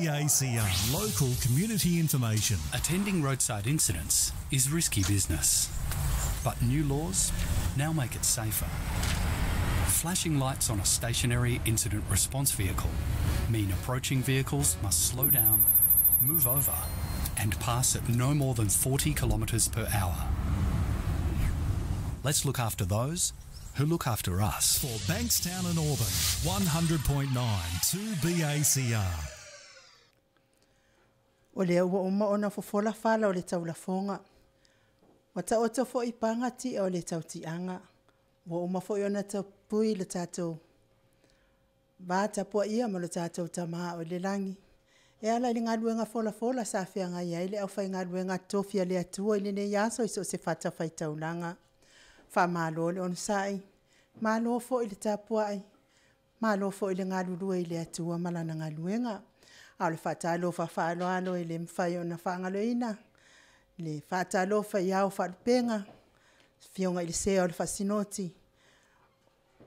2BACR. Local community information. Attending roadside incidents is risky business, but new laws now make it safer. Flashing lights on a stationary incident response vehicle mean approaching vehicles must slow down, move over, and pass at no more than 40 kilometres per hour. Let's look after those who look after us. For Bankstown and Auburn, 100.9 2BACR. O lea ua uma ona fofola fala o le taulafoga, ua taoto foi i paga ti'a o le tautiaga, ua uma foi ona tapui le tatou va tapuaia ma lo tatou Tama o i le lagi, e ala i le galuega folafola sa feagai ai le aufaigaluega totofi a le Atua i lenei aso i so o se fatafaitaulaga. Faamalo le onosai, malo foi le tapuai, malo foi le galulue i le Atua ma Lana galuega. A o le faatalofa faaaloalo e le mafai ona faagaloina, le faatalofa i Ao o Faalupega, Afioga i le Sea o le Faasinoti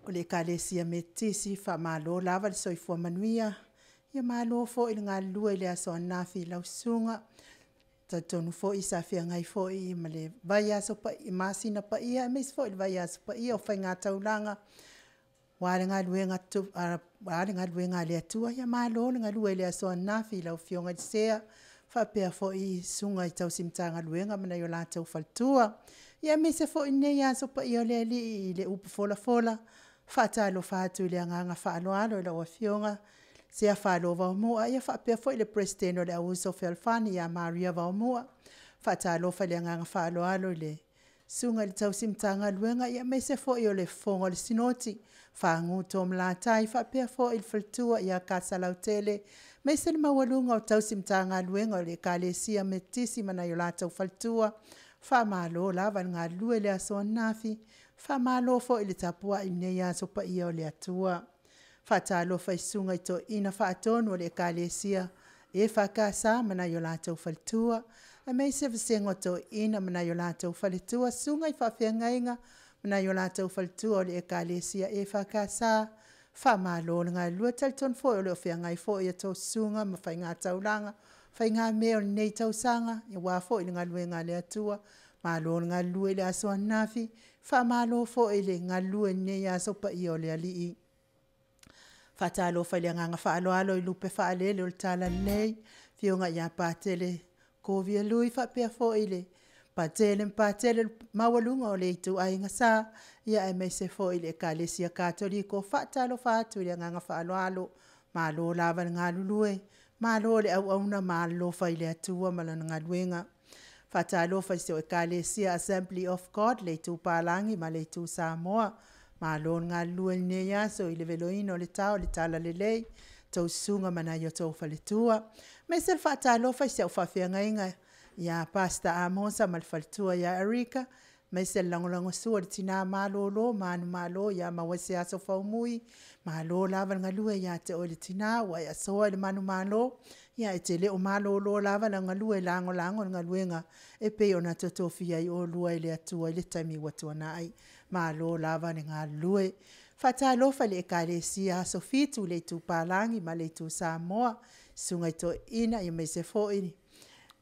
o le Ekalesia Metotisi, faamalo lava le soifua manuia, malo foi le galulue i le aso ananafi i lau susuga. E talitonu foi sa feagai foi ma le vaiaso Masina Paia aemaise foi le vaiaso paia o faigataulaga aua le galuega a le Atua. Ia malo le galue i le aso ananafi i lau Afioga i le Sea faapea foi susuga i tausi Matagaluega ma nai o latou faletua. Ia aemaise foi lenei aso paia o le Alii i le upu folafola, e faatalofa atu i le agaga faaaloalo i lau Afioga Sea Falo Vaomua faapea foi le Peresetene o le Auuso Fealofani ia Maria Vaomua. E faatalofa i le agaga faaaloalo i le Susuga i le tausi Matagaluega aemaise foi o le Fofoga o le Sinoti, Fagu Toomalatai faapea foi le faletua ia Kasalautele, aemaise le maualuga o tausi Matagaluega o le Ekalesia Metotisi ma nai o latou faletua. Faamalo lava le galulue i le aso ananafi, faamalo foi le tapuai i lenei aso paia o le Atua. E faatalofa i Susuga i Toeaina Faatonu o le Ekalesia EFKS ma nai o latou faletua, aemaise vasega o toeaiina ma nai o latou faletua, susuga i faafeagaiga ma nai o latou faletua o le Ekalesia EFKS, faamalo le galulue. E talitonu foi o lo o feagai foi a outou susuga ma faigataulaga, faigamea o lenei tausaga aua foi le galuega a le Atua. Malo le galulue i le aso ananafi, faamalo foi le galulue i lenei aso paia o le Alii. E faatalofa i le agaga faaaloalo i lupe faalele o le talalelei, Afioga ia Patele Kovia Lui faapea foi le Patele ma Patele, le maualuga o le ituaiga Sa, aemaise foi le Ekalesia Katoliko. E faatalofa atu i le agaga faaaloalo, malo lava le galulue, malo le auauna malalofa i le Atua ma Lana galuega. E faatalofa i si ou Ekalesia Assembly of God i le itu Palagi ma le itu Samoa, malo le galulue i lenei aso i le veloina o le ta o le talalelei, tou susuga ma nai o outou faletua. Aemaise le faatalofa i si au faafeagaiga ia Pastor Amosa ma le faletua ia Erika, aemaise le lagolagosua i le tina malolo manumalo ia Mauaseaso Faumui, malo lava le galue ia te oe le tina ua e asoa i le manumalo, e te le o malolo lava le galue e lagolago i le galuega e pei ona totofia ai oulua e le Atua i le taimi ua tuanai. Malo lava le galulue. E faatalofa i le Ekalesia Aso Fitu i le itu Palagi ma le itu Samoa, susuga i toeaiina aemaise foi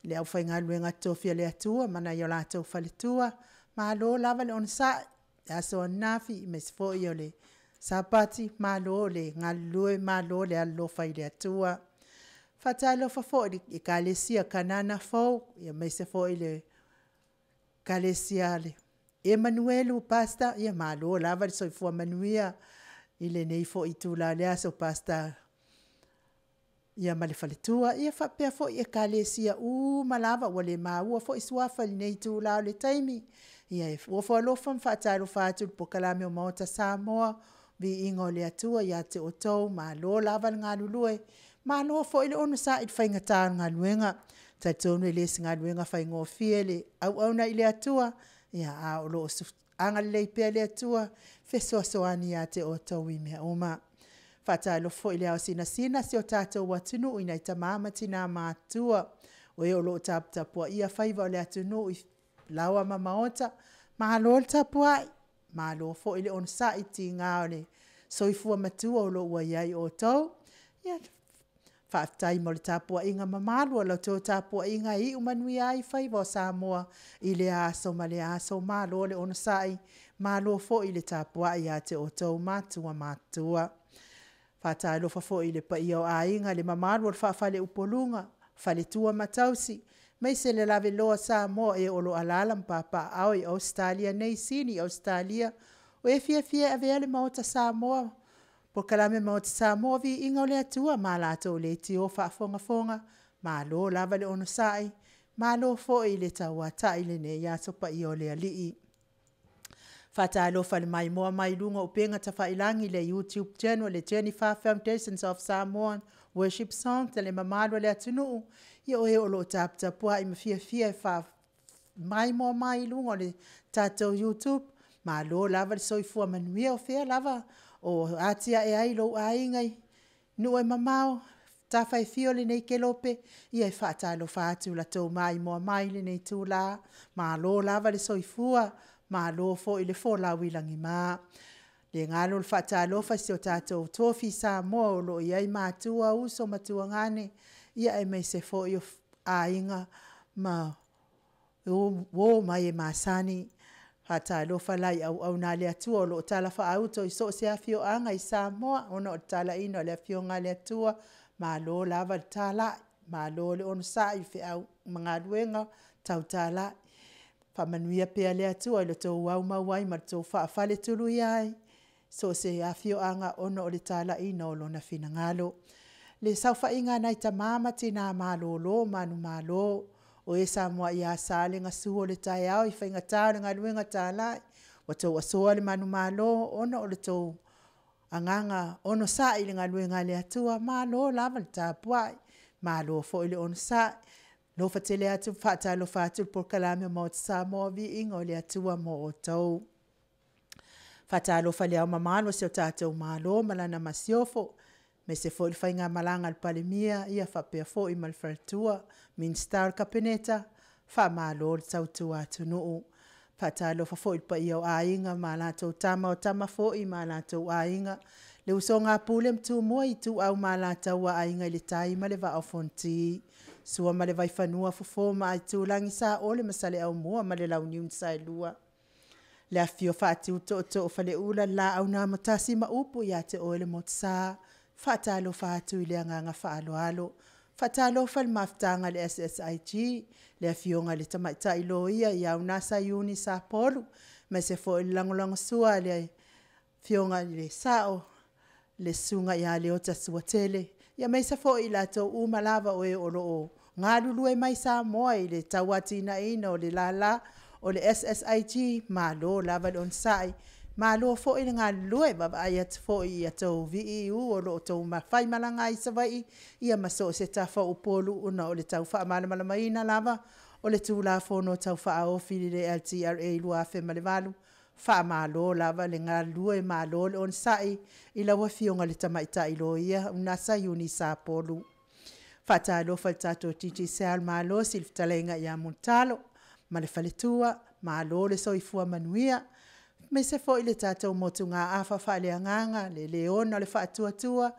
le aufaigaluega totofi a le Atua ma nai o latou faletua, malo lava le onosai i le aso ananafi aemaise foi o le Sapati, malo le galulue, malo le alolofa i le Atua. E faatalofa foi i le Ekalesia Kanana Fou aemaise foi le Ekalesia Emanuelu Pastor, ia malo lava le soifua manuia i lenei foi itula o le aso Pastor ma le faletua. Ia faapea foi i Ekalesia uma lava ua le maua foi suafa i lenei itula o le taimi, ia e ofo alofa ma faatalofa atu i le polokalame o Maota Samoa, viiga o le Atua ia te outou, malo lava le galulue, malo foi le onosai i le faigata o le galuega. E talitonu e le o se galuega faigofie le auauna i le Atua, a o lo o agalelei pea le Atua e fesoasoani ia te outou i mea uma. E faatalofa foi i le ao sinasina o si o tatou atunuu i nai tama ma tina matutua, o e o lo o taputapuaia faiva o le atunuu i laoa ma maota, malo le tapuai, malo foi le onosai i tiga o le soifua matua o lo o ua i ai outou. Ia, Faafetai mo le tapuaiga mamalu a la outou tapuaiga e iu manuia ai faiva o Samoa i lea aso ma lea aso. Malo le onosai, malo foi le tapuai ia te outou matua matutua. Faatalofa foi i le paia o aiga le mamalu o le faa-faleupoluga, faletua ma tausi, aemaise le lavaloa o Samoa e o lo o alaala ma papaaao i Ausetalia nei, Sini Ausetalia. O e fiafia e avea le Maota Samoa, Polokalame Maota Samoa, Viiga o le Atua ma latou leitio faafogafoga, malo lava le onosai, malo foi le tauatai i lenei Aso Paia o le Alii. Faatalofa i le maimoa mai luga o upega tafailagi le YouTube Channel le Jennifer Foundation of Samoa Worship Song le mamalu o le atunuu, ia o e o lo o taputapuai ma fiafia e maimoa mai i luga o le tatou YouTube, malo lava le soifua manuia. O fea lava o atiae ai lou aiga i nuu e mamao, tafa e fia o lenei kelope, ia e faatalofa atu i la outou maimoa mai i lenei itula, malo lava le soifua, malo foi le folau i lagima. E le galo le faatalofa i si o tatou Tofi Samoa o lo o i ai matua, uso ma tuagane, aemaise foi o aiga ma uo ma e masani. Faatalofa la i auauna a le Atua o lo o talafaauto i so o se afioaga i Samoa ona o le talaiina o le Afioga a le Atua, malo lava le talai, malo le onosai i feau ma galuega tau talai. Faamanuia pea le Atua i lo outou aumau ai ma le tou faafaletuluia ai i so o se afioaga ona o le talaiina o Lona finagalo. Le saofaiga a nai tama ma tina malolo manumalo o e samoa ia sa le gasu o le taeao i faigata o le galuega talai, ua outou asoa le manumalo ona o le tou agaga onosai i le galuega a le Atua, malo lava le tapuai, malo foi le onosai. Alofa tele atu ma faatalofa atu le polokalame a le Maota Samoa, Viiga i le Atua mo outou. Faatalofa i le Ao Mamalu o si o tatou Malo ma lana Masiofo, aemaise foi le faigamalaga a le Palemia faapea foi ma le faletua, Minisita o le Kapeneta, faamalo le tautua atunuu. Faatalofa foi i le paia o Aiga ma latou Tama, o Tama foi ma latou Aiga, le usoga a Pule ma Tumua, Ituau ma Alataua, Aiga i le Tai ma le Vaa o Fonoti. Sua ma le Vaifanua, Fofo ma Aitulagi, Saole ma Saleaaumua ma le Launiu na Saelua. Le afifio o Faatui o Tootoo o Faleula, le Laau na Amotasi ma upu ia te oe le Motusa. Faatalofa atu i le agaga faaaloalo. Faatalofa i le mafutaga a le SSIG, le afioga i le Tamaitai Loia ia Unasa Iuni Sapolu, aemaise foi o le lagolagosua a le Afioga i le Sao le Susuga ia Leota Suatele, aemaise foi i latou uma lava o e o lo o galulue mai Samoa i le tauatiaeina o le lala o le SSIG, malo lava le onosai, malo foi le galulue. E vaavaai atu foi i a outou VEU o lo o outou faimalaga ai i Savaii ia ma so o se tafa o Upolu ona o le tau faamalamalamaina lava o le Tulafono Tau Faaofi o le LTRA 2008. Faamalo lava le galulue, malo le onosai i lau Afioga i le Tamaitai Loia Unasa Iuni Sapolu. Faatalofa i le tatou Digicel Malosi, le fetalaiga ia Mulitalo ma le faletua, malo le soifua manuia. Aemaise foi le tatou motugaafa faaleagaga le Leona o le Faatuatua,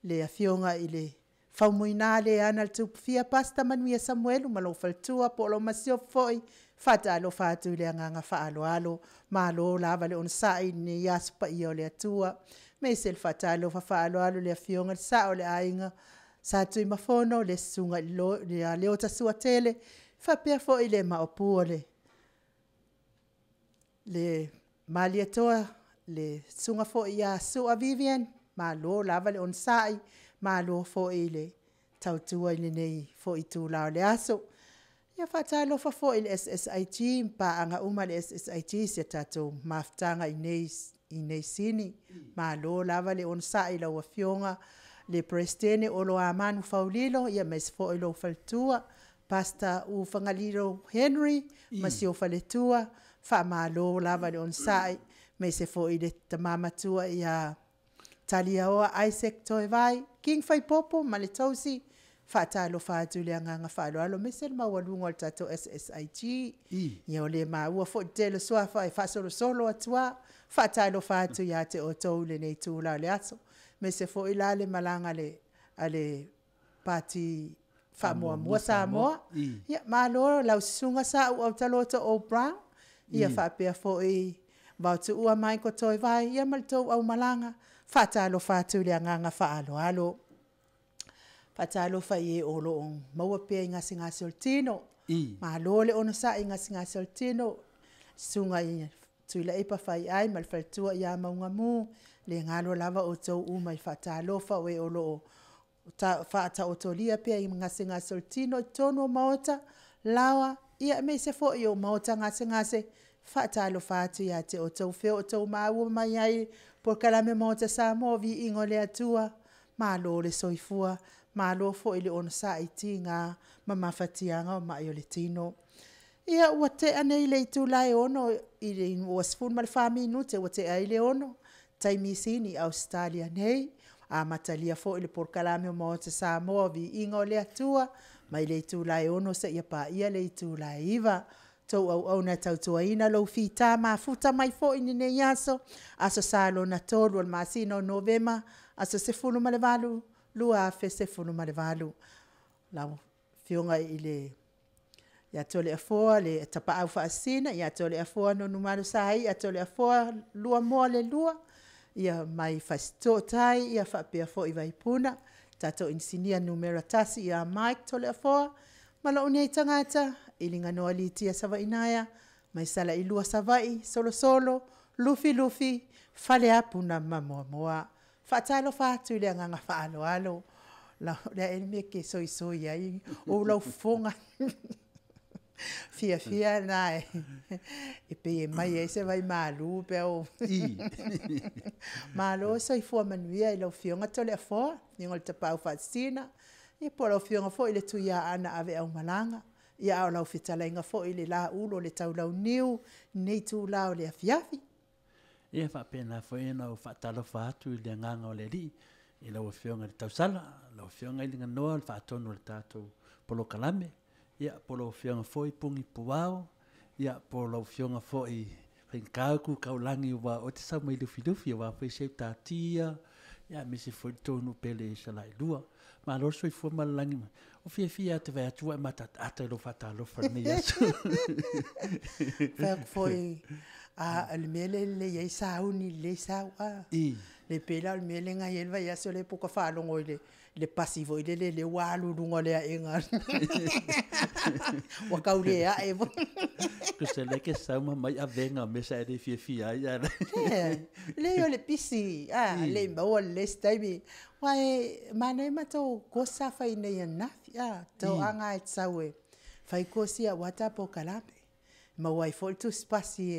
le Afioga i le Faumuina Leana Tupufi'a Pastor Manuia Samuelu ma lou faletua po o lau masiofo foi. Faatalofa atu i le agaga faaaloalo, malo lava le onosai i lenei aso paia o le Atua. Aemaise le faatalofa faaaloalo i le Afioga i le Sao o le Aiga Sa Tuimafono, le Susuga ia Leota Suatele faapea foi le Maopu o le Malietoa, le Susuga foi ia Sua Vivian, malo lava le onosai, malo foi le tautua i lenei foi itula o le aso. Ia faatalofa foi i le SSIG ma paaga uma a le SSIG i si a tatou mafutaga i inei i Sini. Malo lava le onosai i lau Afioga i le Peresetene Olo Amanu Faulilo aemaise foi lou faletua, Pastor Ulufagalilo Henry ma si ou faletua, faamalo lava le onosai, aemaise foi le tama matua ia Taliaoa Isaac Toevai, King Faipopo ma le tausi, faatalofa atu i le agaga faaaloalo aemaise le maualuga o le tatou SSIG. Ia o le maua foi le tele o suafa e faasolosolo atu lava. Faatalofa atu ia te outou i lenei itula o le aso, aemaise foi la le malaga a le Pati Faamuamua Samoa. Ia, malo lau Susuga Sauu Autaloto O Brown, ia faapea foi Vaotuua Michael Toevai, ia ma le tou aumalaga, faatalofa atu i le agaga faaaloalo. Faatalofa i e o lo o maua pea i gasegase o le tino, malo le onosai i gasegase o le tino, Susuga ia Tuilaepa Faiai ma le faletua ia Maugamu, e le galo lava outou uma i faatalofa o e o lo o faataotolia pea i gasegase o le tino i totonu o maota, laoa aemaise foi o maota gasegase, faatalofa atu ia te outou o fea o outou maua mai ai polokalame Maota Samoa, Viiga o le Atua, malo le soifua, malo foi le onosai i tiga ma mafatiaga o mai o le tino. Ia ua tea nei le itula e 6 ua 14 minute ua tea ai le 6:00 taimi Sini Ausetalia nei, amatalia foi le polokalame Maota Samoa Viiga o le Atua mai le itula e 6:00 seia paia le itula e 9:00. Tou auauna e tautuaina lou fita mafuta mai foi i lenei aso, Aso Sa lona 3 o le masina o Novema, aso 18, 2018. Lau Afioga ia Toleafoa le Tapaau Faasisina ia Toleafoa Nonumalo Saia Toleafoa Luamoa le lua, ia mai Fasitoo-tai ia faapea foi Vaipuna, tatou Inisinia Numera 1 ia Mike Toleafoa, ma lou nei tagata Iliganon Alitia Savaiinaea, mai Salailua Savaii, Solosolo, Lufilufi, Faleapu ma Moamoa. Faatalofa atu i le agaga faaaloalo. O le a ea le mea e te soisoi ai ou laufofoga fiafia lena e pei e mai ai se vaimalu pe a ou... Malo le soifua manuia i lau Afioga Toleafoa, Afioga i le Tapaau Faasisina, ia po o lau Afioga foi i le Tuiaana aveaumalaga, ia a o lau fetalaiga foi le Laulu o le Taulauniu i lenei itula o le afiafi. Ia faapena foi ona ou faatalofa atu i le agaga o le Alii i lau Afioga i le tausala, lau Afioga i Liganoa le faatonu o le tatou polokalame, ia po o lau Afioga foi Puni Puao, ia po o lau Afioga foi Faigata tu taulagi aua oe te sau mai Lufilufi aua foi Seutatia, ia aemaise foi le tou nuu pele i Salailua. Malo le soifua ma le lagi. Ua fiafia lava ou te vaai atu ua e matataata i lou faatalofa i lenei aso. Fai atu foi, a o le mea lea e lelei ai sauni lelei sau a. Le pei la o le mea lea na i ai le vaiaso lea pei ua ta faalogo i le pasi foi lele lea ua alu i luga o le aega ua tau le ae foi. Tusa lea e te sau ma aumai avega o mea sa e le fiafia ai ae Leai o le pisi, a le i maua lelei se taimi. Aua e manaia matou course sa fai nei ananafi, a, toaga lava e te sau e fai course ia aua ta polokalame. Maua ai foi le tusipasi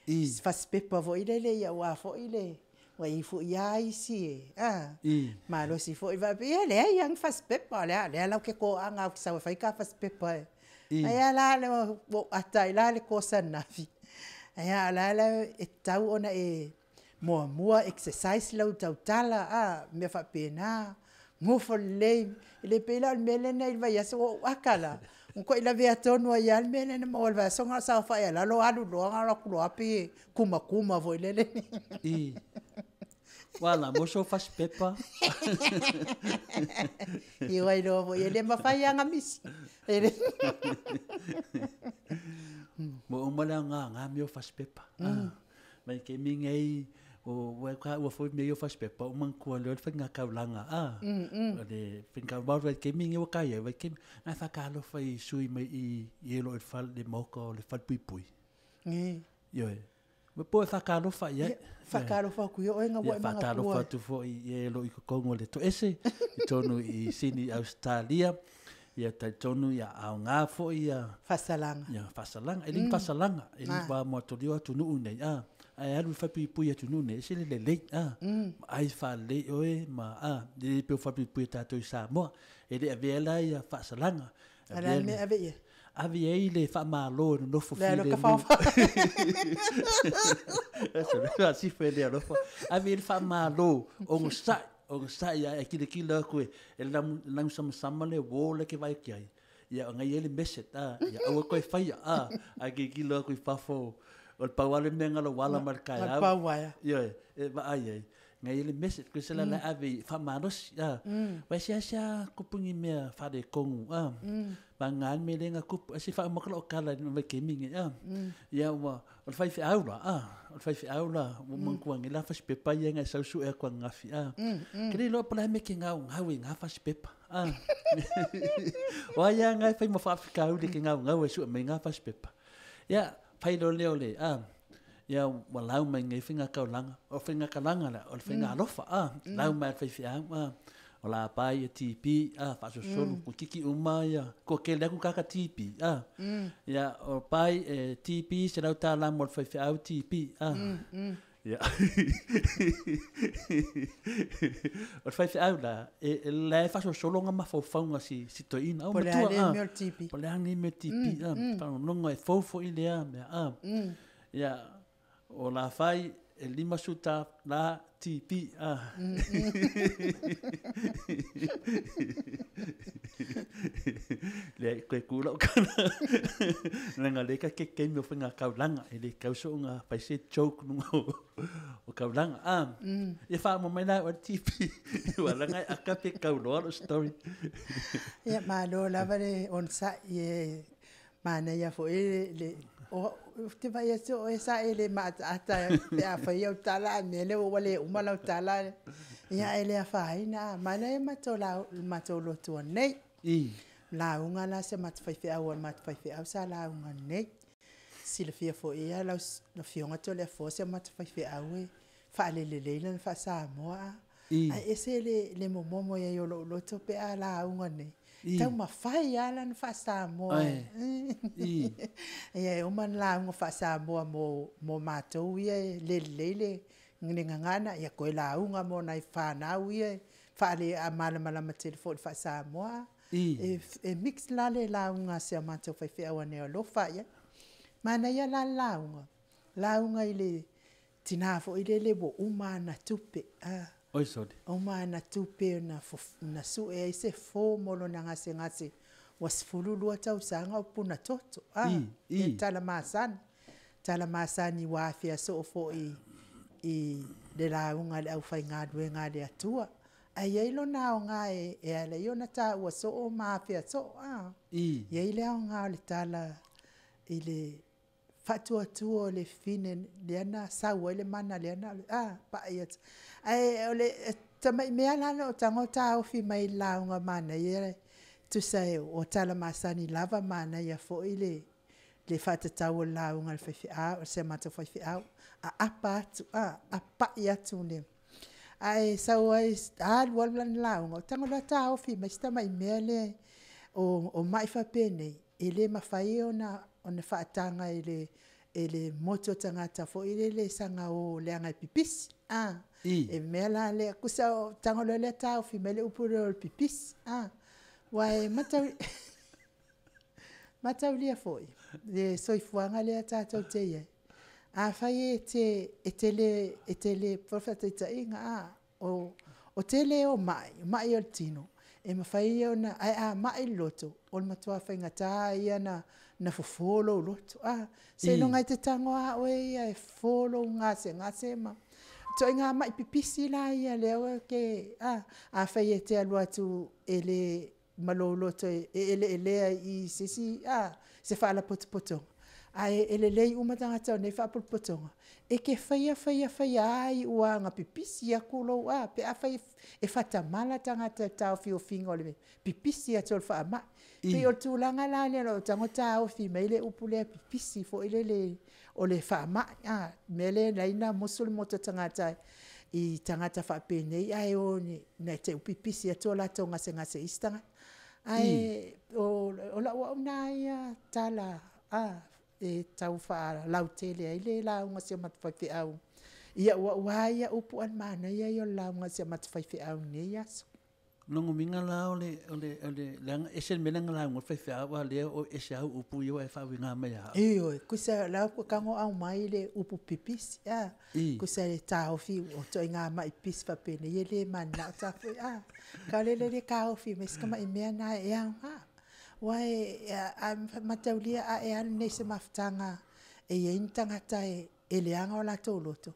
e fasipepa foi lele aua foi le ua i ai foi lava isi e malosi foi faapea, ia e leai lava ni fasipepa, o lea la ou te toaga ou te sau e fai ta fasipepa e. Ai a la ua ou ata ai la le course ananafi, ae a o la e tatau ona e muamua exercise lau tautala a, mea faapena, nofo lelei. E le pei la o le mea lea na i ai le vaiaso ua ou ata la, ua matuai lavea tonu ai lava le mea lea na maua i le vaiaso na o le saofai lava i lalo alu loa ona alu atu loa pei e tumatuma foi lele. Ua la mo sou fasipepa. Ia ua iloa foi e le mafai lava ona misi. Ua uma le aoga mea o fasipepa. Mai taimi nei, ua taua foi mea ia o fasipepa, ou manatua loa le faigataulaga, a, o le faigataulaga i le taimi nei ua ta i ai, vaitaimi, na e faatalofa i sui mai i i e o lo o i le fale, le maota o le falepuipui. Ioe. Po e faatalofa i ai. Faatalofa atu ia oe ina ua e manatua. Faatalofa atu foi i e o lo o i totonu o le toese, i totonu i Sini Ausetalia. Ia talitonu ia aoga foi ia faasalaga. Ia faasalaga. E le ni faasalaga, e le ni mo atolio atunuu nei, a. Ae alu i le falepuipui atunuu nei, e ese le lelei, a. Ma ai faalelei oe ma, a, e le pei o falepuipui a tatou i Samoa. E le avea la ia faasalaga. A o le a le mea e ave i ai? Ave i ai le faamalo e nonofo filemu. Sifa e le alofa. Ave i ai le faamalo, onosai, onosai ae kilikila atu e lanu samasama le uo le ke vaai atu ai. Ia ona i ai le message, a, ia aua toe faia, a, ae kilikila atu i fafo, o le pau lava le mea na lou ala mai le taeao. Pau aea. Ioe, e vaai ai. Ngai le message ko se la la ave faamalosi a. Vai sia sia kupu ni mea faaletonu a. Ma ngā me lenga kupu ase fa mo kala o kala ni mai ke mingi a. Ia ua o le faifeau la a. O le faifeau la ua mankuangi la fasipepa ia ngai sau suʻe aku ananafi a. Ke le iloa po o le a mea ke gaugau i gā fasipepa a. O ai a gae fai ma faafikauli ke gaugau e suʻe mai gā fasipepa. Ia fai loa lea o le a. Ia ua lau mai nei faigakaulaga, o faigakalaga lea, o le faigaalofa a. Lau mai a le faifeau a. O la pa ia TP a faasolosolo mm. kiki uma ia ko kele aku kaka TP a. Ia o pai e TP se lau tāla mo le faifeau TP a. Ia. O le faifeau la, e, e la e faasolosolo nga mafaufauga si, si toeaina. Au Po le a matua le a. mea o le TP. Po le a lenei mea TP a. Faalogologo e fou foi lea mea a. Ia, o la fai e 50 tālā TP a. Leai, koe ku lau kana. Leaga lea ka ke keimi o whainga kaulanga, e le kau so nga whai se joke nunga o, o kaulanga. Ah, e wha mo mai la o TP. Wa langa e akape kau loa lo story. Ia, malo lava le onosai e manaia foi le, le o ou te vaai atu o oe sa e le maataata pe a fai au tala a mea lea ua le uma lau tala ia e le afaina a manaia matou matou lotu nei. Lauga la se matou faifeau a le matou faifeau sa lauga nei. Silafia foi ia lau afioga Toleafoa si a matou faifeau e faalelelei lana faa-Samoa a. Ae ese le le momomo i ai o lou loto pe a lauga nei. Taumafai lava lana faa-Samoa. Ia e uma ona lauga faa-Samoa mo mo matou ia e le lelei le le gagana, ia toe lauga mo nai fanau ia e faale malamalama tele foi i le faa-Samoa. E, e mix la le lauga a si a matou faifeau ane alofa i ai. Manaia la le lauga, lauga i le tina foi lele ua uma ana tupe, a. Oi sole. Uma ana tupe na, na sue ai se fo mo lona gasegase ua 12 tausaga o puna toto, a. I, i. Tala masani. Tala masani ua afea soo foi i le lauga a le aufaigaluega a le Atua. Ae i ai lona aoga e, e ala ai ona taua soo ma afea soo, a. I ai le aoga o le tala i le faatuatua o le fine lea na sau ai le mana lea na a pai atu. Ae o le tamai mea la na ou tago taofi mai le lauga manaia tusa e o tala masani lava manaia foi le le faatatau o le lauga a le faifeau, o si a matou faifeau, aapa atu, a apai atu le ae sau ai alu alu lana lauga, tago loa taofi mai si tamai mea lea o, o mai faapenei, e le mafai ona ona faataga e le e le motu o tagata foi lele saga o leaga e pipisi. A, e mea la lea, kusa o tago loa lea taofi mai le upu lea o le pipisi. A, aua e matau mataulia foi le soifuaga lea tatou te i ai, afai e te e te le e te le faataitaiga a o o tele o mai, mai o le tino, e mafai ona ae a mai le loto, o le matua faigata ia ona na fofo lou loto. A, seiloga e te tago lava oe ia e fofo lou gasegase ma ituaiga mai pipisi la ia lea ua ke a afai e te alu atu e le ma lou loto e eleelea i se isi a se faalapotopotoga, ae e lelei uma tagata o nei faalapotopotoga, e te faia faia faia lava iu lava ina pipisi atu lou a pe afai e faatamala tagata i le taofiofiga o le pipisi atu o le faamai. E pei o le tulaga la lea o lou tago taofi mai le upu lea pipisi foi lele o le faamai a, mea lea e ala ai ona musu le motu o tagata i tagata faapenei ae o ina te i ua pipisi atu o latou gasegase i isi tagata. Ae o, o lau au na ia tala a, e tau faalautele ai le lauga a si o matou faifeau. Ia ua ua ia upu ae o le manaia ia o le lauga a si a matou faifeau i lenei aso. Lona uiga la o le, o le, o le, leaga ese le mea lea na lauga ai le faifeau, a o lea o ese au upu ia ua e faauiga mai ia au. Ioe, kusa la ua tago aumai le upu pipisi, a, kusa e taofi o ituaiga mai pipisi faapenei e le mananao tatou, a. Ka le le taofi mai si tamai mea lena e aoga. Aua e, a mataulia a e alu nei i se mafutaga e i ai ni tagata e leaga o latou loto,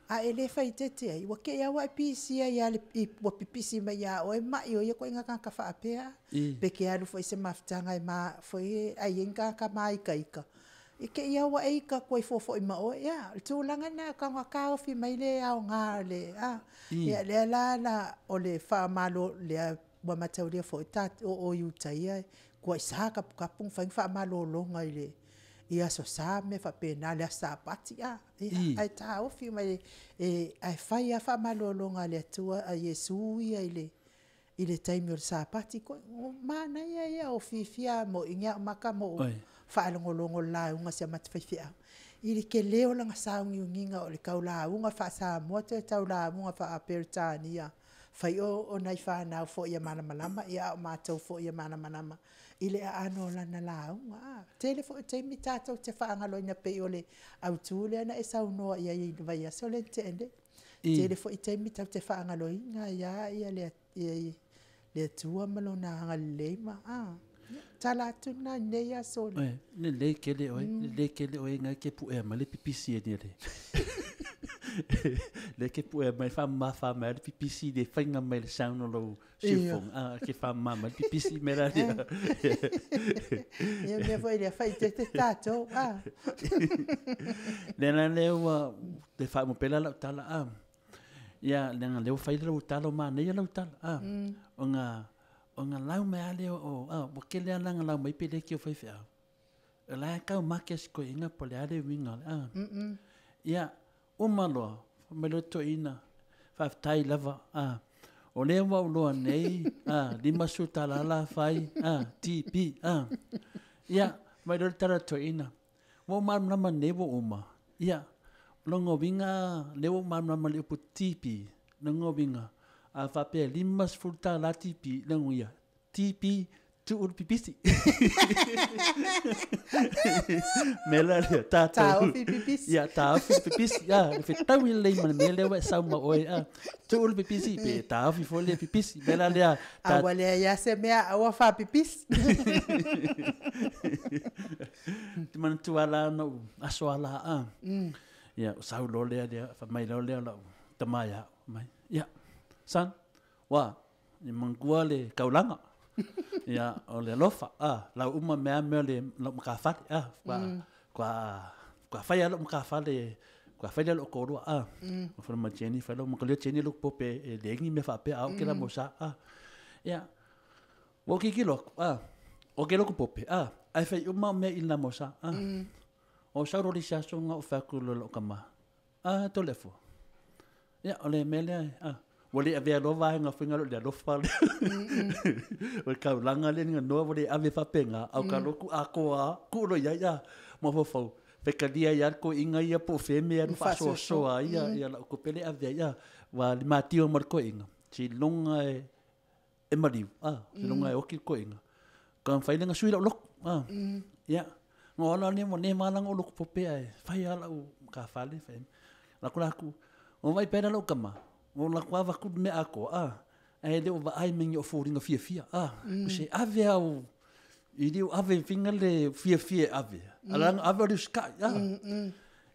A e le faaeteete ai, ua te i lava ua e pisia ia le ua pipisi mai ia oe mai o ia ituaiga tagata faapea. Pe te alu foi i se mafutaga e ma foi e ai ai ni tagata māitaita, e te i lava ua e ita atu ai fua foi ma oe. Ia, o le tulaga lena, tau ina taofi mai le aoga o le, a. Ia lea la la o le faamalo lea ua mataulia foi o o i uta ia, tuai sa taputapu ona fai ni faamalologa i le i Aso Sa ma mea faapena, le Aso Sapati a, ia, ae taofi mai e ae fai lava faamalologa a le Atua a Iesu ia i le taimi o le Sapati. Manaia ia o fiafia lava i ni au maka ma ou faalogologo i le lauga a si a matou faifeau, i le tele o lana sauniuniga o le tau lauga faa-Samoa toe tau lauga faa-Peretania, fai o nai fanau foi ia malamalama, a o matou foi ia malamalama i le aano o lana lauga. A. Tele foi o taimi tatou te faagaloina pei o le autu lea na e saunoa i ai i le vaiaso lea na tea nei. Tele foi taimi tatou te faagaloina ai lava le Atua ma Lona agalelei ma, a. Ia, tala atu lena i lenei aso. Oi, lelei tele oe, lelei tele oe na e te puea mai le pipisi e nia le. Lea ke puea mai whaamamafa mai le pipisi le whainga mai le sound o lou siufonga. Ah, ke whaamama mai le pipisi me la lea. Ia mea foi lea, faaeteete tatou, a. Le la lea ua te whaamupela lau tala, a. Ia, leaga lea ua fai lau tala o manaia lau tala, a. O nga lau mai a lea o, a, ua kele a langa lau mai pe le ki o faifeau. O la e kau make a si koeina po le a le uiga o le, a. Ia, uma loa, fai mai loa le toeaina, faafetai lava, a. O lea ua ou iloa nei, a, $50 la fai, a, TP, a. Ia, fai mai loa le tala a le toeaina, ua ou malamalama nei ua uma, ia, o lona uiga lea ua ou malamalama i le upu TP, lona uiga, a faapea e $50 TP, lona uiga, TP tuu le pipisi. Mea la lea, tatou. Taofi pipisi. Ia, taofi le pipisi. Ia, le fetaui lelei ma le mea lea ua e sau ma oe. A, tuu le pipisi, pe taofi foi le pipisi. Mea la lea. A ua leai lava se mea aua faapipisi. Te manatua la ona ou aso ala a. Ia, sau loa lea lea, fai mai loa lea o lau tama ia au, fai mai, ia, son, ua, i manatua le taulaga, ia, o le alofa, a, lau uma mea mea o le lau matafale, a, kua, kua, kua fai lava lau matafale, kua fai lea o lou toalua, a. Fai mai Jenny, fai lau makalia Jenny lou pope e leai ni mea faapea, a o ke la mo sa, a. Ia, ua ou tilotilo atu, a, o ke loku pope, a, ae fai uma au mea i le mo sa, a. O sau loa le isi aso na ou fai atu loa i lou tama, a, Toleafoa, ia, o le mea lea, a, ua le avea loa vaega foi lea o le alofa lea. O le taulaga lea na noa ua le ave faapena, a o ka lotu atoa lava, tuu loa i ai, a, mafaufau, faitalia ai lava le toeaina ia po o fea mea e alu faasoasoa ai ia lau tupe lea e ave ai, a, ua limatio ma le toeaina, seiloga e e maliu, a, seiloga e oti le toeaina, ka mafai lea ona sui lau lotu, a. Ia, na ou alu lava lea ua neva la ona ou lotu pope ae fai lava lau matafale fai alu atu la aku, ua vaai pea la lou tama, ua ou alu atu lava avatu le mea atoa, a, ae le o vaai mai i ni ou foliga fiafia, a, se ave au, i le ave finga le fiafia e ave, a la ave o le usikai, a.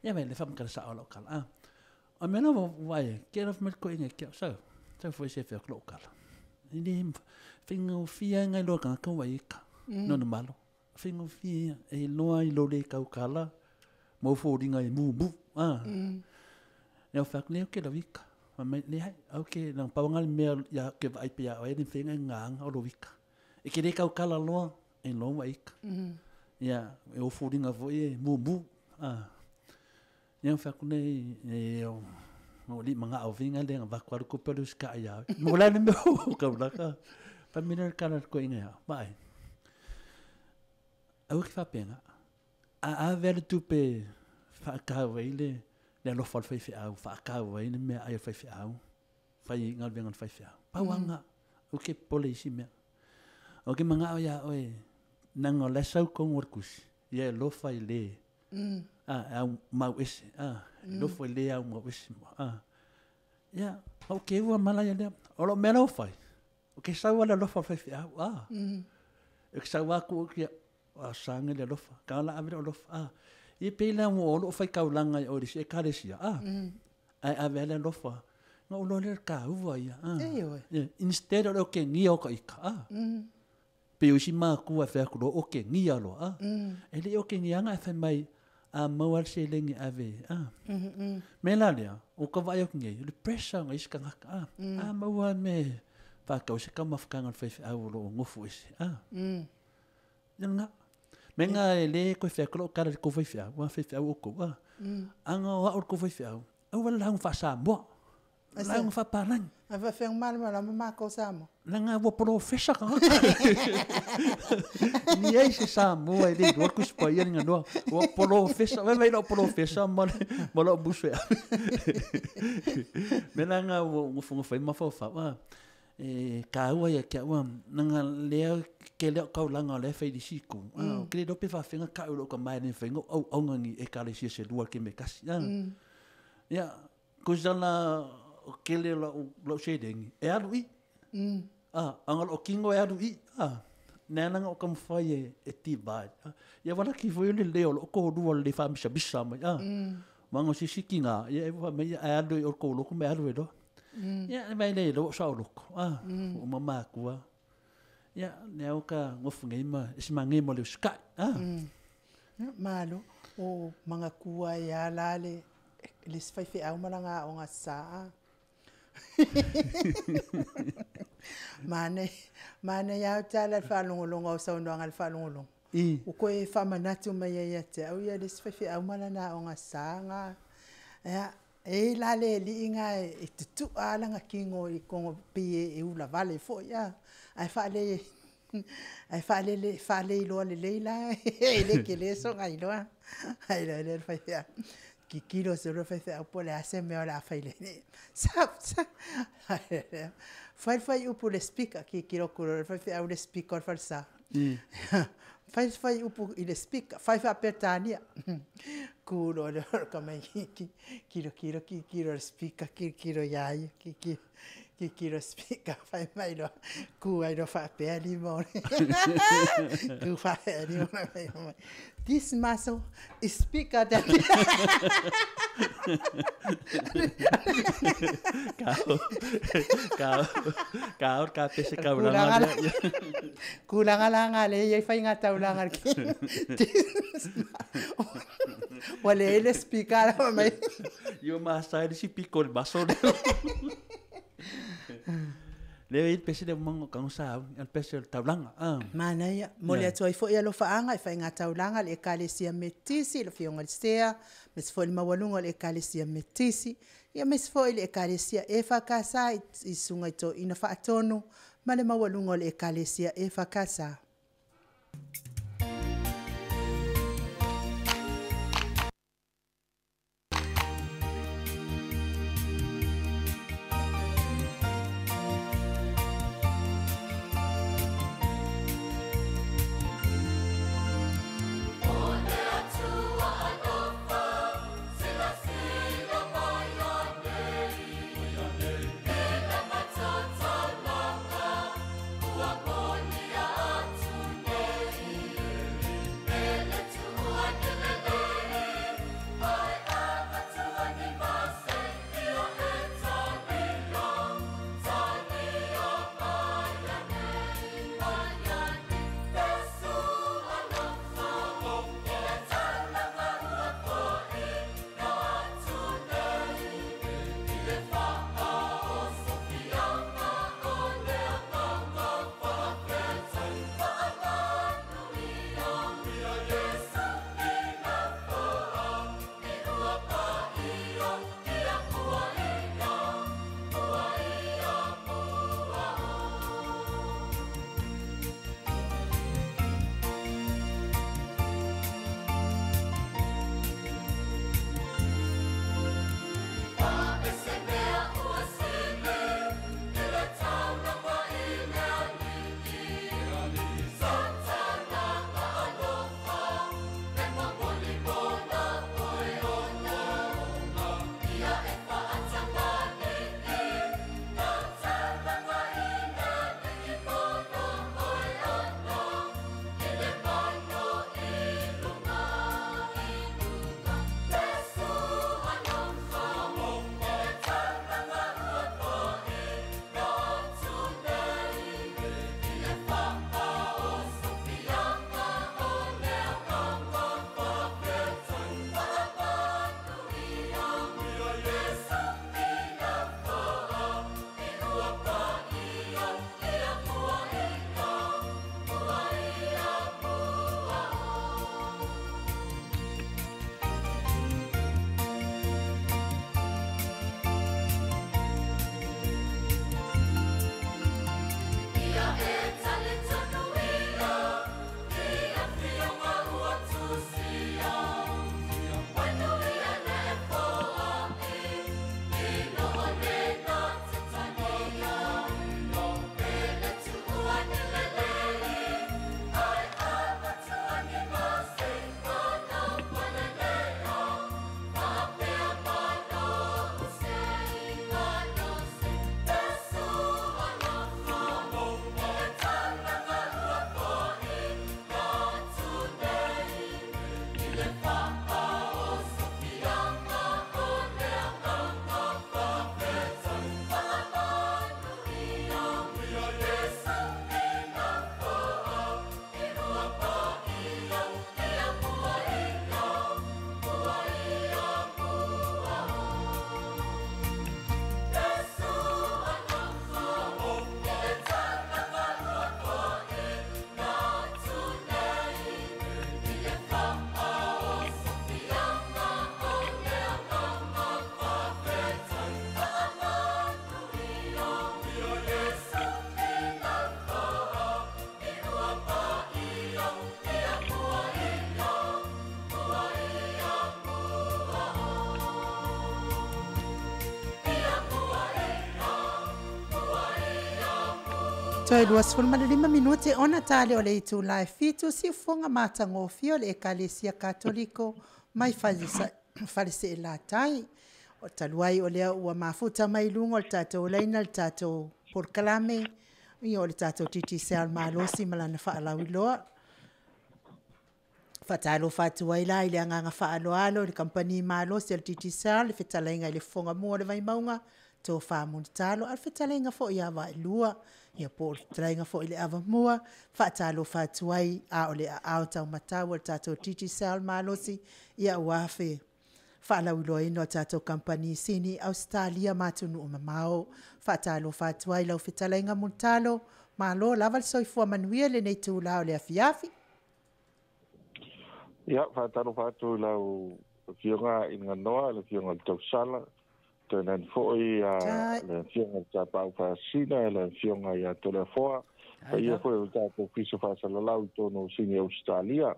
Ia me le faamatala sao lau tala, a. O le mea la ua vaai ai, ke alofa mai le toeaina ia te au, sau, sau foi se fea lou tala. E le faigofie lava nai loa tagata ua i ka, no na malo. Faigofie ia, e iloa i lo le taukala, mau foliga e mumu, a. Ia fai atu, lea ou te lau ika. Fai mai, leai, au ke, na pau lena le mea ia ke vaai pea ia oe, le mafai ona e gagaga o lou ika. E ke le taukala loa, e loa ua ika. Ia, e ou foliga foi e mumu, a. Ia fai atu nei, e o, o li mangao finga le avatu lava le tupe o le usikai ia oe. Mo le a le mea o taulaka. Fai mai lea o le tala a le toeaina ia au, vaai, aua e te faapena, a ave lava le tupe e faatau ai le alofa o le faifeau, faatau ai le meaai a le faifeau, fai ai galuega a le faifeau. Pau lava lena, aua e te popole i isi mea. Ou te manao ia oe, leaga o la e sau i totonu o le tusi, ia e alofa i le a, e au mau ese, a, e alofa i le au mau ese, a. Ia, ou te ua ma laia lea. O lou mea la ua fai, ou te sau lava i le alofa o le faifeau, a. Ou te sau lava atu, ia, a saga le alofa, ka la ave le alofa, a. Ia pei la ua o lou faitaulaga i o i le isi ekalesia, a. Ai ave le alofa. Na ou iloa lea o le taua ia. Ioe. Instead o le okegia o ka ika, a. Pei o isi matua e fai atu loa, okegia loa, a. E le i okegiaina ae fai mai, a maua lava le seleni e ave, a. Mea la lea, ua ta vaai atu nei, o le pressure o isi tagata, a. A maua lava le mea e faatau ai se taumafataga a le faifeau o lo o nofo ese, a. Ia lena. Mea lena e le toe fai atu lau tala i le tou faifeau, aua faifeau outou, a. Ana o au le tou faifeau, aua le lauga faa-Samoa, lauga faapalagi. Ae faafefea ona malamalama matou Samoa? Leaga ua polofesa tagata. E leai se Samoa e le iloa le Tusi Paia le Ganoa. Ua polofesa. Vaai mai lau polofesa ma ma lou musu e ave. Mea la lena ua ou nofonofo ai ma mafaufau, a, e taua ia te au, leaga lea tele au taulaga o lea e fai i le isi itu, ou te le iloa pe faafefea ona tau e lou tama e le mafai ona ou auauna i ni ekalesia se lua i le taimi e tasi. Ia, tusa la o tele o lau, lau seleni e alu i i, a na o lou tino e alu i i, lea la na ou taumafai e divide, ia ua laki foi le leo o lou toalua i le le faamisamisa mai, aua o se isi tina, ia e fai mai, ae alu i o i le tou lotu ma e alu ai loa. Ia vaai la i ai ua ou saoloto, ua uma matua. Ia, lea ua ta nofo nei ma e si manaia mo le usikai. Malo, o manatua ai lava la le isi faifeau ma lana aoga Aso Sa a. Manaia, manaia lava tala i le faalogologo au saunoaga i le faalogologo. Ua toe faamanatu mai ai ia te au ia le isi faifeau ma lana aoga Aso Sa na. Ia, e i ai la le alii lena e tutua lava lana tino i pei e ulavale foi a, ae faale ae faalele faaleiloa lelei la e le tele sona iloa. Ae le le faifeau, tilotilo solo le faifeau po o le a se mea o le a fai i le alii. Sa sa fai le fuaiupu i le speaker, tilotilo atu loa le faifeau i le speaker o le falesa. Fai le fuaiupu i le speaker, fai faa-Peretania. Tu loa lea o le tamaitiiti, tilotilo tilotilo i le speaker, tilotilo ia ia, tilotilo tilotilo i le speaker, fai mai loa, tu ai loa faapea lima o le tu faapea lima o le This muscle is bigger than Kao, kao, ka pese kaulanga lea. Tulaga la nga lea e i ai faiga taulaga a le Ua leai le speaker la mai. Io ma sa le isi piko o le maso lea. Lea e i ai le pese lea ua mago tago sa au, le pese o le taulaga. Manaia, momoli atu ai foi alofaaga i faiga taulaga a le Ekalesia Metotisi, le Afioga i le Sea, aemaise foi le maualuga o le Ekalesia Metotisi, ia aemaise foi le Ekalesia EFKS i Susuga i Toeaina Faatonu ma le maualuga o le Ekalesia EFKS. Toe 25 minute ona tale o le itula e 7 siufoga matagofie o le Ekalesia Katoliko mai Faleseelatai. O talu ai o lea ua mafuta mai luga o le tatou laina le tatou polokalame, ia o le tatou Digicel malosi ma lana faalauiloa. Faatalofa atu ai la i le agaga faaaloalo i le Kamupani malosi o le Digicel, le fetalaiga i le Fofoga Mua o le Vaimauga, Tofa Mulitalo, a o le fetalaiga foi ia Vaaelua, ia po o le fetalaiga foi i le Avamua. Faatalofa atu ai a o le aao taumatau o le tatou Digicel malosi, ia aua le faalauiloaina o tatou Kamupani Sini Ausetalia ma atunuu mamao. Faatalofa atu ai i lau fetalaiga Mulitalo, malo lava le soifua manuia i lenei itula o le afiafi. Ia, faatalofa atu i lau Afioga i le Ganoa, le Afioga i le Tausala, tainane foi le Afioga i le Tapaau Faasisina, le Afioga ia Toleafoa, paia foi o le tatou Ofisa Faasalalau i totonu o Sini Ausetalia.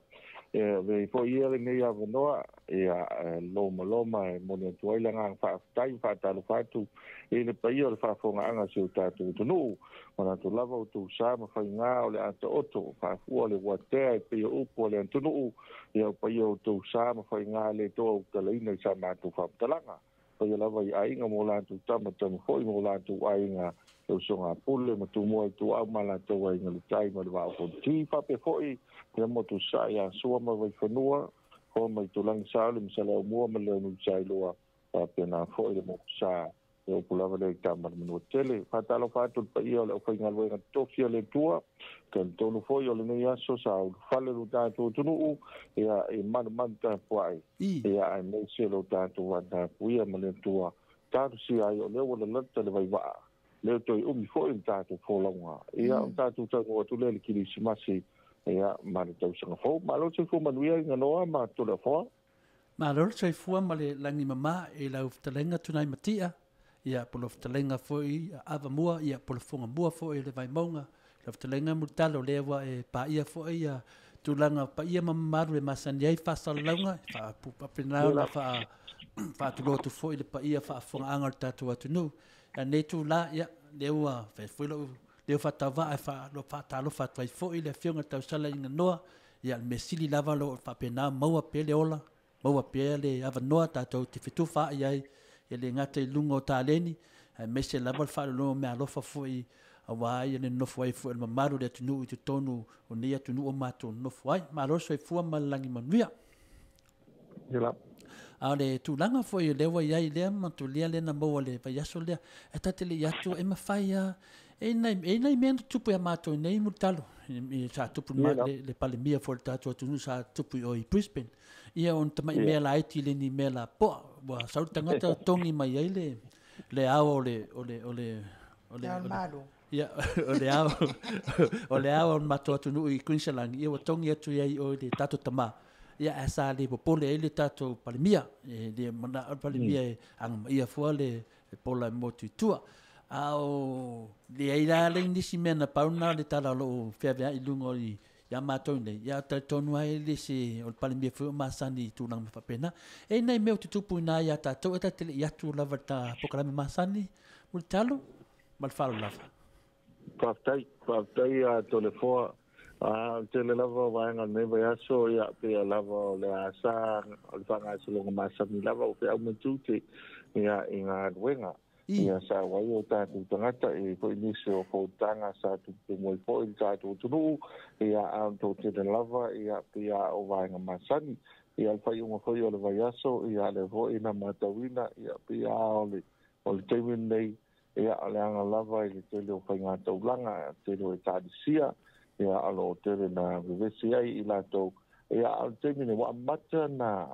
E avea foi ia lenei avanoa, ia, lomaloma e momoli atu ai le agaga faafetai ma faatalofa atu i le paia o le faafofogaaga a si o tatou atunuu. Manatu lava o outou sa ma faiga o le ato'oto, faafua le uatea e pei o upu a le atunuu, ia o paia o outou sa ma faiga le toa utalaina i sa matou faamatalaga. Paia lava i aiga ma o latou tama, tama foi ma o latou aiga, le usoga a Pule ma Tumua Ituau ma latou aiga le Tai ma le Vaa o Fonoti. Faapea foi le motu sasae ia Sua ma Vaifanua, Foa ma Itulagi, Saole ma Saleaaumua ma Leaonuisailoa, faapena foi le motu sa e upu lava lea i tama le Manuatele. Faatalofa atu i le paia o le aufaigaluega totofi a le Atua, talitonu foi o lenei aso sa ulufale lo tatou atunuu ia i malumalu tapuai, ia aemaise lo tatou vatapuia ma le Atua talosia ai o lea ua lalata le vaivaa, lea toe umi foi le tatou folauga, ia o tatou taunuu atu lea i le Kerisimasi ia ma le tausaga fou. Malo le soifua manuia i Ganoa ma Toleafoa. Malo le soifua ma le lagi mama i lau fetalaiga Tunai Matia, ia po o lau fetalaiga foi Avamua, ia po o le Fofoga Mua foi o le Vaimauga, lau fetalaiga Mulitalo, o lea ua e paia foi ia tulaga paia ma mamalu e masani ai faasalalauga, e faapena ona faatulou atu foi i le paia faafofogaaga o le tatou atunuu. Ia lenei itula, ia, lea ua fai foi lou leo faatauvaa e faatalofa atu ai foi i le Afioga i le Tausala i Ganoa, ia le mea sili lava o lo o faapena maua pea le ola, maua pea le avanoa tatou te fetufaai ai, e le gata i luga o taleni, aemaise lava le faalologo meaalofa foi aua ia le nonofo ai foi o le mamalu o le atunuu i totonu o nei atunuu o matou nonofo ai. Malo le soifua ma le lagi manuia. A o le tulaga foi o lea ua i ai lea matulia lea na maua i le vaiaso lea, e ta te le i atu e mafai lava, e i ai nai mea na tutupu ia matou nei Mulitalo, sa tupu le Palemia foi o le tatou atunuu sa tupu i o i Brisbane. Ia o ni tamai mea laiti le ni mea lapoa, ua sau le tagata togi mai ai le le ao o le o le o le o le Malo. Ia o le ao o le ao o le matou atunuu i Queensland, ia ua togi atu ai i o i le tatou tama. Ia ae sa le popole ai le tatou Palemia, e le manao le Palemia e agamaia fua le pola e motu i tua. A o leai la le nisi mea na pau na le tala o loo feaveai i luga o ia matou nei, ia talitonu lava e le se o le Palemia foi o masani i tulaga mea faapena. E i ai nai mea o tutupu i ina ia tatou, e ta te le i atu lava i le ta polokalame masani, Mulitalo, ma le faaaloalo lava. Faafetai, faafetai ia Toleafoa. O le tele lava o vaega o lenei vaiaso, ia, pei lava o le asa, o le faagasologa masani lava o feau ma tiute, ia, i galuega. Ia, sa auai o tatou tagata, e i ai foi nisi o fonotaga sa tumutumu ai foi le tatou atunuu, ia, a o le toatele lava, ia, pei lava o vaega masani. Ia, o le faaiuga foi o le vaiaso, ia, lea foi na matauina, ia, pei lava o le, o le taimi lenei, Ia, o le aga lava i le tele o faigataulaga, le tele o Ekalesia, ia, o lo o tele na vevesi ai i latou. Ia, a o le taimi nei, ua amata na,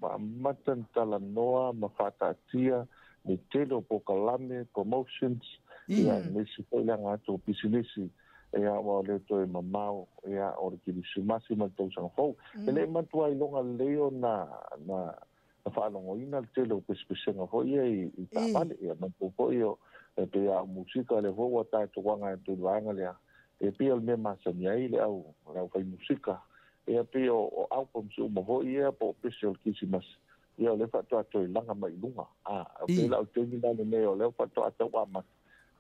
ua amata na talanoa ma faataatia le tele o polokalame, promotions, ia, aemaise foi le aga atu o pisinisi, ia, aua o lea toe mamao, ia, o le Kerisimasi ma le Tausaga Fou. E le i matua iloga lelei ona, na, na faalogoina le tele o pesepesega foi ia i taavale. Ia manatua foi o e pei lava o musika lea foi ua tatou aga atu i le vaega lea, e pei o le mea masani ai le au le aufai musika. Ia pei o albums uma foi ia po o pese o le Kerisimasi, ia o lea faatoa toe laga mai i luga. A, pei la o le taimi la lenei o lea faatoa tau amata.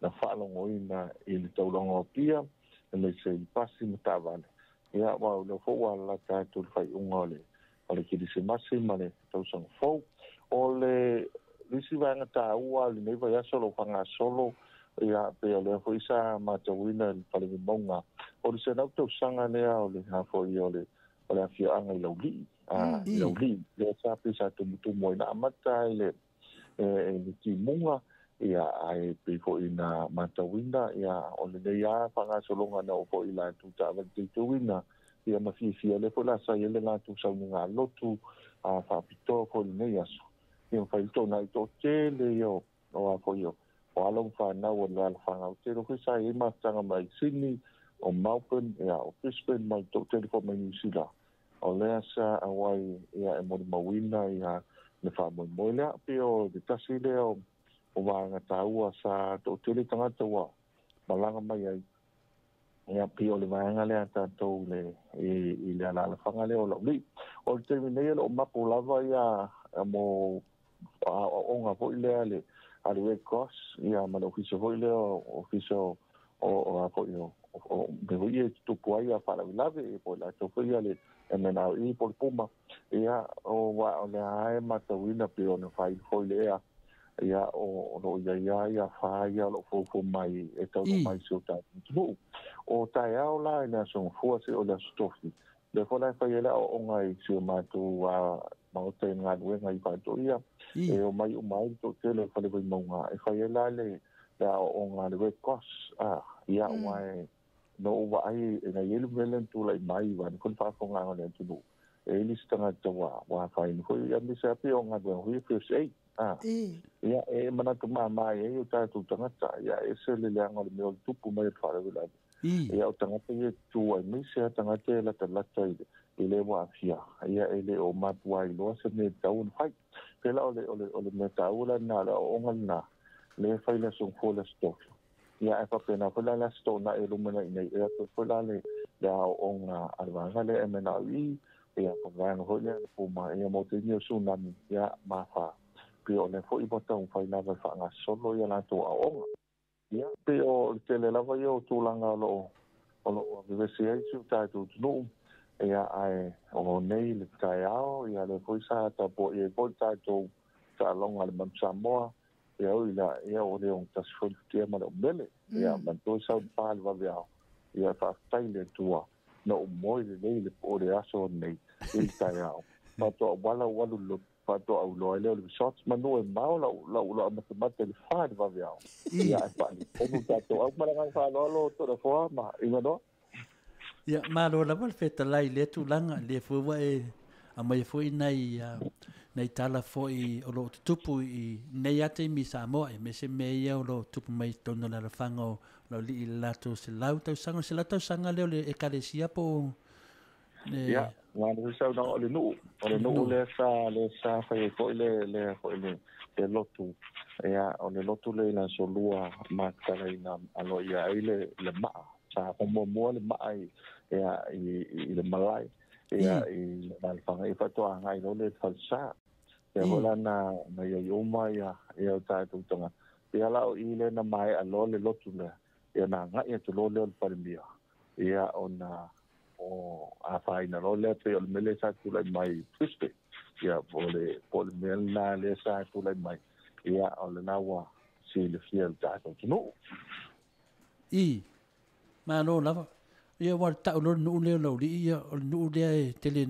na faalogoina i le taulaga o Apia aemaise i pasi ma taavale. Ia aua o lea foi ua lalata atu i le faaiuga o le Kerisimasi ma le tausaga fou. O le isi vaega taua o lenei vaiaso o lo o faagasolo, ia pei o lea foi sa matauina i le Fale Vaimauga, o le 100 tausaga lea o le foi o le afioaga i Laulii. I Laulii, lea sa pei sa tumutumu ai na amata i le timuga, ia ae pei foi na matauina, ia o lenei lava faagasologa na oo foi i latou taavale teuteuina, ia ma fiafia lea foi la sa i ai le latou sauniga lotu faapitoa foi i lenei aso. Ia ma fai toonai toatele ia o a foi o alo ma fanau o le alafagau tele foi sa i ai mafutaga mai Sydney, o Melbourne, ia o Brisbane, mai toatele foi mai New Zealand. O lea sa auai ia e molimauina ia le faamoemoe lea. Pei o le tasi lea o vaega taua sa toatele tagata ua malaga mai ai. Ia pei o le vaega lea tatou i le alaalafaga lea o Laulii. O le taimi nei o lo o mapo lava ia mo aoaoga foi lea le a le Red Cross, ia ma le ofisa foi lea, ofisa o a foi o mea foi ia e tutupu ai faalavelave po o latou foi ia le MNRE po o le Puma. Ia o o lea e matauina pei ona fai foi lea, ia o lo o iai lava ia fa ia o lo o foufou mai e taunuu mai si o tatou atunuu. O taeao la i le aso Gafua se o le aso Tofi, lea foi la e fai ai le aoaoga i si o matou maota i galuega i Faatoia, e omai uma ai le toatele o le Fale Vaimauga e fai ai la le aoaoga a le Red Cross. Ia aua e no ou vaai e na i ai le mea lea na tulai mai vaeane foi le faafofogaaga o le atunuu, e i ai le isi tagata ua afaina foi aemaise lava pei o galuega foi ia first aid. Ia e manatu mama ai o tatou tagata, ia e ese le leaga o le mea o le tupu mai o le faalavelave. Ia o tagata ia e tutu aemaise lava tagata ia e latalata i le ua aafia, ia e le o matua iloa se mea e tatau ona fai. Pela o le mea taua la lena, o le aoaoga lena lea e fai le aso Gafua le aso Tofi. Ia ae faapena foi la le aso Toonai e lumanai nei, e atu foi la le aoaoga a le vaega lea MNRE, ia po o le vaega foi lea a le Puma, ia mo taimi o tsunami, ia ma afa. Pei o lea foi ua taumafai lava e faagasolo ia latou aoaoga. Ia pei o le tele lava ia o tulaga o lo o vevesi ai si o tatou atunuu, ia ae o nei le taeao, ia lea foi sa tapuai ai foi le tatou taaloga a le Manu Samoa, ia ui la, ia o le ogatasi foi le futia ma le umele, ia manatua sau le pa le vaveao, ia faafetai le Atua na ou moe lelei le po o le aso nei i le taeao. Faatoa wala walu le faatoa auloa ai lea o le results manu e mao lau matamata i le 4 i le vaveao. Ia ae faaletonu tatou au ma le agaga faaaloalo Toleafoa ma Iganoa. Ia malo lava le fetalai i lea tulaga, lea foi ua e aumaia foi nai tala foi o lo o tutupu i nei lava taimi i Samoa, aemaise mea ia o lo o tupu mai i totonu o le alafaga o Laulii i le latou 100 tausaga. O le 100 tausaga lea o le ekalesia po o le... Ia, na le saunoaga o le nuu, o le nuu lea sa fai ai foi le foi le lotu. Ia, o le lotu lea i le aso Lua matalaina aloaia ai le maa. Sa faamuamua le maa i le malae, ia i le alafaga i faatoa agai loa le falesa. Ia foi la na iai uma ia o tatou tagata. Ia la o i lea na maea loa le lotu lea, ia na agai atu loa lea o le Palemia, ia ona o afaina loa lea pei o le mea lea sa tulai mai Brisbane, ia po o le mea lena lea sa tulai mai, ia o lena ua silafia le tatou atunuu. I malo lava. Ia ua tau loa le nuu lea o Laulii, ia o le nuu lea e tele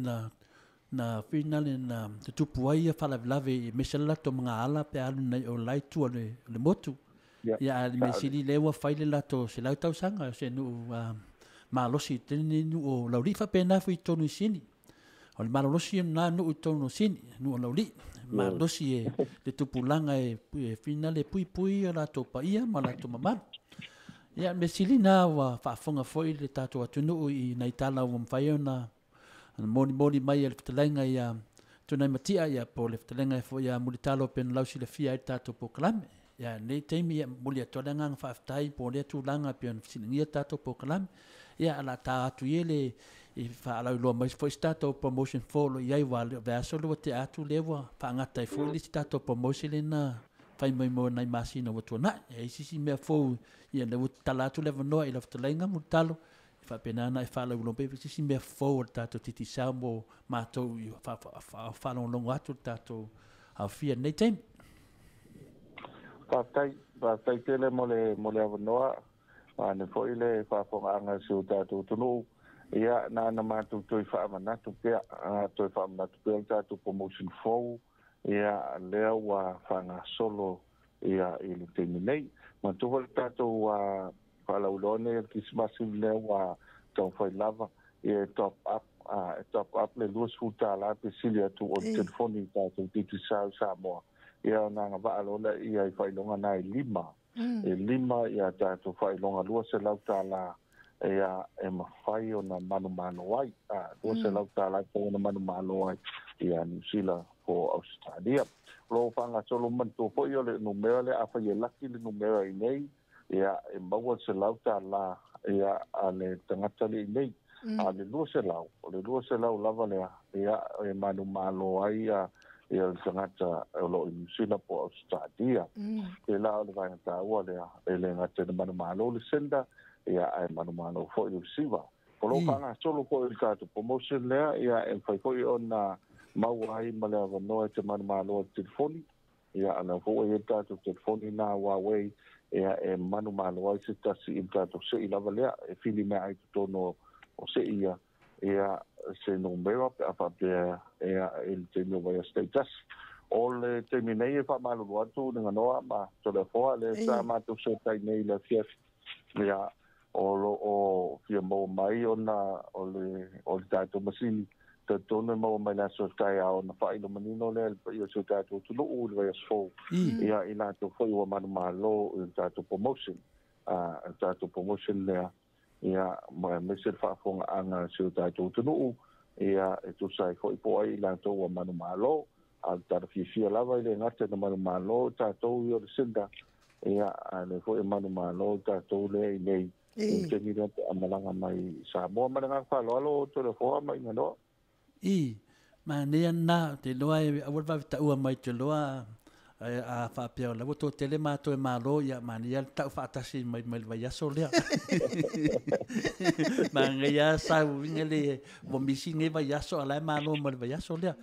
na finale na tutupu ai ia faalavelave aemaise le latou magaala pe alu nai o la itu o le motu. Ia a le mea sili lea ua fai le latou 100 tausaga o se nuu malosi tele ni nuu o Laulii faapena foi i totonu i Sini. O le malolosi na nuu i totonu o Sini, nuu o Laulii. Malosi e le tupulaga e finale puipui o latou paia ma latou mamalu. Ia mea sili na ua faafofoga foi le tatou atunuu i nai tala ua mafai ona molimoli mai e le fetalaiga ia Tunaimatia, ia po o le fetalaiga foi ia Mulitalo pe na lausilafia ai le tatou polokalame. Ia nei taimi ia momoli atu ai le agaga faafetai po o lea tulaga pe ona fesiligia le tatou polokalame. Ia o le a ta atu ia le i faalauiloa mai foi se tatou promotion fou o lo o i ai, ua vaiaso le ua tea atu lea ua faagata ai foi le isi tatou promotion lea na fai mai mo nai masina ua tuana'i. E i sisi mea fou ia le ua tatala atu le avanoa i lau fetalaiga Mulitalo e faapena ona e faalauiloa pea sisi mea fou o le tatou Digicel mo matou i faalogologo atu le tatou aofia i lenei taimi. Faafetai, faafetai tele mo le avanoa, vaeane foi le faafofogaaga a si o tatou atunuu. Ia, na ona matou toe faamanatu pea, toe faamanatu pea le tatou promotion fou, ia, lea ua faagasolo ia i le taimi nei. Manatua foi le tatou faalauiloa nei o le Kerisimasi lea ua taumafai lava, ia e top up, e top up le $20 pe sili atu o le telefoni i tatou Digicel Samoa. Ia ona agavaa loa lea i faailoga na e 5. E 5 ia tatou faailoga $200 ia e mafai ona manumalo ai. $200 e ona manumalo ai ia Niu Sila po Ausetalia. O lo o faagasolo manatua foi o le numera lea, afai e laki le numera i nei, ia e maua le $100 ia a le tagata le i nei. A le 200, o le 200 lava lea, ia e manumalo ai ia le tagata o lo o i Niu Sila po Ausetalia. E la o le vaega taua lea, e le gata i le manumalo le sender, ia ae manumalo foi le receiver. O lo o faagasolo foi le tatou promotion lea, ia e mafai foi ona maua ai ma le avanoa e te manumalo ai le telefoni. Ia a lea foi ua i ai le tatou telefoni na Huawei, ia e manumalo ai se tasi i le tatou sei lava lea, e fili mea ai totonu o sei ia, ia se numera pe a faapea ia i le taimi o vaiaso taitasi. O le taimi nei e faamalulu atu le ganoa ma Toleafoa le sa matou setai nei i le afiafi. Ia, o lo o fia maua mai ona o le tatou masini talitonu e maua mai le aso taeao ona faailo manino lea i le paia o si o tatou atunuu i le vaiaso fou. Ia i latou foi ua manumalo i le tatou promotion. Le tatou promotion lea, ia, ma aemaise le faafofogaaga a si o tatou atunuu, ia e tusa ai foi po o ai i latou ua manumalo. A o le tala fiafia lava i le gata na manumalo tatou i o le sender, ia, a le foi e manumalo tatou lea i nei, i le taimi lea pe a malaga mai i Samoa. Ma le agaga faaaloalo o Toleafoa ma Iganoa. I, manaia lena, te iloa e aua le vave taua mai te iloa a faapea o la ua toatele matou e malo, ia manaia le tau faatasi mai mai le vaiaso lea. Manaia sau uiga le ua misi nei vaiaso a la e malo mai le vaiaso lea.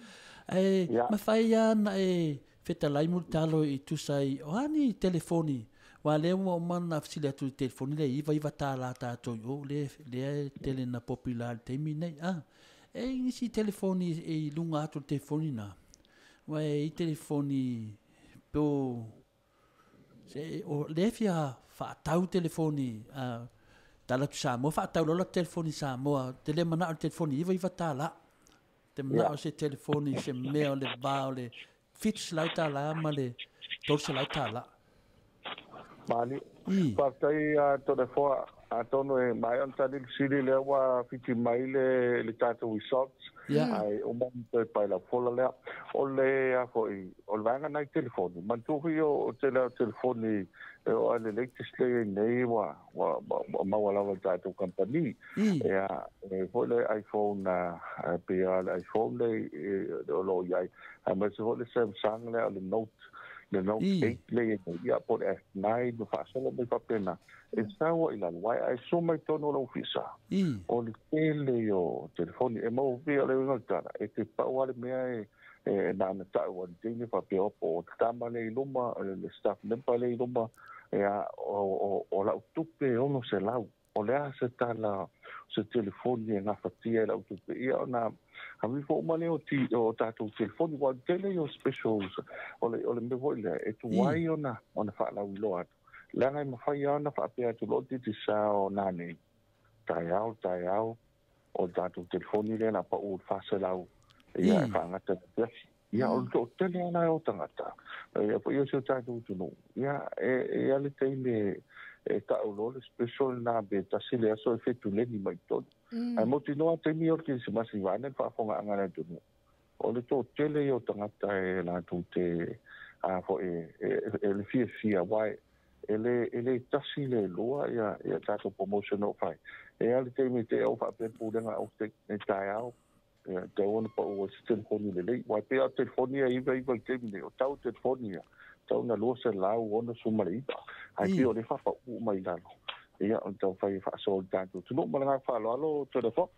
Ae mafai lava ona e fetalai Mulitalo i tusa ai o a ni telefoni, aua lea ua uma ona fesili atu i telefoni lea e $99 tatou i o, lea e tele na popular i le taimi nei. E i nisi telefoni e i luga atu o le telefoni na, aua e i telefoni po se o lea fia faatau telefoni tala atu Samoa faatau loa la telefoni Samoa te le manao le telefoni $99. Te manao se telefoni se mea o le va o le $700 ma le $300. Mali. Faafetai Toleafoa, atonu e maea ona tali le fesili lea ua fiti mai le tatou results. Ae uma ona toe pailaufola lea. O le a foi, o le vaega nai telefoni. Manatua foi o tele o telefoni e o le latest lea nei ua maua lava le tatou company. Ia, e foi le iPhone pe a le iPhone le o lo o i ai. Aemaise foi le Samsung lea o le Note, le Note 8 le ia po le S9 ma faasolo mai faapena. E sau i lalo, ai so mai tonu o le ofisa. O le tele o telefoni e maua pea le uiga o le tala, e te pau ale mea e na ana tau a le teine faapea po o tama le i luma, le staff member le i luma, ia o lau tupe 600. O le a se tala se telefoni e gafatia e lau tupe. Ia ona a fo uma lea o tatou telefoni, ua tele o specials, o le mea foi lea, e tuai ona faalauiloa atu. Leaga e mafai lava ona faapea atu loa Digicel na nei, taeao, o le tatou telefoni lea na pau le 400, ia e faagata le afiafi. Ia o le toatele lava o tagata, ia foi o si o tatou atunuu, ia e a le taimi e tau loa le special na be tasi le aso e fetuleni mai tonu. Ae mautinoa taimi o le Kerisimasi vaeane le faafofogaaga a le atunuu. O le toatele o tagata e latou te a foi e le fiafia, aua e le tasi le lua ia tatou promotion o fai. E a le taimi te au faapea pulega au te taeao, Ia tau ona pa'u ai se telefoni lelei uae pei a o telefoni ia iva iva i taimi nei o tau telefoni ia tau na 269 ae pei o lea faapa'u uma i lalo. Ia o le taumafai e faasoa i le tatou atunuu ma le agaga faaaloalo Toleafoa.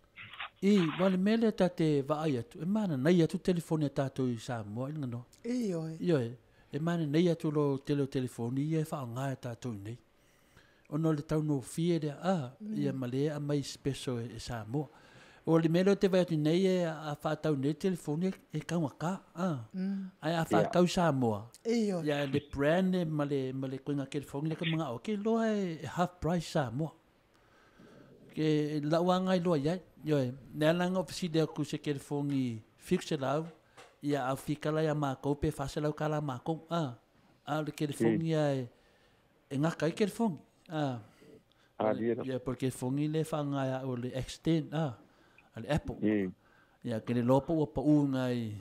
I, ua le mea lea ta te vaai atu, e mananaia atu telefoni a tatou i Samoa i le ganoa. Ioe. Ioe, e mananaia atu lo tele o telefoni ia e faaaoga e tatou i nei. Ona o le taugofie lea, a, ia ma lea e aumai special e Samoa. O le mea lea ou te vaai atu nei e a faatau nei le telefoni e taugata, a. Ae a faatau i Samoa, ia le brand ma le ituaiga telefoni lea e manao ai, ou te iloa e half price Samoa. Ke lau lava lena iloa i ai. Ioe, lea la na ou fesili atu i se telefoni 700, ia a fitala ia matou pe $400 matou, a. A o le telefoni lava e gata ai telefoni. A. Ia po o le telefoni lea e faaaoga e au o le X10 a, a le Apple. Ia ou te le iloa po ua pau i ina i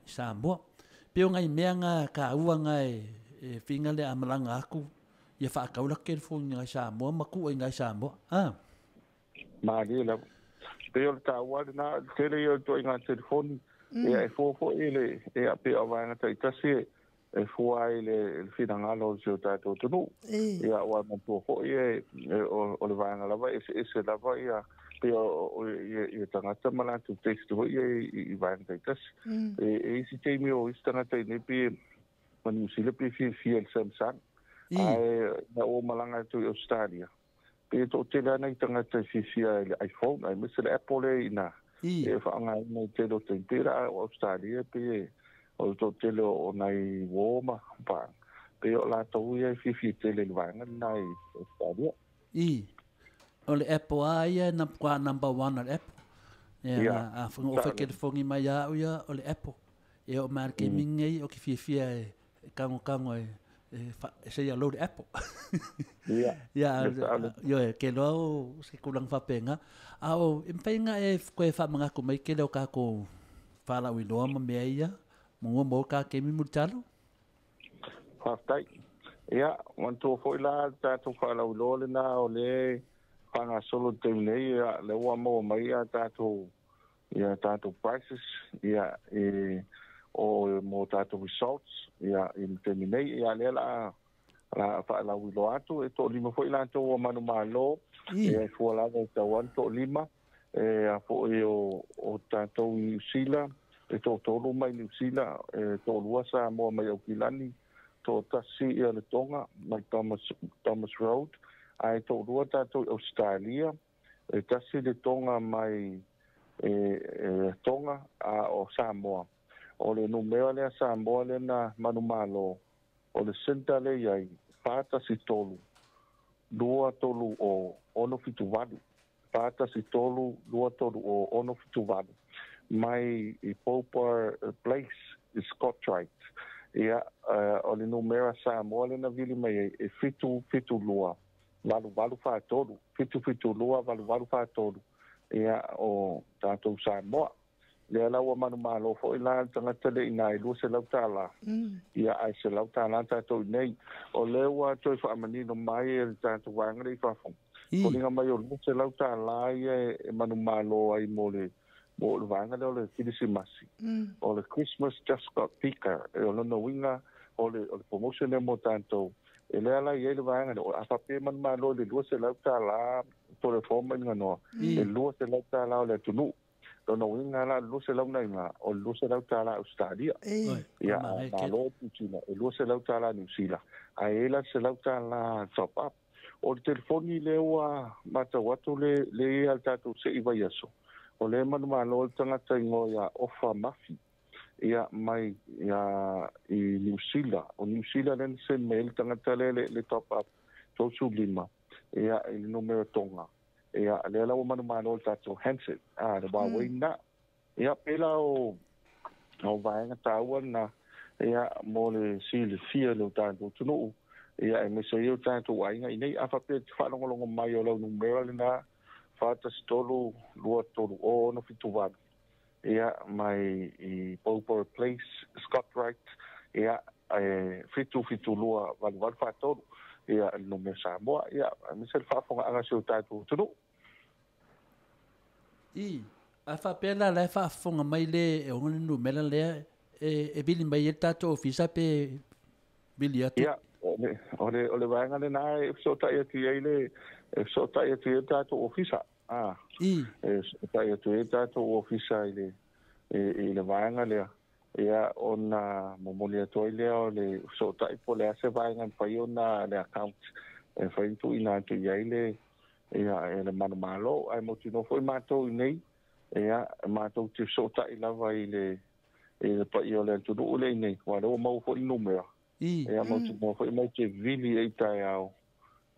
Samoa. Pei o nai mea na taua na e fina lea a malaga atu ia faatau lata telefoni i ina i Samoa ma tuu ai i ina i Samoa. A. Malie lava. Pei o le taua lena, o le tele ia o ituaiga telefoni, ia e fua foi i le, ia pei o vaega taitasi e fua ai le finagalo o si o tatou atunuu. Ia aua e manatua foi e o le vaega lava e eseese lava ia pei o ia tagata ma latou taste foi ia i vaega taitasi. E isi taimi o isi tagata i nei pei ma Niu Sila pei e fiafia i le Samsung. Ae ina ua malaga atu i Ausetalia, pei e toatele lava nai tagata e fiafia i le iPhone aemaise le Apple lea i ina e faaaogaina i le tele o taimi. Pei la o Ausetalia pei e o le toatele o nai uo ma paaga, pei o latou ia e fiafia tele i le vaega lena i Ausetalia. I, o le Apple lava ia na matua number one a le Apple. Ia, a na ou fai telefoni mai ia au ia, o le Apple. E oo mai lava i le taimi lenei, ou te fiafia e tagotago e say hello i le Apple. Ia, Ia, ioe, ke loa o se tulaga faapena. A o, e mafai ona e toe faamanatu mai tele o tatou faalauiloa ma mea ia, manu maua ta taimi mulitalo? Faafetai. Ia, manatua foi la le tatou faalauiloa lena o lea e faagasolo i le taimi nei, ia, lea ua maua mai a tatou ia tatou prices ia e o mo tatou results ia i le taimi nei, ia lea la la faalauiloa atu e toalima foi latou ua manumalo ia e fua lava i tauana toalima e a foi o tatou i Niu Sila e toatolu mai Niu Sila e toalua Samoa mai Aukilani toatasi ia le Tonga mai Thomas Road ae toalua tatou i Ausetalia e tasi le Tonga mai e Tonga a o Samoa. O le numera lea Samoa lea na manumalo o le centre lea i ai 413 230 678 413 230 678 mai i Poper Place i Scottright. Ia, o le numera Samoa lea na vili mai ai e 772 8843, 772 8843, ia, o tatou Samoa. Lea la ua manumalo foi la le tagata le i ina e $200, ia, ae $100 tatou i nei. O lea ua toe faamanino mai e le tatou vaega lea i fafo, foliga mai o $200 ia e manumalo ai mo le mo le vaega lea o le Kirisimasi. O le Christmas Just Got Thicker, o lona uiga o le promotion lea mo tatou. E lea la i ai le vaega lea, a faapea e manumalo i le $200 Toleafoa ma Iliganoa, e $200 o le atunuu. Lona uiga la, 200 na iga, o le $200 Ausetalia. Ia, a malo Niu Sila, e $200 Niu Sila. Ae i ai la le $100 top up. O le telefoni lea ua matau atu le i ai le tatou se i vaiaso, o lea e manumalo ai le tagata igoa ia Ofa Mafi, ia mai ia i Niu Sila. O Niu Sila lea na send mai ai le tagata lea le top up 35 ia i le numera Tonga. Ia lea la ua manumalo le tatou handset, a le Huawei na. Ia pela o vaega taua na ia mo le silafia le o tatou atunuu. Ia aemaise ai o tatou aiga i nei. A faapea e te faalogologo mai o lau numera lena 413 230 678 ia mai i Beauport Place, Scott Wright, ia e 772 8843 ia le numera Samoa. Ia aemaise le faafofogaaga a si o tatou atunuu. I, A faapea la la e faafofoga mai le e ona le numera lea e vili mai ai le tatou ofisa pe vili atu. Ia, o le vaega lena e fesootai atu i ai le e fesootai atu i ai le tatou ofisa. E fesootai atu i ai le tatou ofisa i le vaega lea. Ia, ona momoli atu ai lea o le fesootai po o le a se vaega e mafai ona le account e mafai ona tuuina atu i ai le ia e le manumalo. Ae mautinoa foi matou i nei, ia, matou te fesootai lava i le paia o le atunuu le i nei, aua o lea ua maua foi le numera. Ia, mautinoa foi mai te vili ai taeao,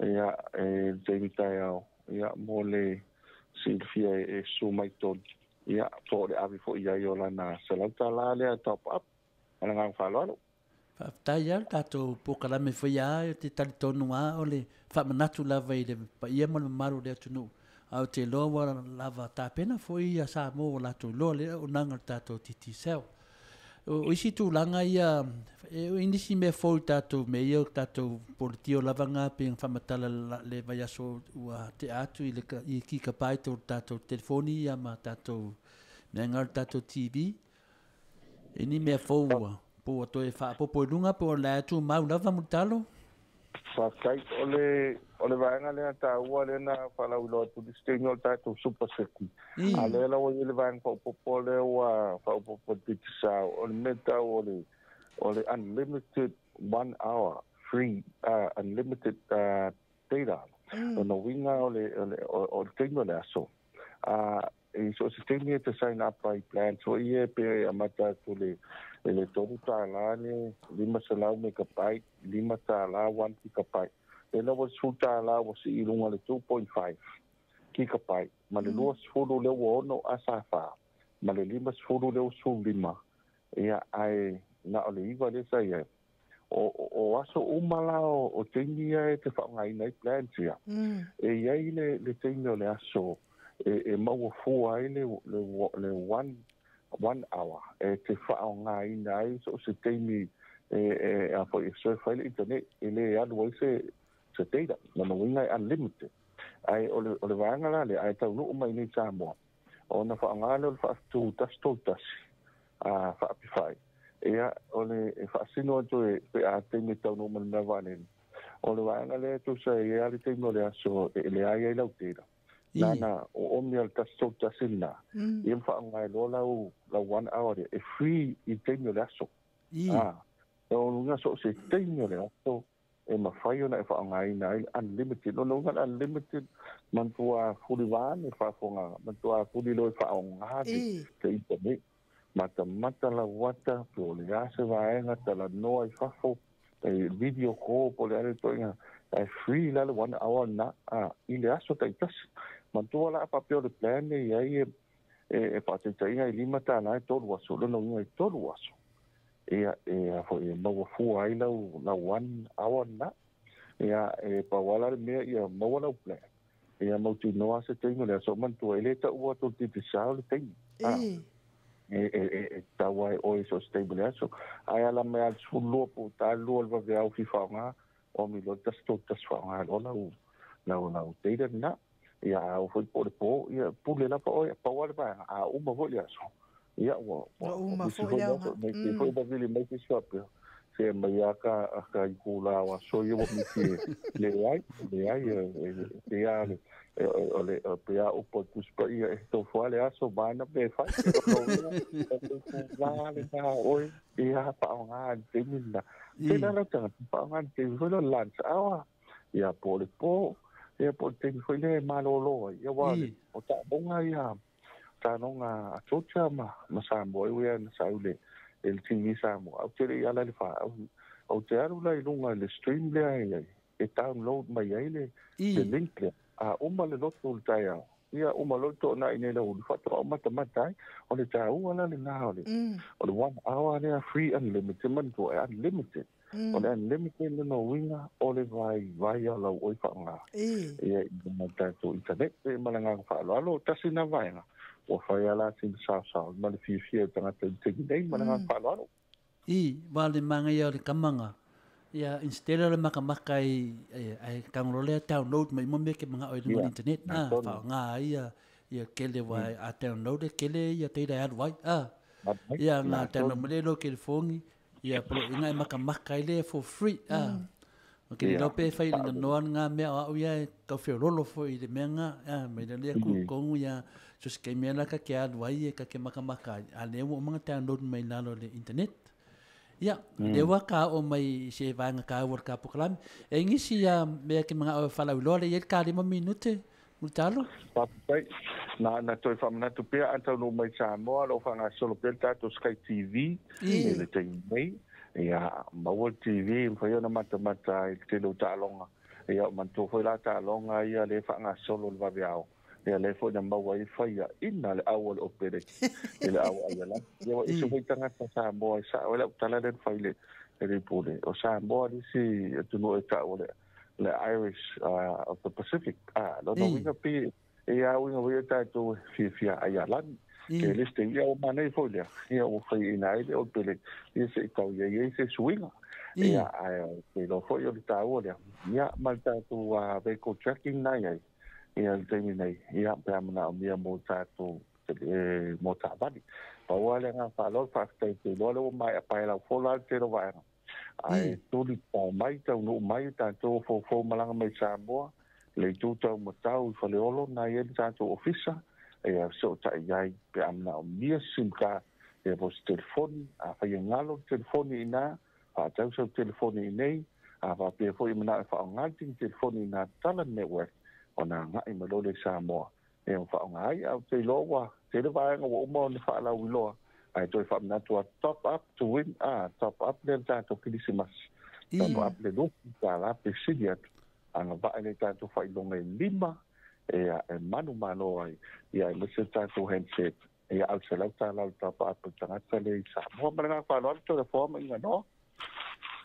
ia, e le taimi taeao, ia, mo le silafia e susu mai tonu, ia, po o le ave foi i ai o lana $100 lea top up. Ma le agaga faaaloalo. Faafetai lava le tatou polokalame foi a te talitonu a o le faamanatu lava i le paia ma le mamalu o le atunuu. A o te iloa ua lava tapena foi ia Samoa ua latou iloa le auaunaga o le tatou Digicel. O isi tulaga ia, e o nisi mea fou i tatou mea ia o tatou poletio lava ngā pe faamatala le vaiaso ua tea atu i le i gigabyte o le tatou telefoni ia ma tatou mea ngā o le tatou TV. E ni mea fou ua po ua toe faapopo i luga po o le a tumau lava Mulitalo. Faafetai. O le vaega lea taua lea na faalauiloa atu i le taimi o le tatou Super City. A lea la ua i ai le vaega faaopoopo lea ua faaopoopo i le Digicel, o le mea tau o le unlimited one hour free unlimited data. O uiga o le taimi o le aso. I so o se taimi e te sign up ai plan so ia pe amata atu le i le $3 le 500 megabyte, $5 1 gigabyte. Le la ua $10 ua sii i luga le 2.5 gigabyte ma le 20 lea ua ono asa fa ma le 50 lea ua 15. Ia, ae na o le 9 lea sa i ai. O aso uma la o taimi ia e te faaaogaina ai plans ia. E i ai le taimi o le aso e maua fua ai le one hour e te faaaogaina ai so o se taimi e a foi e surf ai le internet e le alu ai se data. Lona uiga e unlimited. Ae o le vaega la lea, ae taunuu mai nei Samoa, ona faaaoga lea o le faafetu 131 a faapifai. Ia, o le e faasino atu e pe a taimi e taunuu mai le mea vaalele. O le vaega lea tusa e i ai le taimi o le aso e leai ai lau data. Nana o omi al 131 na. Ia ma faaaoga ai loa lau one hour lea e free i le taimi o le aso. O luga so o se taimi o le aso e mafai ona e faaaogaina ai le unlimited. Lona uiga le unlimited matua fulivā le faafogaga, matua fuliloa e faaaoga le internet. Matamata lauata po o le a se vaega talanoa i fafo e video call po o le a le toiga ae free la le one hour na a i le aso taitasi. Matua la a faapea o le plan e i ai e faataitaiga i $5 e 3 aso, lona uiga i 3 aso. Ia, e a foi e maua fua ai lau one hour na. Ia, e pau lava la le mea ia maua lau plan. Ia mautinoa se taimi o le aso manatua e le taua atu le Digicel le taimi. E tau ai oe so o se taimi o le aso. Ae ala mai a le 12 po o 2 le vaveao fia faaaoga, o mi loa le 131 faaaoga loa lau data lena. Ia, a oo foi po o le po, ia pule lava oe, pau lava le vaega, a uma foi le aso. Ia, ua Ua uma ua foi le aoga. Mai te foi vavili mai se isi faapea. Se mai aka aka i kula o aso ia ua misi e leai, leai, e pe a le o le o pe a upo tusi paia e tofua le aso mana pe fai. E o uiga, o te kula le na oe, ia faaaoga le taimi lena. Tele lau tagata faaaoga le taimi foi lea o le lunch hour. Ia po o le po, ia po o le taimi foi lea e malolo ai. Ia ua o taaloga ia taaloga a Georgia ma Samoa e ui na sau le e le TV Samoa. Ou te le i ala i le fa ou te alu la i luga i le stream lea e download mai ai le link lea. A uma le loto o le taeao. Ia uma loto toonai nei lau uli faatoa matamata ai. O le taua la lena o le one hour lea free unlimited manatua e unlimited. O le unlimited lona uiga o le vaivai o lau oi faaaoga. Ia i le tatou internet e ma le agaga faaaloalo tasi na vaega. Ua fai ala sina saosao ma le fiafia o tagata i le taimi nei ma le agaga faaaloalo. I, wa le manaia o le kamaga. Ia, instead o le makamaka i, ai tagolo lea download mai mo mea ke mangao i luga o le internet. Na tonu. Faaaoga ai ia Ia kele wa a download e kele ia teira e alu ai. Ia nga download mai lea i lou kelefogi, ia poloaiga e makamaka ai lea for free. O ke lilo pe fai le noa nga mea o au ia e tau feololo foi i le mea nga, mai le lea kukongu ia so se mea la ka ke alu ai e ka ke makamaka ai. A lea ua uma ona download mai lalo le internet. Ia, lea ua ka o mai se vaega ka ua ka polokalame. E ngisi ia mea ke mga o falauiloa le i le ka 5 minute. Mulitalo? Faafetai. Na na toe faamanatu pea a taunuu mai Samoa, o lo o faagasolo pea le tatou Sky TV i le taimi nei. Ia, maua le TV e mafai ona matamata ai i le tele o taaloga. Ia, o manatua foi la taaloga ia lea e faagasolo i le vaveao. Ia, lea foi na maua ai le faiaina le au a le Opere i le au a Aialagi. Ia, ua ese foi tagata Samoa e sao ai lau tala lea na fai i le Pule. O Samoa le isi atunuu e tau o le le Irish of the Pacific. Lona uiga pe e a uiga foi ia tatou e fiafia ai alani. Ke le ste ia o manai foi lea. Ia o fai ina ai le o pele ia se i tau ia ia se suiga. Ia ai te lo foi o le taua lea. Ia ma le tatou vehicle tracking na iai. Ia le taimi nei. Ia pe a manaomia mo tatou mo taavale. Pau lava le agaga faaaloalo faafetai te iloa lea ua maea pae lau fola le tele o vaega. Ae tuli pao mai, taunuu mai tatou o foufou malaga mai Samoa, le itu taumatau i Faleolo na i ai le tatou ofisa, ia fesootai i ai pe a manaomia se sim card, ia po o se telefoni, afai e galo le telefoni i ina, faatau sau telefoni i inei, a faapea foi e manao e faaaoga le telefoni i ina tatala le network, ona agai mai loa lea i Samoa. E ono faaaoga ai, ae ou te iloa ua tele vaega ua uma ona faalauiloa, ae toe faamanatu atu, top up to win, a, top up lea le tatou Kerisimasi, top up le $20 pe sili atu, agavaa i le tatou faailoga e 5, e manumalo ai, ia aemaise le tatou handset, ia a o le $100 le top up o le tagata lea i Samoa. Ma le agaga faaaloalo, Toleafoa ma Iganoa.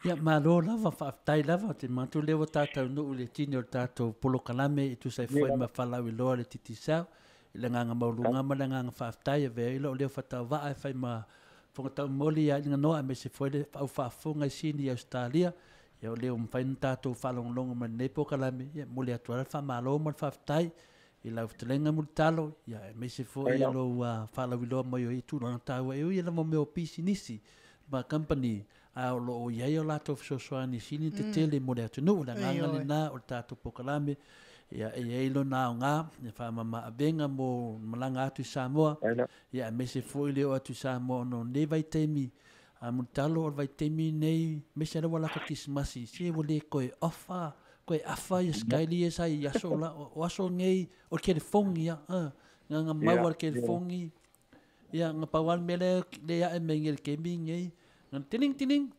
Ia, malo lava, faafetai lava. Ou te manatu lea ua ta taunuu i le tini o le tatou polokalame e tusa ai foi ma falauiloa le Digicel. I le agaga maualuga ma le agaga faafetai, avea ai lou leo faatauvaa e fai ma fofoga taumoli ia Iganoa aemaise foi le au faafofoga i Sini i Ausetalia. Ia, o lea ua mafai ona tatou faalogologo mai i lenei polokalame, ia, e momoli atu ai le faamalo ma le faafetai i lau fetalaiga Mulitalo, ia, aemaise foi lou faalauiloa mai o ia tulaga taua e ui lava mea o pisinisi ma company, a o lo o i ai o latou fesoasoani sili tetele mo le atunuu. O le agaga lena o le tatou polokalame, ia, e i ai lona aoga e faamama avega mo malaga atu i Samoa, ia, aemaise foi le oo atu i Samoa ona o lenei vaitaimi. A Mulitalo, o le vaitaimi nei, aemaise lava lata Kerisimasi, se ua le toe offer, toe afa ia Skyly ia sa i aso la, o aso nei, o le telefoni ia, nga mau a le telefoni, ia, nga pau lava le mea lea le ae mai nei i le taimi lenei, nga tiling tiling,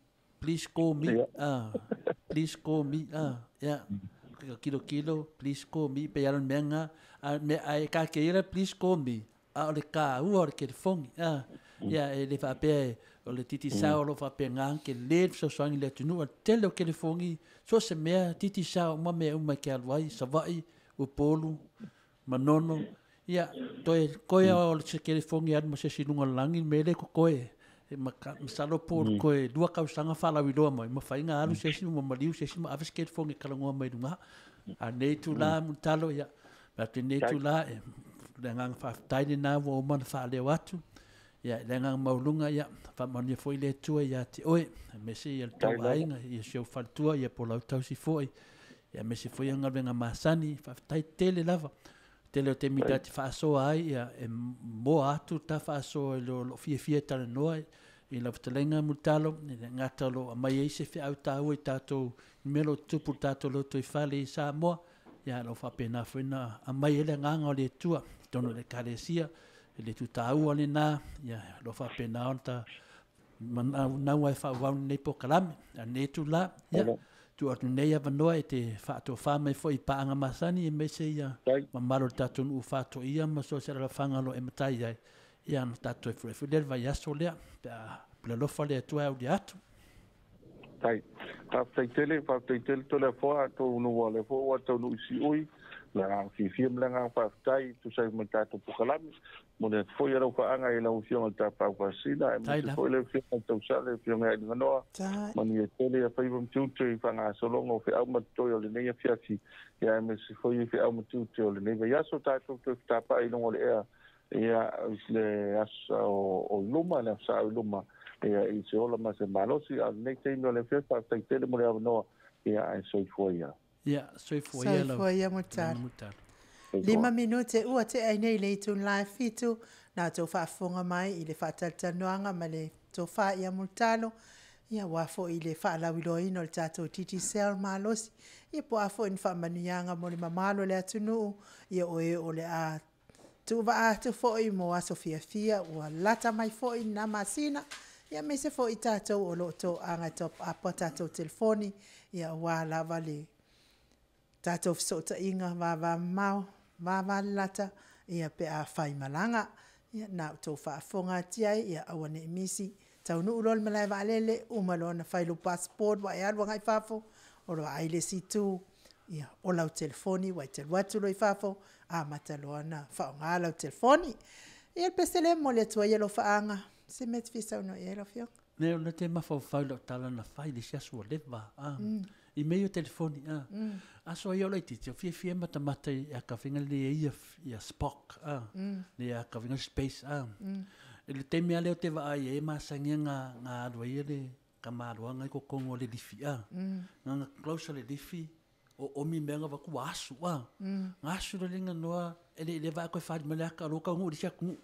please call me, please call me, ia, kilo kilo, please call me, pei lava o le mea lena, a mea ae kake ia la please call me, a o le kāua o le telefoni, ia, e le faapea o le Digicel o lo o faapena ke le fesoasoani i le atunuu, a le tele o telefoni, so o se mea, Digicel uma mea uma e te alu ai, Savaii, Upolu, Manono, ia, toe koe o se telefoni e alu ma se isi i luga o le lagi, le mea lea e totoe, e masalo po o le toe 2 tausaga faalauiloa mai, mafai ona alu se isi ma maliu se isi ma ave se telefoni e talanoa mai i luga. A lenei itula Mulitalo, ia, vae atu i lenei itula, e, le agaga faafetai lena ua uma ona faaleo atu. Ia, i le agaga maualuga, ia, faamanuia foi le Atua ia te oe, aemaise ia le tauaiga, ia si ou faletua, ia po o lau tausi foi, ia aemaise foi ia galuega masani, faafetai tele lava. Tele o taimi ta te faasoa ai, ia, e moa atu ta faasoa i lo lou fiafia e talanoa i lau fetalaiga Mulitalo, e le gata o lo o aumai ai se feau taua i tatou i mea o lo o tutupu i le tatou lotoifale i Samoa, ia, o lo o faapena foi ona aumai ai le agaga o le Atua i totonu o le Ekalesia, i le itu taua lena, ia, o lo o faapena ona ta naunau ai e faaauau lenei polokalame. A o lenei itula, ia, tuu atu nei avanoa e te faatofa mai foi i paaga masani, aemaise ia mamalu o le tatou nuu faatoia ma so o se alaalafaga o lo o e matai ai, ia, ona tatou toe feiloai foi lea i le vaiaso lea, pe a pule alofa le Atua e aulia atu. Tai. Faafetai tele Toleafoa atonu ua lea foi ua taunuu i siui le agaga fiafia ma le agaga faafetai tusa ai ma le tatou pokalame. Momoli atu foi lau faaga i lau Afioga i le Tapaau Faasisina aemaise foi le Afioga i le Tausala, le Afioga ia Aliganoa. Manuia tele ia faiva ma tiute i faagasologa o feau ma totoe o lenei afiafi, ia aemaise foi feau ma tiute o lenei vaiaso. Tatou toe fetapaai i luga o le ea ia le aso o i luma, le aso Sa o i luma, ia i se ola ma se malosi. A o lenei taimi o le afiafi, faafetai tele mo le avanoa, ia ae soifua ia. Ia, soifua ia lau. Soifua ia Mulitalo. 5 minute ua tea ai nei le itula e 7, na outou faafofoga mai i le faatalatalanoaga ma le tofa ia Mulitalo, ia aua foi le faalauiloaina o le tatou Digicel malosi, ia po o a foi ni faamanuiaga mo le mamalu o le atunuu, ia o e o le a tuuvaa atu foi mo aso fiafia ua lata mai foi lena masina, ia aemaise foi tatou o lo o toaga e top up a tatou telefoni, ia aua lava le tatou fesootaiga vavamamao, vavalalata, ia pe a faimalaga. Ia na outou faafofoga atu ai, ia aua ne i misi, taunuu loa i le malae vaalele, uma loa ona fai lou passport ua e alu agai i fafo, ona vaai le isi itu, ia o lau telefoni ua e te alu atu loa i fafo, amata loa ona faaaoga lau telefoni. Ia le pese lea e momoli atu ai alofaaga, se mea e te fia saunoa i ai lau Afioga? Ne, o lea te mafaufau i lau tala na fai i le isi aso ua leva, i mea ia o telefoni, Aso ia o laitiiti, o fiafia matamata i aka faiga le ia, ia Spock, le aka faiga space, I le taimi lava lea o te vaai ai e masani nga alu ai le tamaloaga i totonu o le lifi, Nga nga close le lifi, o omi mea nga avatu ua asu, Nga asu loa le noa, e le i leva ae toe fali mai le aka o lea ua taunuu i le isi atunuu,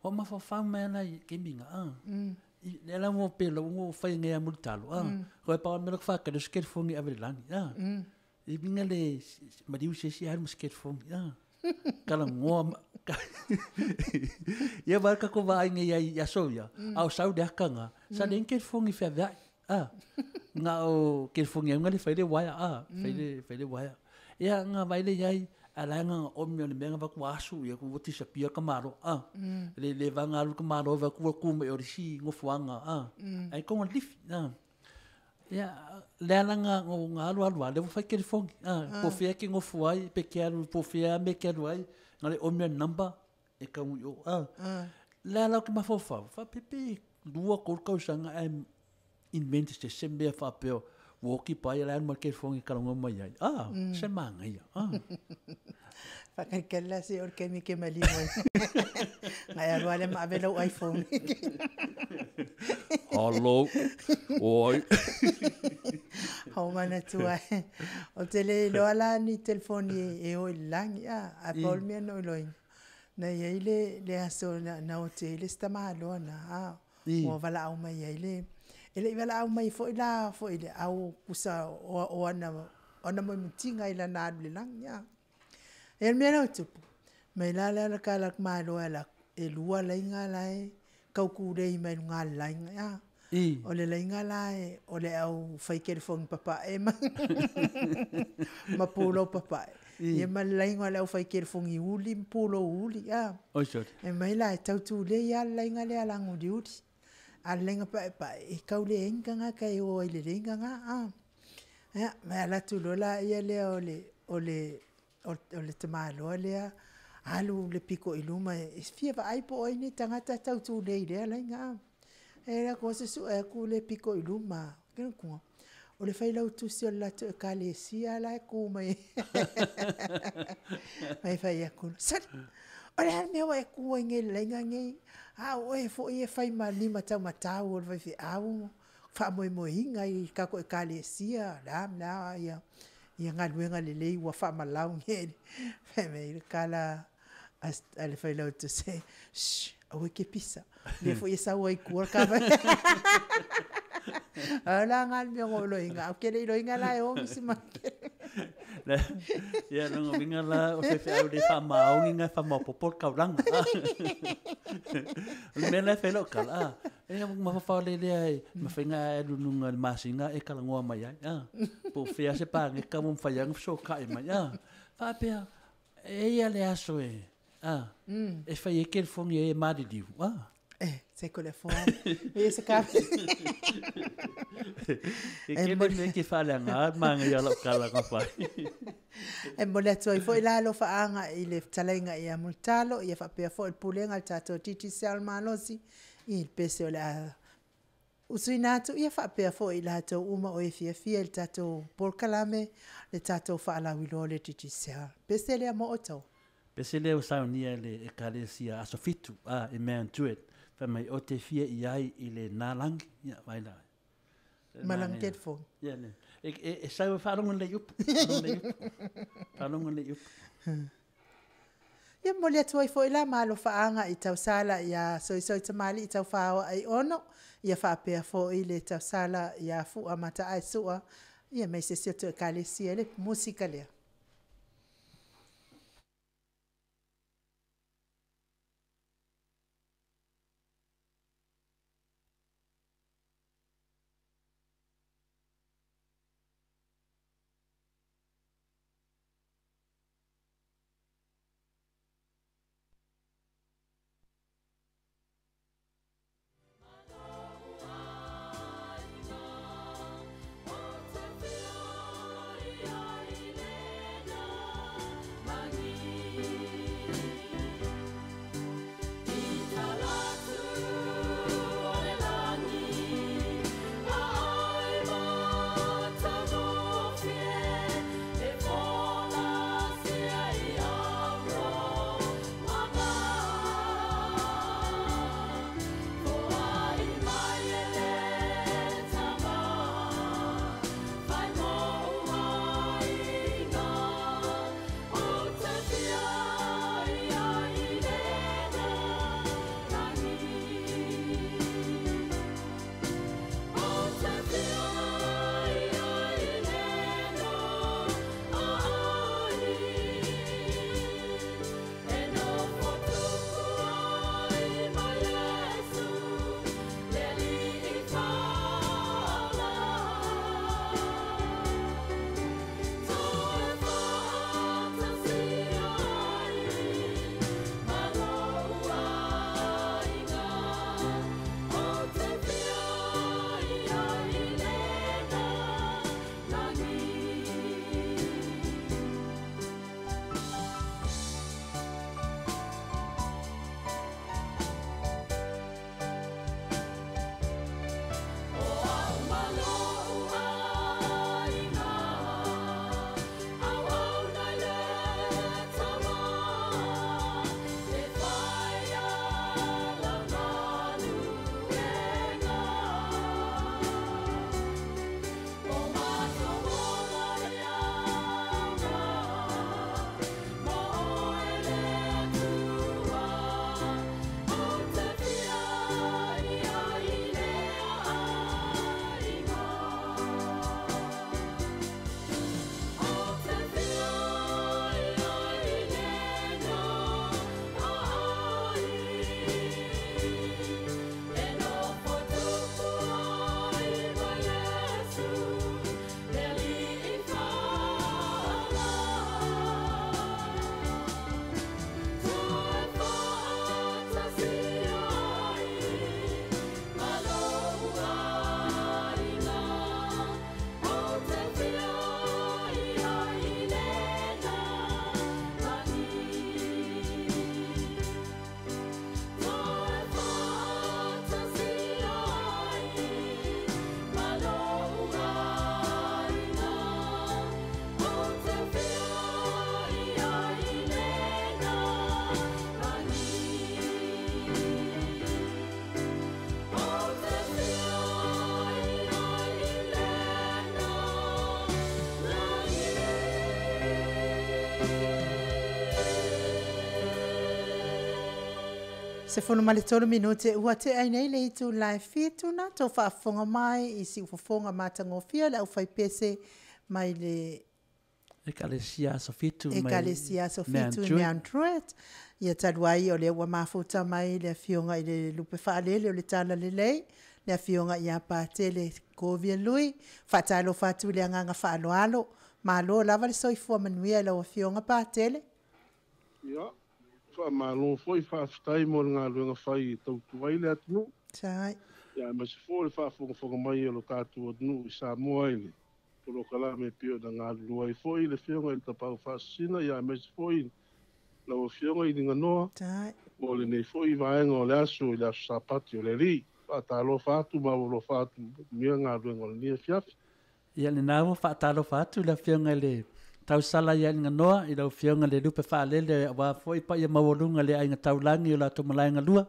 Ua mafaufau mai lava i taimi na, lea la ua pei ua fai nei lava Mulitalo, Toe pau lava le mea lea ou te faatali o se telefoni e ave i le lagi, E uiga le maliu i se isi ae alu ma se telefoni, Talanoa ma, ia vaai le tatou vaai nei ai i aso ia, a o sau le ata lena, sa leai ni telefoni feaveai, Na o telefoni auga lea e fai le uaea, fai le uaea. Ia na vaai lea i ai, a o la e na ona omi o le mea na avatu ua asu, ia ua disappear le tamaloa, Le le vaga alu le tamaloa vaai atu ua tu mai o le isi nofoaga, ae toga le lifi, Ia, lea la na alu alu lava, lea ua fai telefoni, po o fea e te nofo ai, pe te alu po o fea lava mea e te alu ai, na o le omi lava o le number e tau i o. Lea la ou te mafaufau, faapea pe 2, 3 tausaga ae invent se isi mea faapea ua oti paia la e alu ma le telefoni e talanoa mai ai. Se manaia. Faakalikali la se o le taimi e te maliu ai. Ngai alu lava lea ma ave lau iPhone. Hello. Oi. Ho manatua e. O te le iloa la ni telefoni e o i le lagi, a, ae pau le mea na ou iloaina, na i ai le, le aso na, na ote ai le isi tamaloa na, a, ua valaau mai ai le, e le i valaau mai foi la foi i le au kusa o, o ana, o ana moemitiga i lana alu i le lagi, a. E le mea la ua tupu, mai la lea o le tala a le tamaloa e alu atu, e 2 laiga la e tau tulei mai luga o le laiga, a. O le laiga la e, o le au fai telefoni papae ma, ma pulou papae. Ia ma le laiga o le au fai telefoni uli ma pulou uli, a. Oi sole. E mai la e tau tulei lava le laiga lea a le aguliuli. A o le laiga paepae, e tau leai ni tagata e o ai i le laiga na, a. Ia, ma e alu atu loa laia lea o le, o le, o le tamaloa lea, alu le pito i luma e fia vaai po o ai ni tagata tau tulei i lea laiga, a. E alu atu susue atu le pito i luma, o le failautusi o le latou ekalesia la e tu mai ai. Mai fai atu, sole, o le a le mea ua e tu ai nei i le laiga nei, a o oe foi e fai ma lima taumatau o le faifeau, faamoemoeina i le tatou ekalesia, le a ma le a ia, ia galuega lelei ua faamalau nei. Fai mai le tala a le failautusi, shh, aua e te pisa, lea foi e sau ai i tua le kava. O la nga le mea o loiga, au ke le iloiga la e o misi ma. Ia, lona uiga la o se feau le faamaoni na e faamaopoopo le taulaga. O le mea la e fai lau tala, e mafaufau le lea e mafai ona e alu i luga i le masina e talanoa mai ai, po o fea se paneta ua mafai ai ona fesootai mai, faapea, e i ai le aso e, e fai ai telefoni e maliliu, Se ko le foa. E se ka. E ke le me ke whale ngā manga ia lau kala ngā whai. E mo le atu ai foi la lo whaanga i le talainga ia multalo, ia whapea foi le pulenga le tātou Digicel malosi, i le pese o le a usuina atu, ia whapea foi i latou uma o e fiafia i le tātou polokalame, le tātou whaalauiloa le Digicel. Pese lea mo outou. Pese lea ua saunia e le Ekalesia Aso Fitu, a, i Mount Druitt, fai mai o te fia i ai i le nālangi, ia, vai la. Malang telefone. Ia, ne. E, e, e sau e faalogo lelei upu. Faalogo lelei upu. Faalogo lelei upu. Ia momoli atu ai foi la ma alofaaga i tausala ia Soisoi Tamalii Taufaaoa Aiono, ia faapea foi le tausala ia Fua Mataae Sua, ia mai se isi o Ekalesia i le musika lea. Sefulu ma le tolu minute ua tea ai nei le itula e fitu na tou faafofoga mai i siufofoga matagofie o le aufaipese mai le Ekalesia Aso Fitu mai Ekalesia Aso Fitu i Mount Druitt. Ia talu ai o lea ua mafuta mai le Afioga i le Lupe Faalele o le Talalelei, le Afioga ia Patele Kovia Lui. Faatalofa atu i le agaga faaaloalo. Malo lava le soifua manuia i lau Afioga Patele. Ia, Faamalo foi faafetai mo le galuega fai e tautua ai le atunuu. Sai. Ia aemaise foi le faafogafoga mai o lo tatou atunuu i Samoa i le polokalame e pei ona galulue ai foi le Afioga i le Tapaau Faasisina, ia aemaise foi lau Afioga i Liganoa mo lenei foi vaega o le aso i le aso Sapati o le Alii. Faatalofa atu ma aualofa atu manuia galuega o lenei afiafi. Ia lena ua faatalofa atu le Afioga i le Tausala ia Liganoa i lau Afioga i le Lupe Faalele aua foi paia maualuga le aiga taulagi o latou malae galua.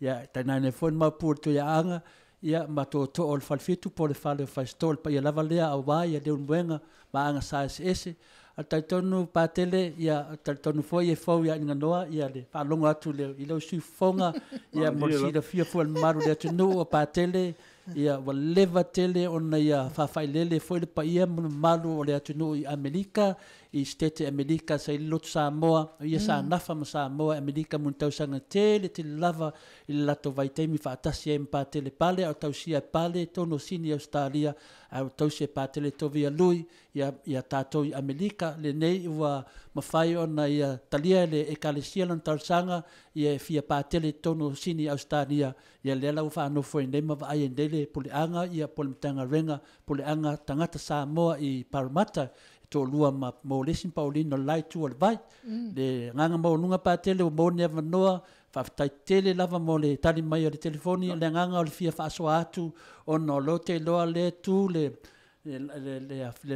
Ia tainane foi le maopu o le Tuiaaga, ia ma tootoo o le Falefitu po o le Fale o Fasitoo, le paia lava lea aua ia Leulumoega ma aga eseese. A talitonu Patele, ia talitonu foi e fou ia Liganoa ia le faalogo atu i lau sui fofoga, ia mo le silafia foi o le mamalu o le atunuu o Patele, ia ua leva tele ona ia faafailele foi le paia ma le mamalu o le atunuu i Amerika, i Setete Amerika sa i le lotu Samoa, ia sa nafa ma Samoa Amerika mo ni tausaga tele tele lava i le latou vaitaimi faatasi ai ma Patele Pale, a o tausia e Pale i totonu o Sini Ausetalia, a o tausi e Patele Tovia Lui ia tatou i Amerika. Lenei ua mafai ona ia talia e le Ekalesia lona talosaga ia e fia Patele i totonu o Sini Ausetalia, ia lea la ua faanofo ai nei ma vaai ai nei le puleaga ia po o le Matagaluega Puleaga Tagata Samoa i Parramatta, e toalua ma Molesi ma Paulino le la itu o le vai. Le agaga maualuga Patele ua maua ni avanoa, faafetai tele lava mo le tali mai o le telefoni, le agaga o le fia faasoa atu ona o lea ou te iloa lea tu le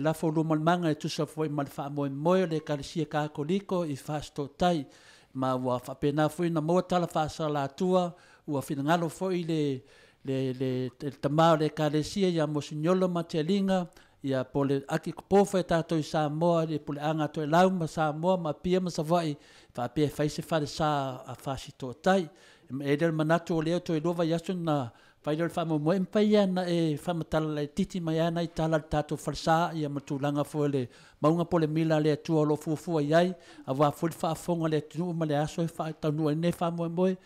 lafo lua maga e tusa foi ma le faamoemoe o le Ekalesia Katoliko i Fasitootai, ma ua faapena foi ona maua tala faasalatua, ua finagalo foi le tamā o le Ekalesia ia Mosignolo Matialiga, ia po o le Akikopo foi a tatou i Samoa, le puleaga a Toelau ma Samoa ma Apia ma Savaii, faapea e fai se falesa a Fasitootai. E le o le manatu o lea toe 2 vaiaso na fai lea o le faamoemoe, e mafai lava ona e faamatala laitiiti mai lava nai tala i le tatou falesa, ia ma tulaga foi o le mauga po o le mila a le Atua o lo o fuafua i ai, aua foi le faafofoga a le atunuu ma le aso e faataunuu ai lenei faamoemoe.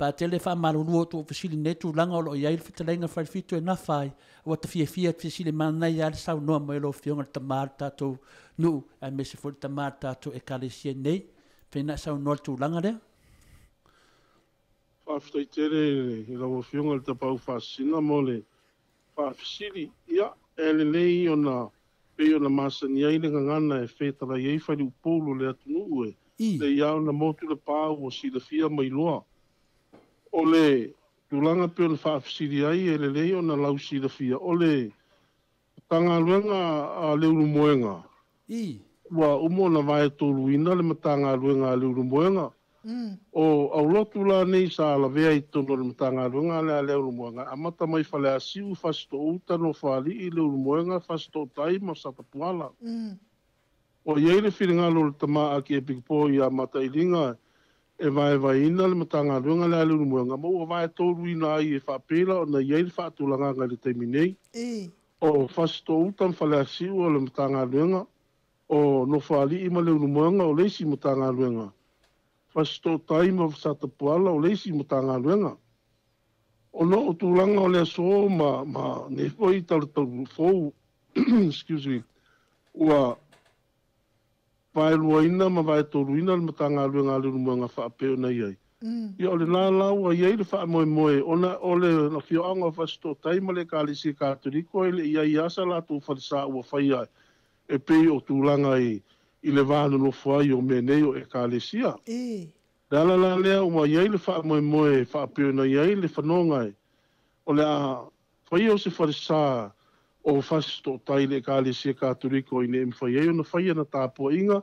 Patele faamalulu atu ua fesili nei tulaga o lo o i ai le fetalaiga Falefitu e nafa ai, ua ta fiafia fesili manaia lava le saunoa mai o lau Afioga i le tamā o le tatou nuu, aemaise foi le tamā o le tatou Ekalesia nei. Pei na saunoa le tulaga lea. Faafetai tele i lau Afioga i le Tapaau Faasisina mo le faafesili. Ia, e lelei ona pei ona masani ai le gagana e fetalai ai faleupolu o le atunuu e le ia ona motu le pā ua silafia mai loa. O le tulaga pei ona faafesili ai e lelei ona lau silafia o le Matagaluega a Leulumoega. Ua uma ona vaetoluina le Matagaluega a Leulumoega. O aulotu la nei sa lavea i totonu o le Matagaluega lea a Leulumoega, amata mai Faleasiu, Fasitoo-uta, Nofoalii, Leulumoega, Fasitootai ma Satapuala. O i ai le finagalo o le tamā Akiepikopo ia Matailiga e vaevaeina le Matagaluega lea a Leulumoega, ma ua vaetoluina ai e faapela ona i ai le faatulagaga i le taimi nei. O Fasitoo-uta ma Faleasiu o le Matagaluega, o Nofoalii ma Leulumoega o le isi Matagaluega, Fasitootai ma Satapuala o le isi Matagaluega. Ona o tulaga o le aso ma nei foi talatau fou, excuse me, ua vaeluaina ma vaetoluina le Matagaluega a Leulumoega faapea ona i ai. Ia o le la ua i ai le faamoemoe ona o le afioaga o Fasitootai ma le Ekalesia Katoliko e le i ai lava sa latou falesa ua faia e pei o tulaga i le va nonofo ai o mea nei o Ekalesia. Le ala la lea ua i ai le faamoemoe faapea ona i ai le fanoga e o le a faia o se falesa o Fasitootai le Ekalesia Katoliko i nei mafai ai ona faia na tapuaiga,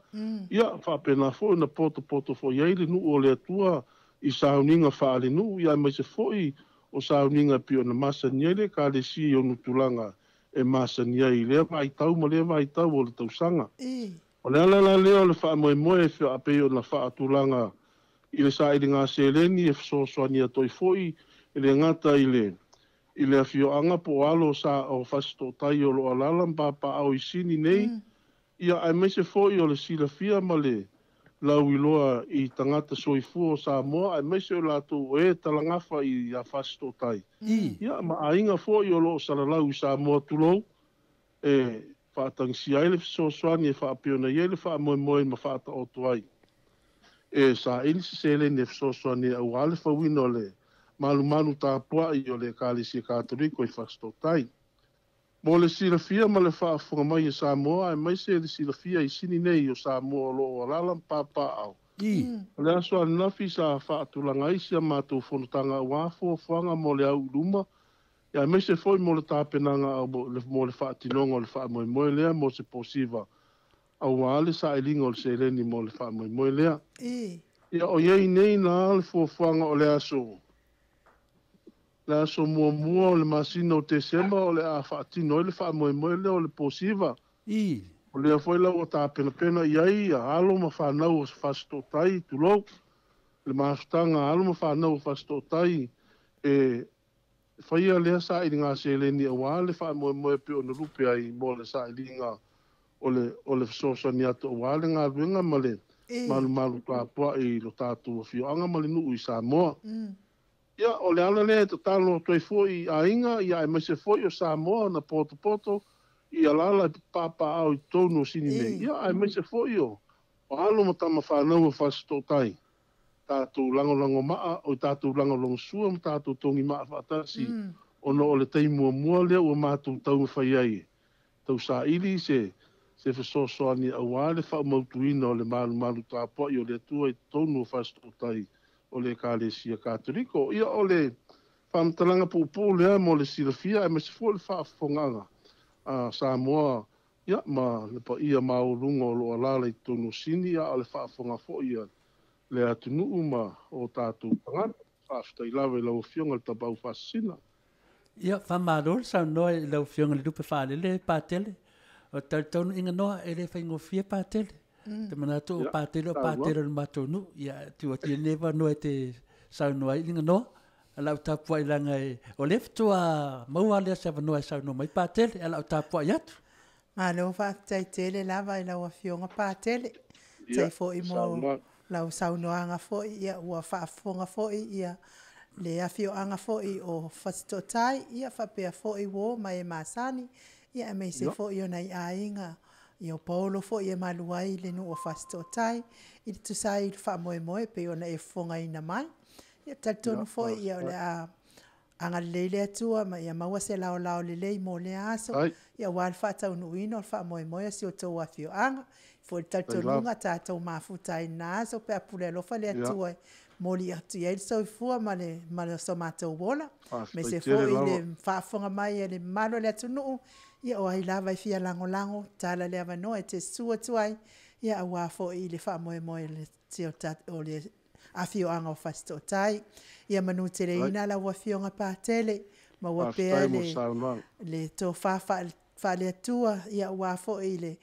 ia faapena foi ona potopoto foi ai le nuu o le Atua i sauniga faalenuu, ia aemaise foi o sauniga e pei ona masani ai le Ekalesia i ona tulaga e masani ai i lea vaitau ma lea vaitau o le tausaga. O le ala la lea o le faamoemoe e faapei ona faatulaga i le sailiga seleni e fesoasoani atu ai foi e le gata i le afioaga po o alo sa o Fasitootai o lo o alaala ma papaao i Sini nei, ia aemaise foi o le silafia ma le lauiloa i tagata soifua o Samoa, aemaise o latou o e talagafa i ia Fasitootai. Ia ma aiga foi o lo o salalau i Samoa tulou, e faatagisia ai le fesoasoani e faapea ona i ai le faamoemoe ma faataoto ai. e saili se seleni e fesoasoani auā le fauina o le malumalu tapua'i o le Ekalesia Katoliko i Fasitotai. Mo le silafia ma le faafofoga mai e Samoa aemaise le silafia i Sini nei o Samoa o lo o alaala ma papaaao. O le aso ananafi sa faatulaga ai si a matou fonotaga auā fuafuaga mo le au i luma aemaise foi mo le tapenaga mo le faatinoga o le faamoemoe lea mo se posiva auā le sailiga o le seleni mo le faamoemoe lea. Ia o i ai nei la le fuafuaga o le aso le aso muamua o le masina o Tesema o le a faatino ai le faamoemoe lea o le posiva. O lea foi la ua tapenapena i ai alo ma fanau o Fasitotai, tulou, le mafutaga a alo ma fanau o Fasitotai e faia lea sailiga seleni auā le faamoemoe pei ona lupe ai mo le sailiga o le o le fesoasoani atu auā le galuega ma le malumalu tapua'i i lo tatou afioaga ma le nuu i Samoa. Ia, o le ala lea e tatalo atu ai foi i aiga, ia aemaise foi o Samoa na potopoto i alaala e papaao i totonu o Sini nei, ia aemaise foi o alo ma tama fanau o Fasitotai, tatou lagolagomaa, o tatou lagolagosua ma tatou togimaa faatasi, ona o le taimi muamua lea ua matou taumafai ai e tausaili se se fesoasoani auā le faamautuina o le malumalu tapua'i o le Atua i totonu o Fasitotai o le Ekalesia Katoliko. Ia o le faamatalaga puupuu lea mo le silafia aemaise foi o le faafofogaaga a Samoa ia ma le paia maualuga o lo o alaala i totonu o Sini, a o le faafofoga foi a le atunuu ma o tatou tagata. Faafetai lava i lau Afioga i le Tapaau Faasisina. Ia, faamalo le saunoa i lau Afioga i le Lupe Faalele, Patele. O le talitonuiga noa, e le faigofie Patele. Te manatu o Patele o Patele o le matou nuu. Ia, tuu atu ia lenei avanoa e te saunoa ai i Liganoa. Lau tapuai leaga e, o lea faatoa maua lea se avanoa e saunoa mai Patele, ae lau tapuai atu. Malo faafetai tele lava i lau Afioga Patele. Tai foi mo lau saunoaga foi, ia ua faafofoga foi ia le afioaga foi o Fasitotai, ia faapea foi uo ma e masani, ia aemaise foi o nai aiga, ia o paolo foi e malu ai le nuu o Fasitotai, i le tusa ai i le faamoemoe pei ona e fofogaina mai. Ia talitonu foi ia o le a agalelei le Atua ma ia maua se laolao lelei mo lea aso, ia aua le faataunuuina o le faamoemoe o si o outou afioaga. Foi le talitonuga tatou mafuta ai i lena aso pe a pule alofa le Atua e moli atu i ai le soifua ma le ma le so matou ola. Aemaise foi le faafofoga mai a le mamalu o le atunuu, ia o ai lava e fia lagolago, tala le avanoa e te susu atu ai, ia aua foi i le faamoemoe o le afioaga o Fasitotai. Ia manuteleina lau Afioga Patele, maua pea le le tofa faale-Atua, ia aua foi le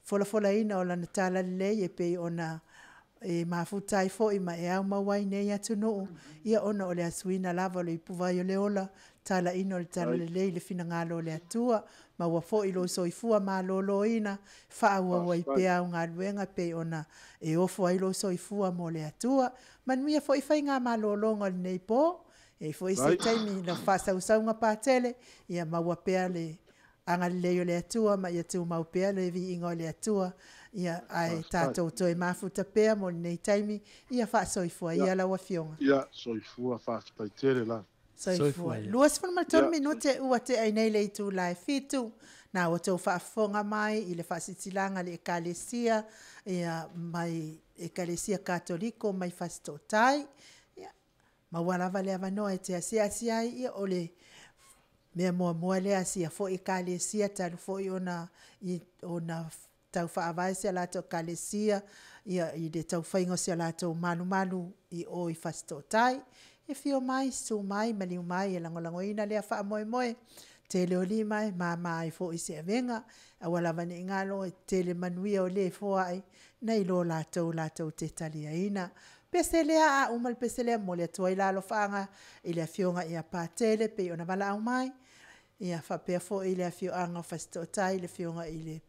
folafolaina o Lana talalelei e pei ona e mafuta ai foi ma e aumau ai nei atunuu, ia ona o le asuina lava o le ipuvai o le ola, talaina o le talalelei i le finagalo o le Atua. Maua foi lou soifua maloloina, faaauau ai pea au galuega pei ona e ofo ai lou soifua mo le Atua. Manuia foi faiga malologa o lenei po, e i ai foi se taimi lau faasausauga Patele, ia maua pea le agalelei o le Atua ma ia tumau pea le viiga o le Atua, ia ae tatou toe mafuta pea mo lenei taimi, ia faasoifua ia lau Afioga. Ia soifua, faafetai tele lava. Soifua. 23 minute ua tea ai nei le itula e 7, na ua outou faafofoga mai i le faasilasilaga a le Ekalesia, ia mai Ekalesia Katoliko mai Fasitotai. Ia, maua lava le avanoa e te asiasi ai, ia o le mea muamua lea asia foi Ekalesia talu foi ona i ona tau faavae si a latou Ekalesia, ia i le taufaiga o si a latou malumalu i o i Fasitotai. E afio mai, susu mai, maliu mai e lagolagoina lea faamoemoe, tele o lima e mama ai foi se avega, aua lava ne i galo e tele manuia o le foai nai lo latou latou te taliaina. Pese lea a uma le pese lea, momoli atu ai la alofaaga i le Afioga ia Patele pei ona valaau mai, ia faapea foi le afioaga o Fasitotai, le Afioga i le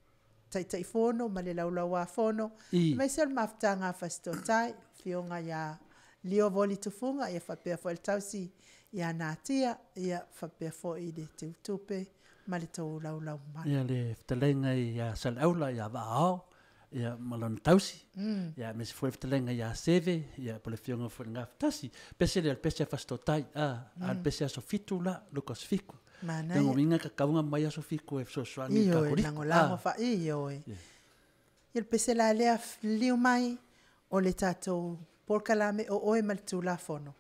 Taitaifono ma le Laulauafono, aemaise o le mafutaga a Fasitotai, Afioga ia Lio Voli Tufuga, ia faapea foi le tausi ia Natia, ia faapea foi le Teutupe ma le tou laulau mamalu. Ia le fetalaiga ia Saleaula ia Vaaao, Ia ma lona tausi. Ia aemaise foi le fetalaiga ia Seve, ia po o le Afioga foi i le Gafatasi. Pese lea o le pese a Fasitootai, a, a o le pese aso Fitu la, Luka aso 7. Manaia. Lona uiga e tatau ona aumai aso 7 e fesoasoani i le Ioe, Kakoliko. lagolago fa ioe. Ia le pese la lea liliu mai o le tatou polokalame o oe ma le Tulafono.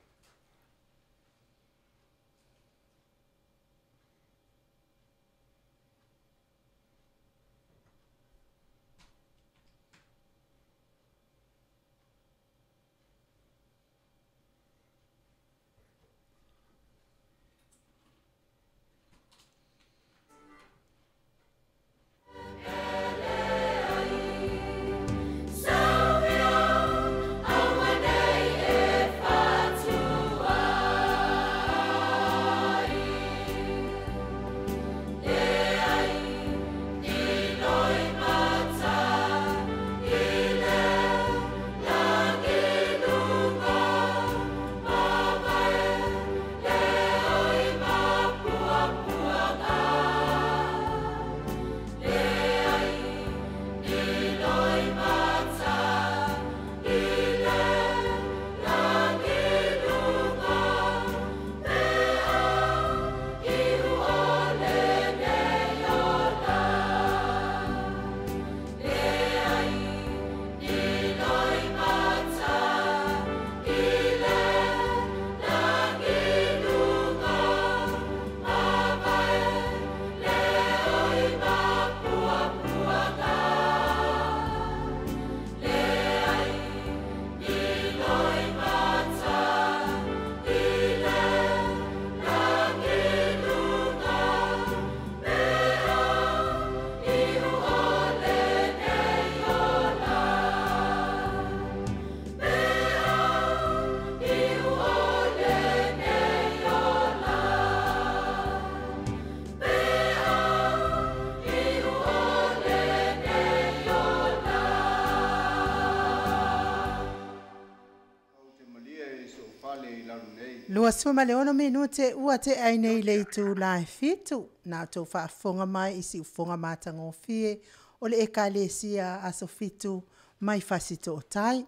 26 minute ua tea ai nei le itula e 7, na outou faafofoga mai i siufofoga matagofie o le Ekalesia Aso Fitu mai Fasitootai.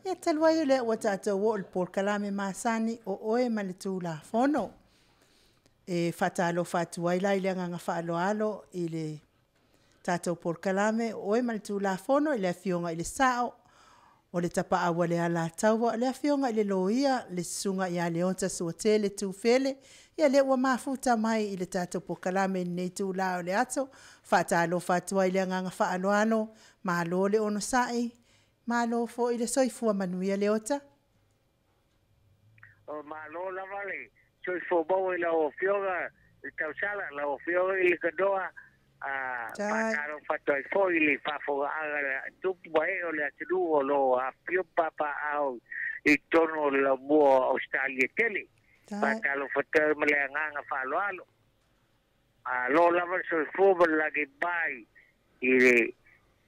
Ia talu ai o lea ua tatou oo i le polokalame masani o oe ma le Tulafono. E faatalofa atu ai la i le agaga faaaloalo i le tatou polokalame o oe ma le Tulafono i le Afioga i le Sao o le Tapaau a le Alataua, le Afioga i le Loia, le Susuga ia Leota Suatele Tufele, ia lea ua mafuta mai i le tatou polokalame i lenei itula o le aso. Faatalofa atu ai i le agaga faaaloalo, malo le onosai, malo foi le soifua manuia Leota. O malo lava le soifua maua i lau Afioga i le tausala, lau Afioga i le Ganoa, faatalofa atu ai foi i le faafofogaaga a tupu ma ee o le atunuu o lo o afifio ma papaaao i totonu o le laumua o Ausetalia tele. Faatalofa atu ai ma le agaga faaaloalo. Malo lava le soifua ma le lagi mai i le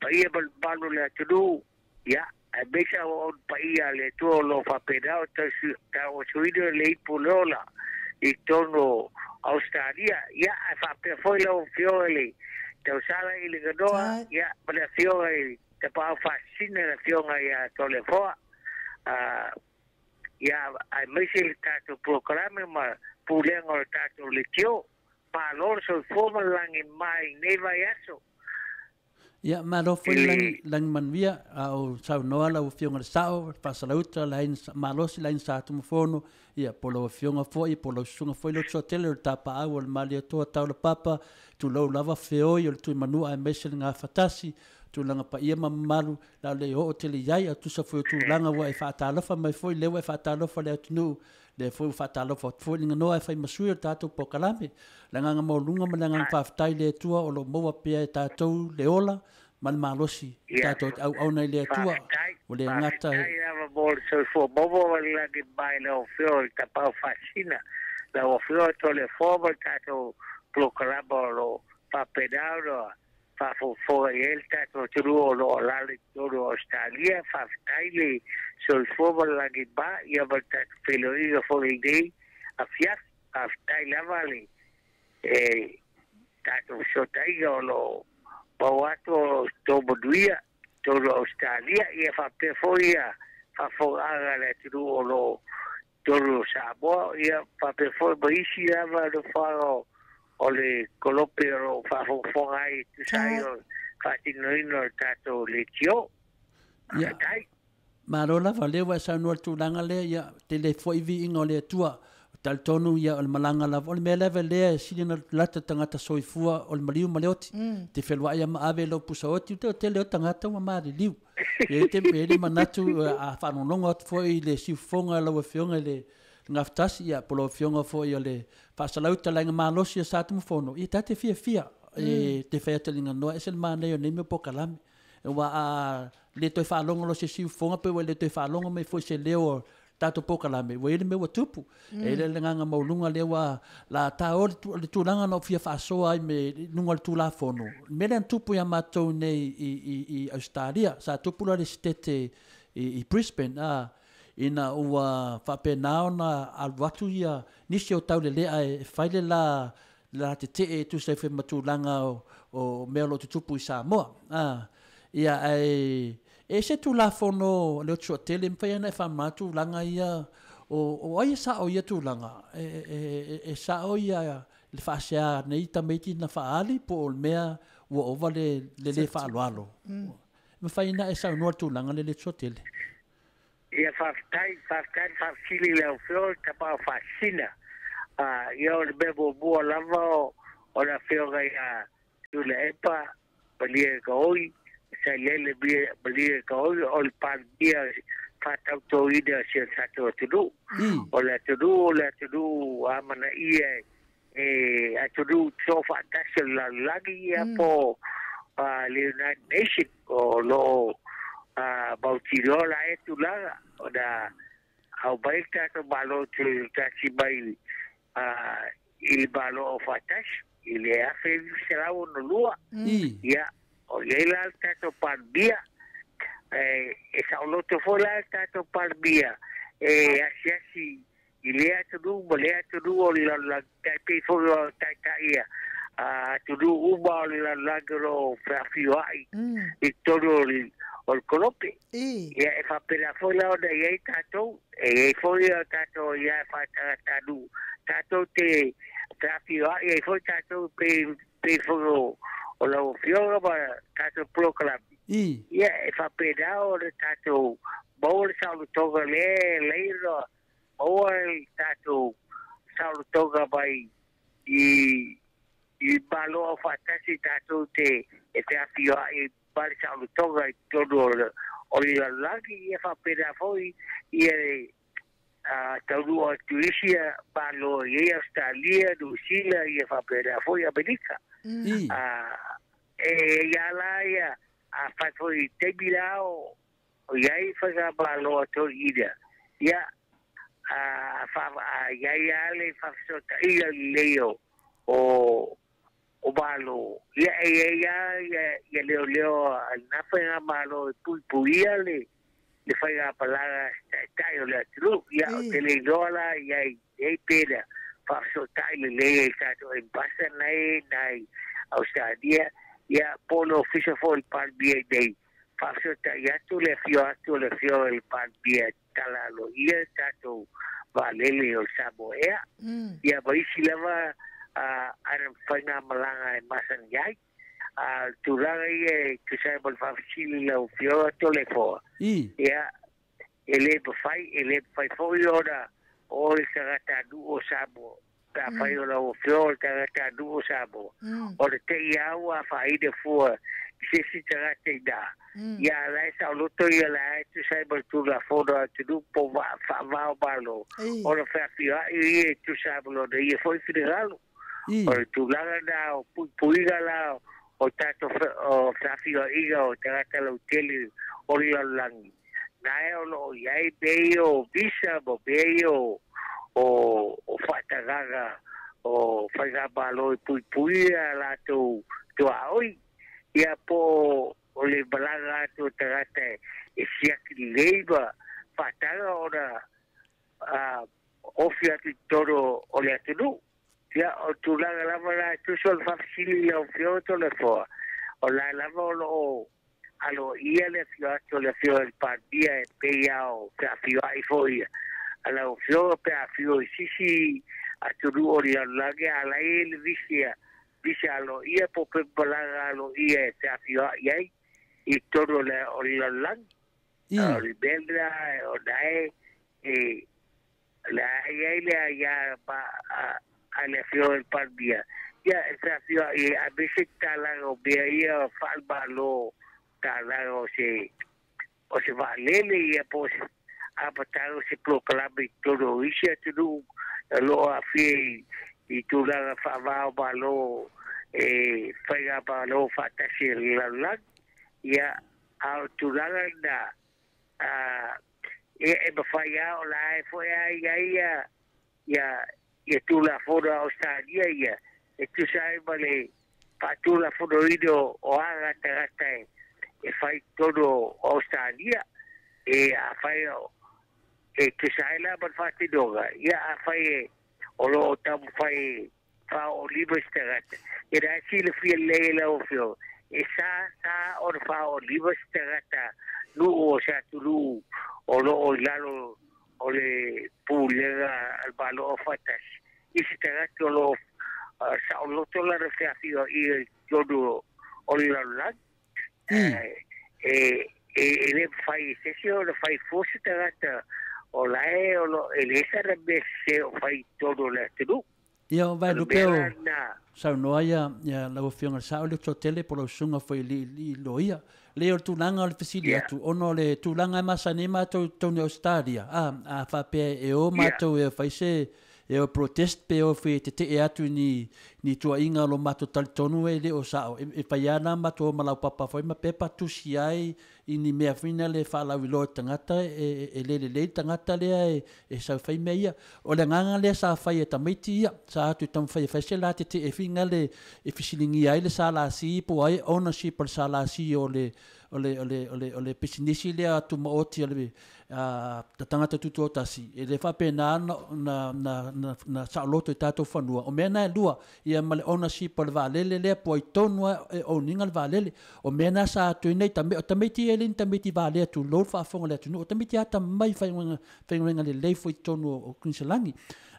paia ma le mamalu o le atunuu, ia, aemaise auauna paia a le Atua o lo o faapena ona tauasuina le ipu o le ola i totonu o Ausetalia. Ia, ae faapea foi lau Afioga i le Tausala i le Ganoa, ia, ma le Afioga i le Tapaau Faasisina, le Afioga ia Toleafoa, ia, aemaise le tatou polokalame ma pulega o le tatou leitio. Malo le soifua ma le lagi mai i lenei vaiaso. Ia, malo foi le lagi, lagi manuia, a o saunoa lau Afioga i le Sao, le Faasalauta, le Aiga Malosi, le Aiga Sa Tumafono, ia, po o lau Afioga foi, po o lau Susuga foi Leotuatele o le Tapaau o le Malietoa Taulapapa, tulou lava feoi o le Tuimanua aemaise le Gafatasi, tulaga paia ma mamalu, le a le oo tele i ai, a tusa foi o tulaga ua e faatalofa mai foi, lea ua e faatalofa i le atunuu, lea foi ua faatalofa atu foi le Ganoa e fai ma sui o le tatou polokalame. Le agaga maualuga ma le agaga faafetai i le Atua o lo o maua pea e tatou le ola ma le malosi i tatou te auauna i le Atua. Ua le gata Faafetai lava mo le soifua maua ma le lagi mai i lau Afioga i le Tapaau Faasisina, lau Afioga Toleafoa ma le tatou polokalame o lo o faapena ona faafogafoga i ai le tatou atunuu o lo o alaala i totonu o Ausetalia. Faafetai le soifua ma le lagi ma, ia ma le tatou feiloaiga foi i lenei afiafi. Faafetai lava le tatou fesootaiga o lo o maua atu o tou manuia. tolu Australia ia faapea foi ia faafofogaga a le atunuu o loo tolu Samoa ia faapea foi ma isi lava nofoaga o le kolope o loo faafogafoga ai e tusa ai o le faatinoina o le tatou leitio. Ia, malo lava, lea ua e saunoa i le tulaga lea, ia, tele foi viiga o le Atua. O talitonu ia o le malaga lava, o le mea lava lea e sili ona lata tagata soifua o le maliu ma le oti. Te feluai ma ave lou pusa oti, o tele o tagata ua maliliu. E te e le manatu a faalogologo atu foi i le siufofoga a lau Afioga i le Gafatasi, ia, po o lau Afioga foi o le Faasalau Talaiga Malosi o Satunumafono, ia ta te fiafia e te fai atu i le ganoa, ese le manaia o nei mea o polokalame. Aua a le toe faalogo loa se siufofoga pe ua le toe faalogo mai foi se leo o tatou polokalame, ua i ai le mea ua tupu. E i ai le agaga maualuga lea ua la ta o le tulaga na ou fia faasoa ai me luga o le Tulafono. Le mea lea na tupu ia matou nei i Ausetalia, sa tupu la le sitete i Brisbane, ina ua faapena ona alu atu ia nisi o taulelea e fai le la la tetee e tusa ai foi ma tulaga o mea o lo o tutupu i Samoa. Ia, ae e ese Tulafono le Otusuatele, e mafai ona e faamama tulaga ia o ai e sao i ia tulaga? E sao ia le faasea nei tamaiti na faaali po o le mea ua ova le le faaaloalo? E mafai ona e saunoa i le tulaga lea le Otusuatele? Ia, faafetai, faafetai le faafesili i lau Afioga i le Tapaau Faasisina. Ia, o le mea muamua lava o le Afioga ia Tuilaepa Malie Gaoi, Sailele Malie Gaoi, o le Palemia faatautoina o si o tatou atunuu. O le atunuu, o le atunuu amanaia e atunuu soofaatasi o le lalolagi, ia po le United Nation o loo mautinoa la e tulaga ona aumai le tatou Malo tuitasi mai i le Malo Aufaatasi i le 1962. Ia, o i ai la le tatou Palemia, e saoloto foi la le tatou Palemia e asiasi i lea atunuu ma lea atunuu o le lalolagi, tai pei foi o taitai a atunuu uma o le lalolagi o lo o feafioai i totonu o le kolope. Ia, e faapena foi la ona i ai tatou, e i ai foi o tatou ia e faatagatanuu, tatou te feafioai ai foi tatou pei foi o lau Afioga ma tatou polokalame. Ia, e faapena ona tatou maua le saolotoga lea e leai maua le tatou saolotoga mai i Malo Aufaatasi tatou te e feafioai ma le saolotoga i totonu o le lalolagi. Ia faapena foi ia le taunuu atu isi Malo i ai Australia, New Zealand, ia faapena foi Amerika. E ia la ia a fai foi taimi la o i ai faigamalo a toeaiina, ia a i ai lava le faafesootaiga lelei o Malo, ia e i ai lava ia leoleo a lena faigamalo e puipuia le faigamalaga taitai o le atunuu. Ia, o te le iloa la i ai nei pe na faafesootai lelei ai tatou embasa nai Australia, ia po o le ofisa foi o le Palemia i nei faafesootai atu le afio atu o le afioga i le Palemia e tatala aloaia le tatou vaalele o le Samoa Air, ia ma isi lava ana faigamalaga e masani ai. A o le tulaga ia e tusa ai ma le faafesili i lau Afioga Toleafoa, ia, e le mafai, e le mafai foi ona o le tagatanuu o Samoa, pe afai o lau Afioga o le tagatanuu o Samoa, ona te i lava ua afaina fua i se isi tagata i ina, ia a la e saoloto ia la e tusa ai ma le Tulafono a atunuu po o faavao Malo, ona feafioai ia e tusa ai ma lona ia foi finagalo. O le tulaga na o puipuiga la o tatou feafioaiga o tagata lautele o le lalolagi, na e o loo i ai mea ia o visa ma mea ia o faatagaga o faigamalo e puipuia latou tuaoi, ia po o le malaga atu o tagata e siaki lelei ma faataga ona ofi atu i totonu o le atunuu. Ia, o tulaga lava la e tusa o le faafesili i lau Afioga Toleafoa, o la lava o loo alo ia le afio atu le afio le Palemia e pei ao pe afioai foi ia. Ala o fio pe afio i sisi atunuu o le lalolagi ala i le visia visa alo ia po pe palaga alo ia e te afioai ai i tonu o le lalolagi. O le mea o nae e le ai ai le ia pa a le afio le Palemia. Ia e te afioai a mese talaga o mea ia faalmalo talaga o se vaalele ia po se apataga o se polokalame i tonu o isi atunuu lo aafia i tulaga faavao malo e faiga malo faatasi e le lalolagi. Ia a o tulaga na e mafai a o la e foi ai ai ia tulafono a Australia ia e tusa ai ma le faatulafonoina o aga tagata e fai tonu o Australia e afai e tusa ai la ma le faatinoga ia afai e o lo o taumafai faaoolima se tagata e la silafia lelei lau afioga e sa ona faaoolima se tagata nuu o se atunuu o lo o i lalo o le pulega a le Malo o faatasi i se tagata o lo o saoloto lana feafioaiga i totonu o le lalolagi. E le mafai e se isi ona fai fua se tagata o lae o lo e le sana mea sesē o fai i totonu o le atunuu. Ia o Vaelupe o saunoa ia lau Afioga i le Sao le Totele po o lau susuga foi i loia. Leai o le tulaga o le fesili atu ona o le tulaga e masani ai matou i totonu i Ausetalia, a faapea e o matou e fai se e o protest pe o foi e tetee atu i ni tuuaiga o lo matou talitonu e le o sao, e fai lava la matou o ma laupapa foi ma pepa tusi ai i ni mea foi na le faalauiloa i tagata e le lelei le tagata lea e sau fai mea ia. O le agaga lea sa fai e tamaiti ia, sa atu i taumafai e fai se la tetee foi na le e fesiligia ai le SLC po o ai ownership o le SLC o le o le o le o le o le pisinisi lea tumaoti o le tagata tutoatasi, e le faapena na saoloto i tatou fanua. O mea na e lua, ia ma le ownership o le vaalele lea po o ai tonu lava e own ina le vaalele. O mea na sa atu ai nei o tamaiti ia e le ni tamaiti valea tulou le faafofoga a le atunuu, o tamaiti atamamai faigaluega lelei foi i totonu o Kuiniselani.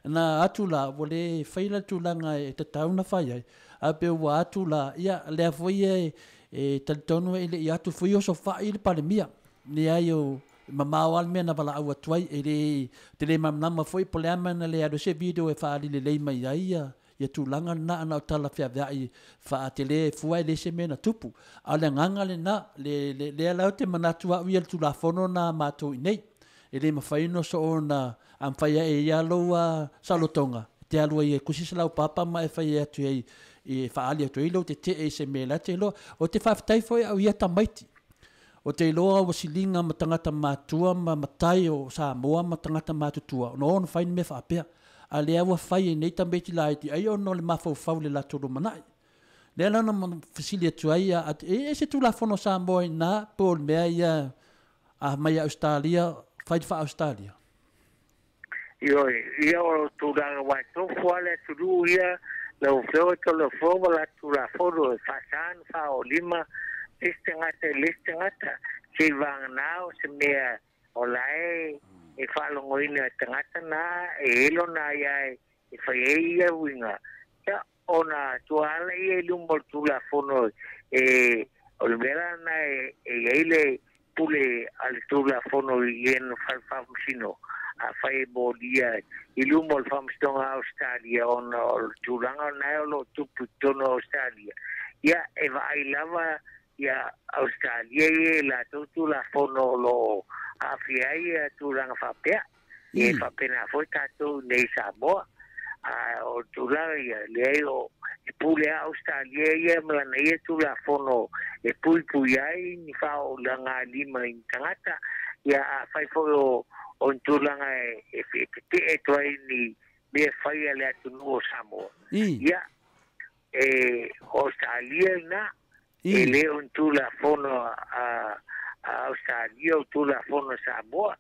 Na atu la, ua le faia la le tulaga e tatau ona fai ai, ae pei ua atu la, ia lea foi e talitonu e le i atu foi osofai le Palemia. Leai o mamao lava le mea na valaau atu ai, e le, te le malamalama foi po o le a mea na le alu ai se video e faaali lelei mai ai ia tulaga lena ana o tala feaveai faatele fua e le se mea na tupu. A o le agaga lena, le, le, lea la ou te manatu au ia i le Tulafono lena a matou i nei. E le mafai ona soo ona, a mafai lava e ia lou saolotoga, e te alu ai e kusi se laupapa ma e fai atu ai, e faaali atu ai lou tetee i se mea la te iloa. Ou te faafetai foi au ia tamaiti. O te iloa ua siliga ma tagata matutua ma matai o Samoa ma tagata matutua ona o ona fai ni mea faapea. A lea ua fai e nei tamaiti laiti ai ona o le mafaufau i le latou lumanai. Lea la na fesili atu ai ia, e i ai se Tulafono a Samoa i ina po o le mea ia a mai ia Ausetalia, fai le faa-Ausetalia? Ioe, ia o tulaga ua e tofu lava le atunuu ia, lau Afioga Toleafoa ma la Tulafono e faasa ona faaolima le isi tagata i le isi tagata, se i vagana o se mea o la e faalogoina e tagata na e elo na ia e fai ai ia uiga, ia ona tua ala ia i luma o le Tulafono e o le mea la lena e i ai le pule a le Tulafono i lena fale faamasino afai e molia i luma o le Faamasinoga a Ausetalia ona o le tulaga lena o lo o tupu i totonu o Ausetalia, ia e vaai lava ia Ausetalia ia i latou Tulafono o lo o aafia ai ia tulaga faapea. E faapena foi tatou i nei i Samoa. A o le tulaga ia, leai o e pule lava Ausetalia ia ma lana ia Tulafono e puipui ai ni faaoolagailima i ni tagata. Ia afai foi o ni tulaga e tetee atu ai ni mea fai a le atunuu o Samoa, ia e o Ausetalia lena, e le o ni Tulafono a Ausetalia o Tulafono a Samoa.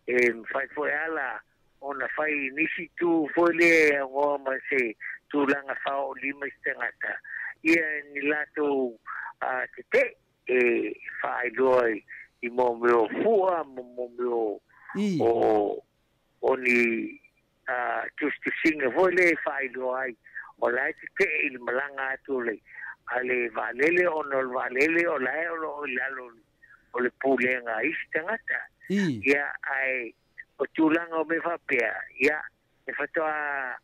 E mafai foi lava ona fai nisi tu foi lea e aunoa ma se tulaga faaoolima i se tagata, ia ni latou tetee. e faailoa i mo mea o fua mo mea o ni tusitusiga foi lea e faailoa ai o la e tetee i le malaga atu o le a le vaalele ona o le vaalele o la e o loo i lalo o le pulega a isi tagata. Ia ae o tulaga o mea faapea ia e faatoa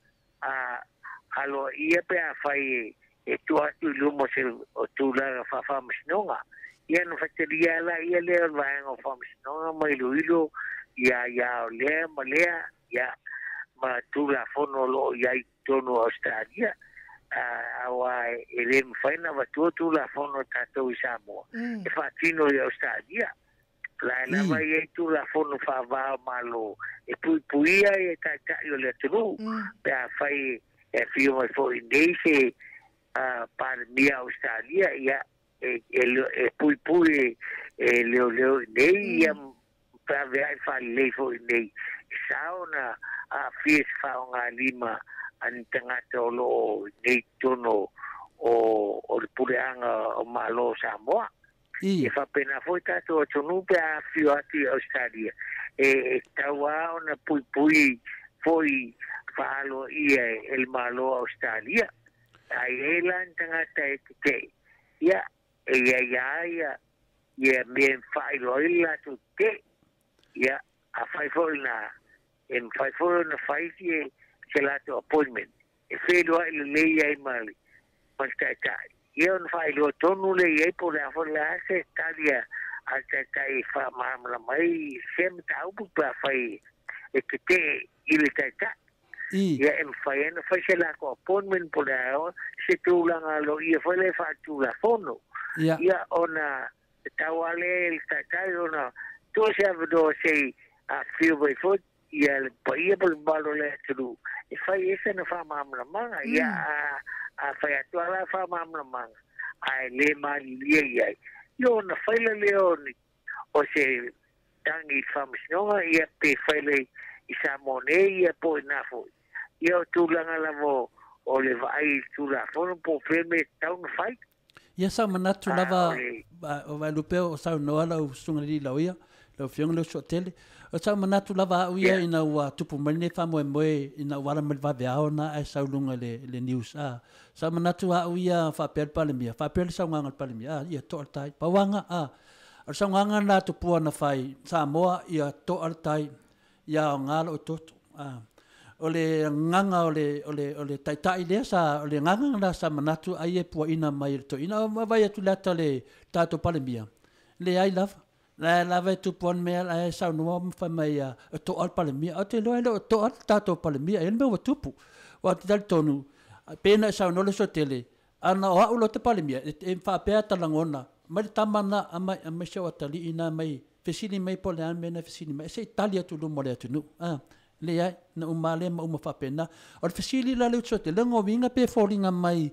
aloaia pe afai e tua atu i luma se o tulaga faafaamasinoga. Ia na fatalia la ia lea o le vaega o faamasinoga ma iloilo ia ia o lea ma lea ia ma tulafono o loo i ai totonu o Australia auā e lē mafai na avatua tulafono tatou i Samoa e faatino i Australia la e lava i ai tulafono faavā o Malo e puipuia ia taitai o le atunuu pe afai e afio mai foi nei se Palemia Australia ia e puipui e leoleo i nei ia pe avea'i faalelei foi nei e sa ona aafia se faaaogalima a ni tagata o loo nei totonu o le puleaga o Malo o Samoa. E faapena foi tatou atunuu pe a afio atu i Australia e tauā ona puipui foi faaloaia e le Malo o Australia. Ai e la ni tagata e tetee ia e ia ia ia ia mea e faailoa ai le latou tetee ia afai foi na e mafai foi ona fai se latou appointment e feiloai lelei ai ma le taitai ia ona faailoa tonu lea i ai po o le a foi le a se tali a le taitai e faamalamalama ai se mataupu pe afai e tetee i le taitai. Ia e mafai ai ona fai se latou appointment po o le a se tulaga aloaia foi lea e faatulafono. Ia ona tau lava lea i le taitai ona tua se avanoa se i afifio mai foi ia le paia po le mamalu o le atunuu e fai ai sana faamalamalamaga. Ia a fai atu lava la faamalamalamaga ae lē malilie i ai ia ona faila lea o se tagi i le faamasinoga ia pe faila i Samoa nei ia po o ina foi. Ia o tulaga lava o le vaai i le tulafono po o fea mea e tatau ona fai. Ia sa manatu lava o Vaelupe o saunoa lau susuga i le loia, lau Afioga i le Usootele. O sa manatu lava au ia ina ua tupu mai lenei faamoemoe ina ua ala mai le vaveao na ae sau i luga i le news. Sa manatu au ia faapea le Palemia, faapea le saunoaga a le Palemia, ia to'a le tai. Pauaga, o le saunoaga na tupua na fai Samoa ia to'a le tai, ia aoga lou toto. O le agaga o le, o le, o le taitai lea sa, o le agaga lena sa manatu ai e puaina mai e le toeaina. Vaai atu i le ata o le tatou Palemia, leai lava. La e lava e tupu ane mea la e saunoa ma fai mai e to'a le Palemia. Ou te iloa e le o to'a le tatou Palemia, e i ai le mea ua tupu. Aua ou te talitonu, pei ona e saunoa Lesoatele, ana o au loa te Palemia, e faapea ta lagona, mai le tama lena, aumai, aumai si ou atalii lena mai fesili mai po o le a le mea na fesili mai, se i tali atu i luma o le atunuu. A, leai, na uma lea ma uma faapena. O le fesili la le Usoatele, o lona uiga pe foliga mai,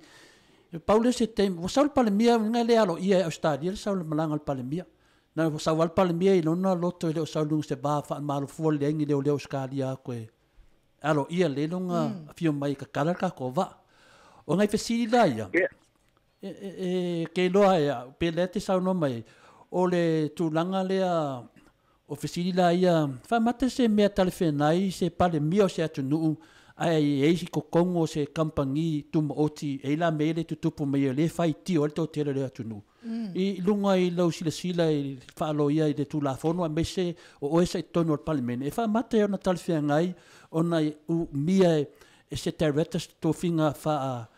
pau lea o se taimi, ua sau le Palemia, uiga e le aloaia e Ausetalia le sau o le malaga a le Palemia. Na ua sau lava le Palemia i lona loto e le o sau i luga o se va faamalofua leai ni leoleo Ausetalia atu e aloaia lelei lona afio mai e tatala le tatou vaa. O nai fesili la ia, e ke iloa e au, pe lea e te saunoa mai ai, o le tulaga lea o fesili la ia, faamata se mea talafeagai se Palemia o se atunuu ae i ai i totonu o se kamupani tumaoti e i ai la mea ia le tutupu mai o lea e faitio ai le toatele o le atunuu. I luga i lau silasila i faaloia i le Tulafono aemaise o oe sa i totonu o le Palemene, e faamata e ona talafeagai ona umia e se director se tofiga faa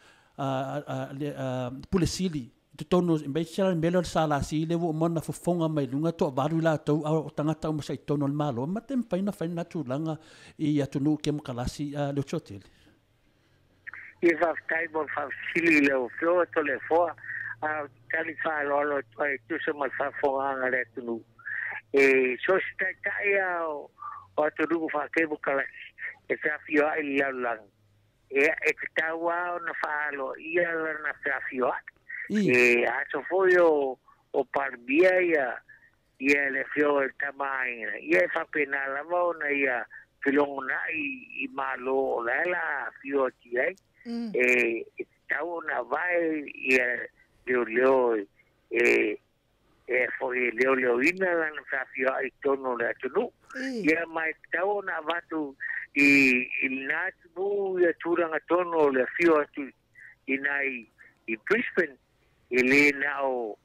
Pule Sili i totonu aemaise lava le mea lea o le SLC lea ua uma ona fofoga mai luga toavalu i latou a o tagata uma sa i totonu o le Malo, mate mafai ona fai lena tulaga i atunuu kemokarasi le Otiotele. Ia faafetai mo le faafesili i lau Afioga Toleafoa, a ou te tali faaaloalo atu ai e tusa ma le faafofogaaga a le atunuu. E so o se taitai lava o atunuu faakemokarasi e feafioai i le lalolagi, Ia, e tatau lava ona faaloaia lana feafioai. E aso foi o Palemia ia ia le Afioga i le Tama a Aiga, ia e faapena lava ona ia felogonai i Malo o la e la afio atu i ai. E tatau ona avae ia leoleo e e foi leo leo ina lana feafioa'i i totonu o le atunuu. Ia ma e tatau ona avatu i i lenā atunuu ia tulaga tonu o le afio atu i nai i Brisbane, e lē na o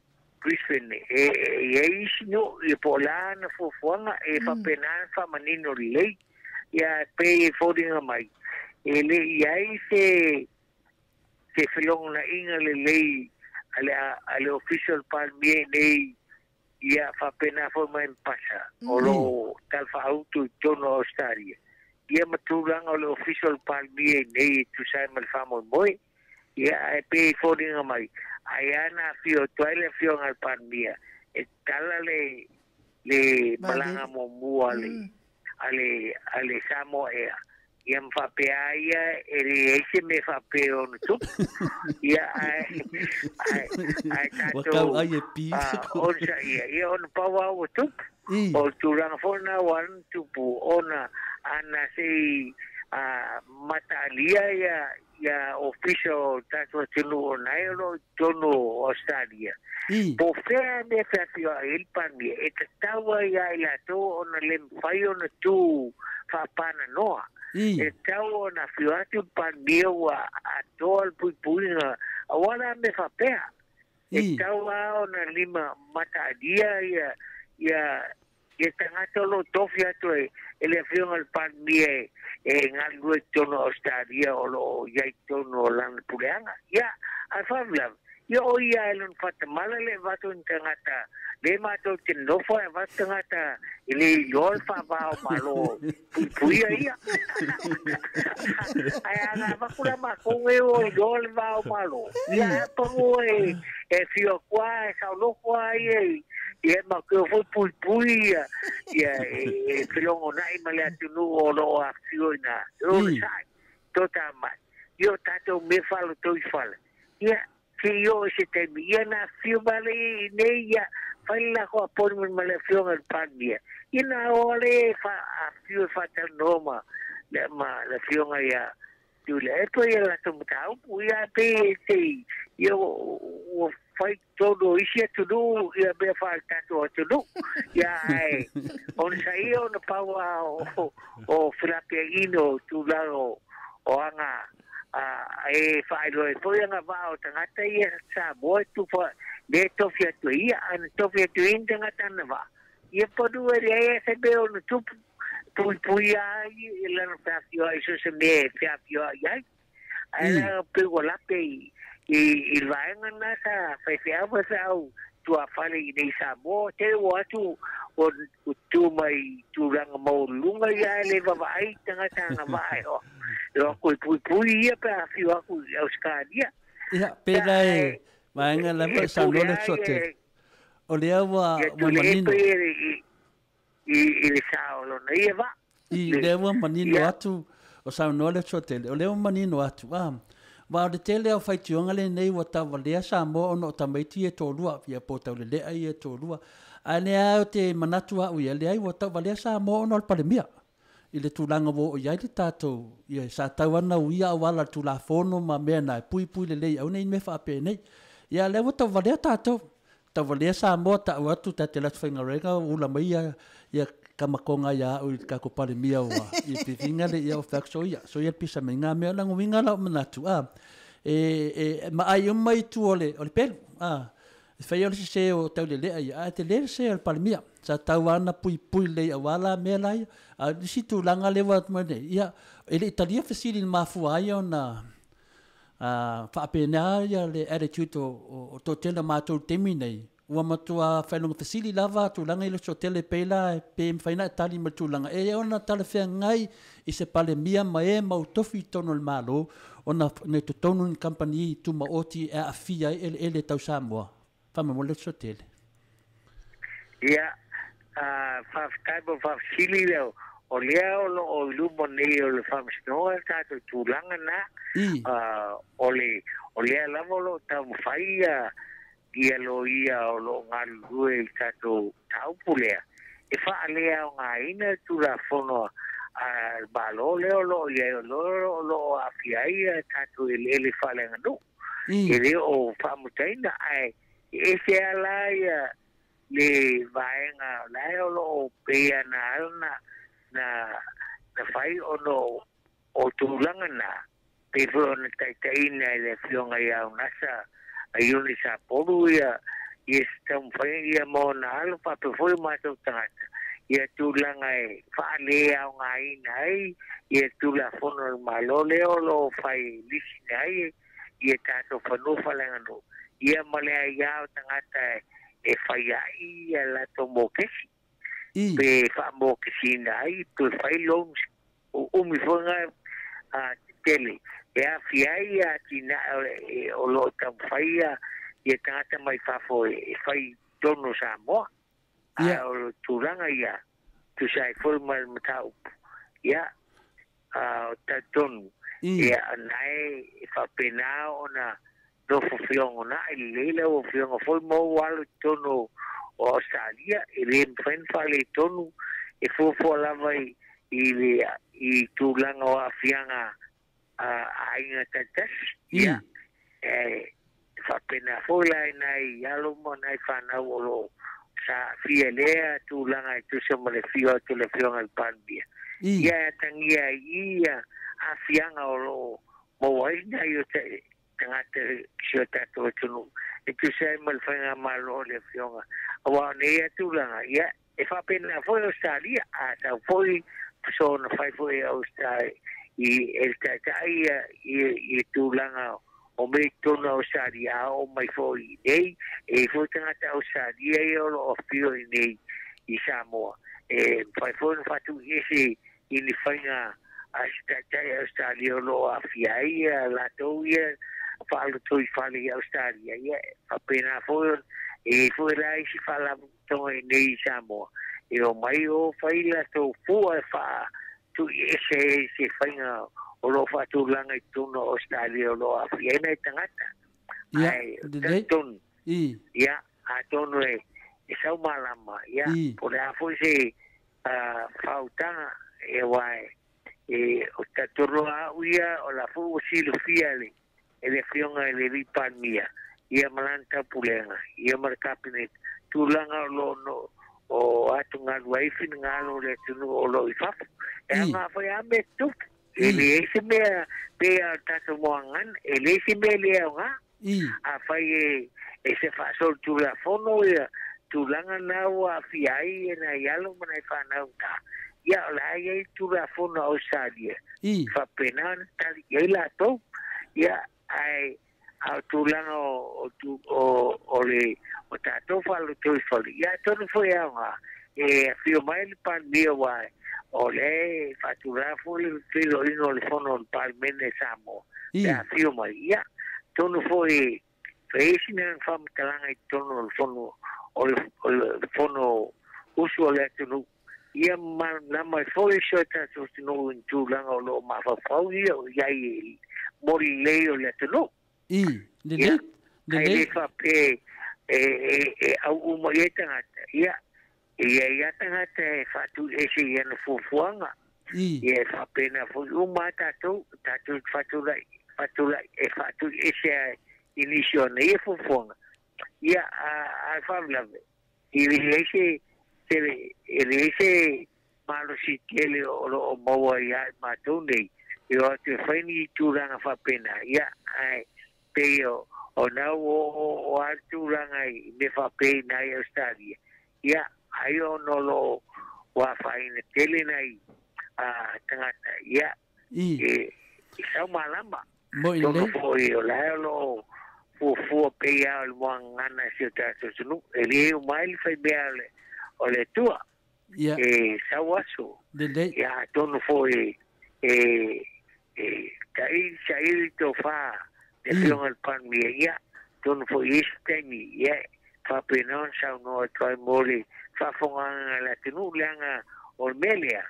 Brisbane e i ai isi nuu ia po o le a ana fuafuaga e faapenā ona faamanino lelei. Ia pei e foliga mai e le i ai se se felogona'iga lelei a le a le Ofisa o le Palemia iinei ia faapena foi ma Mpasa o loo talafaautu i totonu o Ausetalia ia ma tulaga o le Ofisa o le Palemia iinei e tusa ai ma le faamoemoe. Ia ae pei e foliga mai ai a na afio atu ai le afioga a le Palemia e tatala le le malaga muamua a le a le a le Samoa Air ia ma faapea a ia e leai se mea faapea ona tupu. Ia ae ae ae Ua tau tatou ai e pi. Onosaia ia ona pau lava ua tupu. O le tulaga foi lena ua ala ona tupu ona ana se i mataalia ia ia ofisa o le tatou atunuu ona e o loo i totonu o Ausetalia. Po o fea mea feafioai ai le Palemia, e tatau ai ia i latou ona le mafai ona tu faapananoa. E tatau ona afio atu le Palemia ua atoa le puipuiga aua la mea faapea. E tatau lava ona lima mataalia ia ia ia tagata o loo tofi atu e e le afioga i le Palemia e e galulue i totonu o Ausetalia o loo i ai i totonu o lana puleaga. Ia, ae faalavelave, ia o ia e lona faatamala le avatu o ni tagata le matou te nofo ae avatu tagata e le iloa le faava o Malo puipuia ia. Ae ana avatu la matou nei ua iloa le va o Malo, ia ae panu e e afio atu lava e saoloto lava ia i ia ma te o foi puipui ia ia e felogona'i ma le atunuu o loo afifio i ina e onosa'i tota mai. Ia o tatou mea faalotoifale, ia se i oo i se taimi ia na afifio mai le iinei ia fai le latou appointment ma le afioga i le Palemia, ia na o lea e afifio e faatalanoa ma le ma le afioga ia Tuilaepa ia latou mataupu. Ia ae pei e te ia ua fai i totonu o isi atunuu ia mea faale-tatou atunuu. Ia ae onosaia ona pau lava o felapeaiga o tulaga o aga e faailoa ai foi agavaa o tagata ia Samoa e tufa lea e tofi atu e ia. A na tofi atu e ia ni tagata agavaa, ia panu e leai lava se mea ono tupu, puipuia ai i lana feafioai i so o se mea e feafioai ai. Ae la pei ua lape i i le vaega lena sa faifeau faifeau tuafale iinei i Samoa, tele ua atu ua tu mai i tulaga maualuluga ia ae le vaavaai i tagata agavaa e o atu e puipui ia pe a afio atu i Ausetalia. Ia, pe la e vaega lava e saunoa le Lesoatele, o lea ua manino. I le sa o lona ia vaa. I lea ua manino atu, o saunoa Lesoatele, o lea ua manino atu, a, aua o le tele lava o faitioga lenei ua tauvalea Samoa ona o tamaiti ia e toalua, ia po o Taulelea ia e toalua. Ae lea lava ou te manatu au ia, leai ua tauvalea Samoa ona o le Palemia. I le tulaga ua oo i ai le tatou, ia, sa tau lava ona uia auala o le Tulafono ma mea na e puipui lelei aua ne i mea faapenei. Ia a o lea ua tauvalea tatou, tauvalea Samoa, tau atu ta te alu atu faigaluega ula mai ia, ia Kamakoga ia au i le tatou Palemia ua i le pipiga le ia o fai atu soia, soia le pisa mai ngā mea. O lona uiga la o manatu, a, e, e maai uma itu o le, o le pelu, a, e fai o le sese o Taulelea ia, ae tele le sese o le Palemia. Sa tau lava ona puipui lelei aua la mea la ia. A o le isi tulaga lea ua aumai nei, ia, e le i talia fesili na mafua ai ona faapena le attitude o le toatele o matou i le taimi lenei, ua matua failoga fesili lava tulaga i le toatele pei la pe mafai ona e tali mai i le tulaga e ona talafeagai i se Palemia ma e mau tofi i totonu o le Malo ona i totonu ni kamupani tumaoti e aafia ai eleele tau Samoa. Faamolemole le toatele. Ia, faafetai mo le faafesili lea. O lea o lo o i luma nei o le Faamasinoga le tatou tulaga na. O le, o lea lava o lo o taumafai ia, ia loia o lo o galulue i le tatou mataupu lea, e faaleaogaina le Tulafono a le Malo lea o lo o i ai, o lo o aafia ai ia tatou eleele faaleaganuu. E le o faamutaina, ae ese lava la ia le vaega la e o loo pei na ala na na fai ona o tulaga na pei foi ona taitaiina i le afioga ia Unasa a Iuni Sapolu ia ia se taumafaiga ia ma ona alo faapea foi o matou tagata ia tulaga e faaleaogaina ai ia Tulafono a le Malo lea o loo fai lisina ai ia tatou fanua faaleaganuu ia ma le aiā o tagata e fai ai ia latou mokesi pe faamokesiina ai pe fai loans uumi foi ga tetele e aafia ai atinae o loo taumafai ia tagata mai fafo e fai tonu o Samoa. Ae o le tulaga ia tusa ai foi ma le mataupu ia o talitonu ia nae e faapena ona nofo feogonai lelei lau afioga foi ma ou alo i totonu o Ausetalia e lē mafai ona faaletonu e fuafua lava i le i tulaga o aafiaga aiga taitasi ia e faapena foi la i nai alo ma nai fanau o loo sa aafia i lea tulaga e tusa ma le afio atu o le afioga i le Palemia ia e atagia ai i ia aafiaga o loo maua ai nai o tagata si o tatou atunuu e tusa ai ma le faigamalo o le afioga auā o nei tulaga ia e faapena foi Ausetalia a sau foi soona fai foi e Ausetalia i e le taitai ia i tulaga o mea i totonu o Ausetalia a oo mai foi i inei e i ai foi tagata Ausetalia ia o loo afio i inei i Samoa e mafai foi ona faatuiese i ni faiga a se taitai Ausetalia o loo aafia ai ia latou ia faalotoi fale i Ausetalia ia faapena foi e i ai foi la isi faalapotopotoga i inei i Samoa e omai o fai latou fua e faatuiese ai se faiga o loo faatulaga i totonu o Ausetalia o loo aafia ai nai tagata. Ia Ae lelei. talitonu ia atonu e sau malama ia po o le a foi se faautaga e uā e o talitonu lava au ia o la foi ua silafia e le afioga i le alii Palemia ia ma lana taupulega ia ma le Kapeneta tulaga o loo no o atugalu ai finagalo o le atunuu o loo i fafo e aoga foi lava mea tutupu e leai se mea pei lava o le tatou moagana e leai se mea e le aoga afai e se faasolitulafono ia tulaga na ua aafia ai nai alo ma nai fanau ta ia o le a i ai Tulafono a Ausetalia faapena ona tali i ai latou ia ae a o tulaga o o le o tatou faalotoi fale ia atonu foi e aoga e afio mai le Palemia uā o lea e faatulaga foi le feiloaiga o le fono o le Palemene a Samoa pe a afio mai ia atonu foi e fai ai sina faamatalaga i totonu o le fono o le fono usu o le atunuu ia malamalama ai foi si o tatou atunuu i ni tulaga o loo mafaufau ia o i ai e mo le lelei o le atunuu. Lelei. Ia ae Lelei. lē faapea e au'u uma i ai tagata ia e i ai lava tagata e faatuiese i ana fuafuaga ia e faapena foi uma a tatou tatou te faatula'i faatula'i e faatuiese a i nisi o ana ia fuafuaga ia a le faalavelave e leai se tele e leai se malosi tele o loo maua iā i matou nei e o atu e fai ni tulaga faapena ia ae pei o na ua oo a le tulaga i mea faapea i nai Ausetalia ia ai ona o loo ua afaina tele nai tagata ia e sau malama Mo'i tonu lelei. foi o la e o loo fuafua pei lava o le moagagana a si o tatou atunuu e lē uma ai le faimea o le Atua e sau aso Lelei. ia atonu foi e e taʻili saili tofā le afioga i le Palemia ia atonu foi i isi taimi ia faapena ona saunoa atu ai mo le faafofogaaga a le atunuu leaga o le mea lea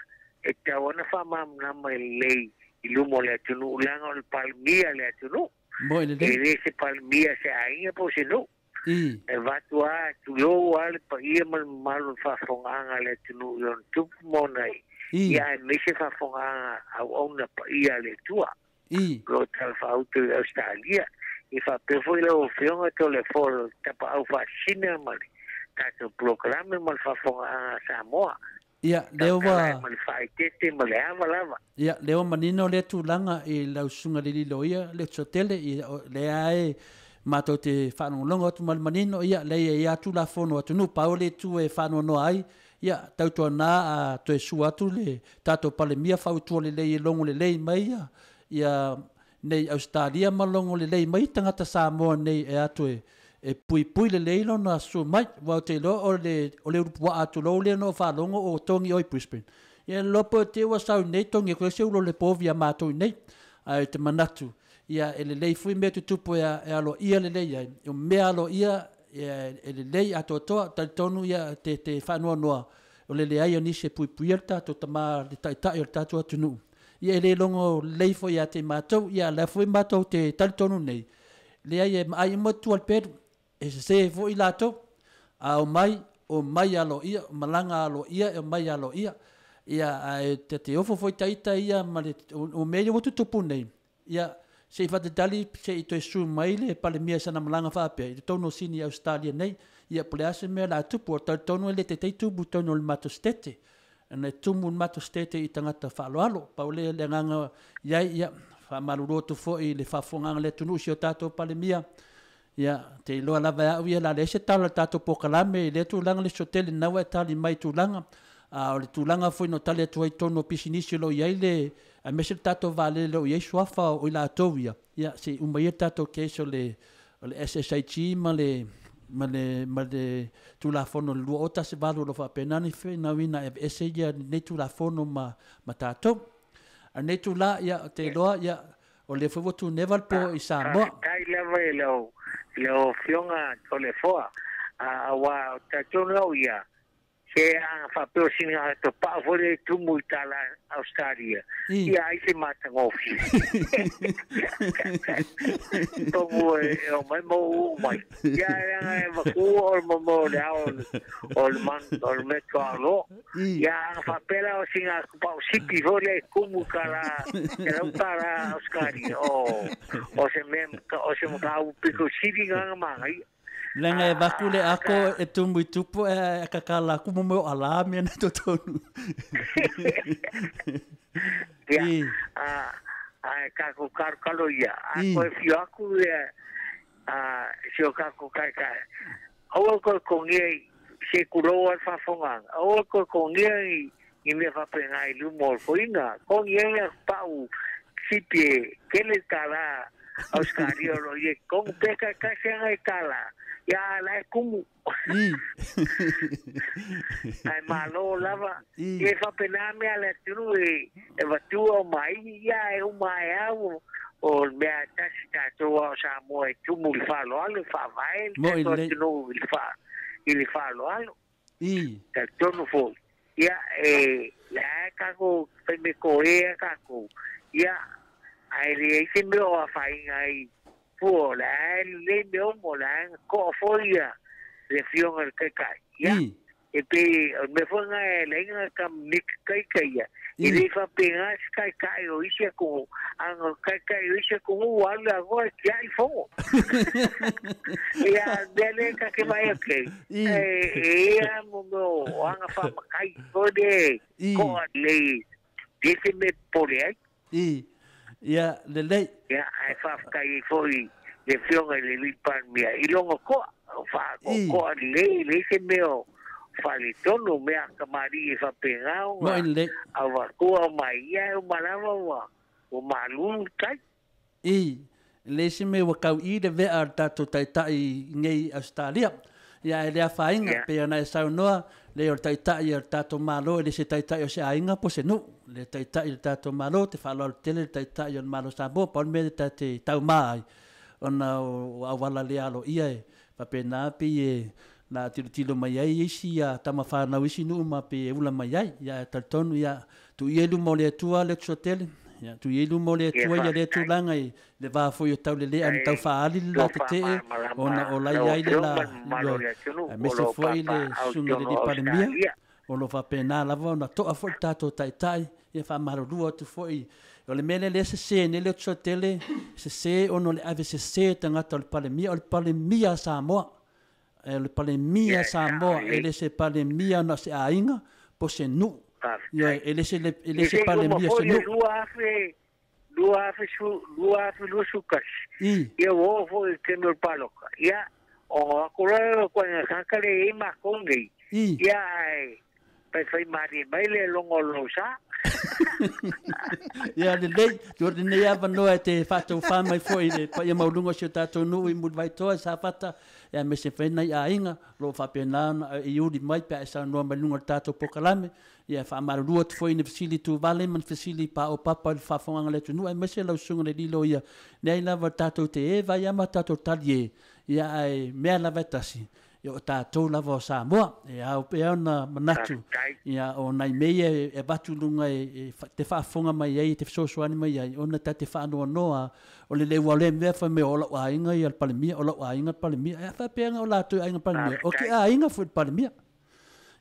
e tatau ona faamalamalama lelei i luma o le atunuu leaga o le Palemia le atunuu Mo'i e lelei. lē se Palemia se aiga po o se nuu e avatu lava tulou lava le paia ma le mamalu o le faafofogaaga a le atunuu i ona tupu ma ona ia aemaise faafofogaaga auauna paia a le Atua o loo talafaauto i Ausetalia i faapea foi lau afioga Toleafoa le tapaau faasisina ma le tatou polokalame ma le faafofogaaga a Samoa. Ia, lea ua ma le faaeteete ma le ava lava. Ia, lea ua manino lea tulaga i lau susuga i le loia Lesuatele, ia, lea e matou te faalogologo atu ma le manino, ia, lea e i ai Tulafono atunuu, pau le itu e faanoanoa ai, ia, tautuana a toe sua atu le tatou Palemia fautua lelei e logo lelei mai ia, ia nei Ausetalia ma logo lelei mai tagata Samoa nei e atu e puipui lelei lona susu mai. Ua ou te iloa o le ulupuaa tulou lea na ou faalogo o togi oe i Brisbane. Ia le iloa po o te ua sau nei togi atu ai se ulo o le povi a matou nei. Ae ou te manatu, ia e lelei foi mea tutupu e aloaia lelei ai. O mea aloaia e lelei atoatoa, talitonu ia te faanoanoa o le leai o nisi e puipuia le tatou tama le taitai o le tatou atunuu. Ia e le logo lelei foi ia te matou, ia lea foi matou te talitonu nei. Leai e maai uma tua le pelu, e sese foi latou, a o mai aloaia, malaga aloaia, e o mai aloaia. Ia ae te ofo foi taita ia ma le o mea ia ua tutupu nei. Ia se i fatatali se i toe su mai le Palemia sana malaga faapea i totonu o Sini Australia nei. Ia po o le a se mea la tupu, o talitonu e le taitai tumu i totonu o le matou stete. Ana e tumu le matou stete i tagata faaaloalo. Pau lea le agaga i ai, ia faamalulu atu foi i le faafofogaaga a le atunuu i si o tatou Palemia. Ia, te iloa lava e au ia la leai se tala o le tatou polokalame i lea tulaga Lesuatele lena ua e tali mai i tulaga. A o le tulaga foi na tali atu ai i totonu o pisinisi o lo o i ai le, aemaise le tatou vaalele o lo o i ai suafa o i latou ia, ia se i uma ia le tatou case o le SSIG ma le Tulafono o le 2018 o lo o faapena ona finauina e aveese ia lenei Tulafono ma tatou. A o lenei tula, ia, ou te iloa, ia, o lea foi ua tuneva le po i Samoa. Faafetai lava i lau Afioga Toleafoa, aua o talitonu au ia, se aga faapea o sina atopau foi le tumu i tala Australia, ia ai se matagofie. Tongu e o mai mo u mai. Ia e aga e vaku o le momo o le ao o le man o le meto alo. Ia aga faapea la o sina atopau sipi foi le kumu tala e lau tala Australia o se mea o se matau piko sili nganga mangai. Leaga e vaku le ako e tumu i tupu e kakala aku mo meo ala mea na totonu. Ia, a kako karukalo ia. A koe whio aku ia, si o kako kai kai. Aua koe kongia i se kuroa al whawhonganga. Aua koe kongia i mea whapenga i lumo o koinga. Kongia ia pau sipi e kele tala Australia ro ie kong peka kasi anga i tala. Ia la e kumu. Ai malo lava. Ia whapena mea le atunu e watua o mai. Ia e uma e au o mea tasi tātou o Samoa e tumu i whaloalo, whavae le tātou atunu i le whaloalo. Tonu foi. Ia e la e kako whaime koe kako. Ia ai le se mea o a whainga i pua la le mea mo la ko foia le fionga le kai kai. Ia e pe o me fonga e le inga ka mik kai kai ia. E le whapenga se kai kai o isi ko anga kai kai o isi ko u ala goa ki ai fongo. Ia bele ka ke mai okay. E ia mo mo anga wha makai fode ko le dese me pole ai. Ia, lelei. Ia, ai whawhakai foi le fionga i le lipan mea. I longo koa, wha koa le, le se mea whale tonu mea kamari e whapengao. Mo i le. A wakua o mai ia e o malawa wa, o malulu tai. I, le se mea wakau i le vea al tātou taitai ngei Australia. Ia, e lea whainga, pe ana e saunoa, le o le taitai o le tātou malo, e le se taitai o se ainga po se nu. Le taitai o le tātou malo, te whaaloa le tele le taitai o le malo Samoa, pa o le mea le tate tau maai. Ona o awala le alo ia e, whapena pi e la tilo tilo mai ai isi ia tama whanau isi nuu ma pe e ula mai ai. Ia e talitonu ia tu i elu mo le atua le tsuatele. Ia tu i elu mo le atua ia le tulaga i le vā foi o tau lele anu tau whaali le la te tee ona o lai ai le la mese foi le sunga le Palemia. O lo whapena lava ona toa foi le tātou taitai ia whamarurua atu foi. O le mele le sese ne le tsuatele sese ono le ave sese tangata o le Palemia o le Palemia Samoa. E le Palemia Samoa, e le se Palemia na se aiga, po se nuu. Ia, e le se, e le se Palemia se nuu. 2021. Ia ua oo foi i le taimi o le paloka. Ia, o aku loa le koena tagata lea e i ai matou nei. Ia, ae faifai malie mai le logo o lou sa. Ia lelei, tuu lenei avanoa e te faataufa mai foi i le paia maualuga o si o tatou nuu i Mulivaitoa i Safata, ia aemaise foi nai aiga o lo o faapena ona e uli mai pe a e saunoa mai i luga o le tatou polokalame. Ia e faamalulu atu foi i ni fesili tuvale ma ni fesili paopapa i le faafofogaga a le atunuu aemaise lau susuga i le Lilo ia leai lava tatou te eva ai lava ma tatou tali e, ia ae mea lava e tasi, ia o tatou lava o Samoa. E ao pea ona manatu, ia o nai mea ia e avatu i luga e te faafofoga mai ai, e te fesoasoani mai ai, ona ta te faanoanoa o le le ua lea mea fai mai o lau aiga ia le Palemia, o lau aiga le Palemia. E a faapea o latou aiga Palemia, o ke aiga foi le Palemia.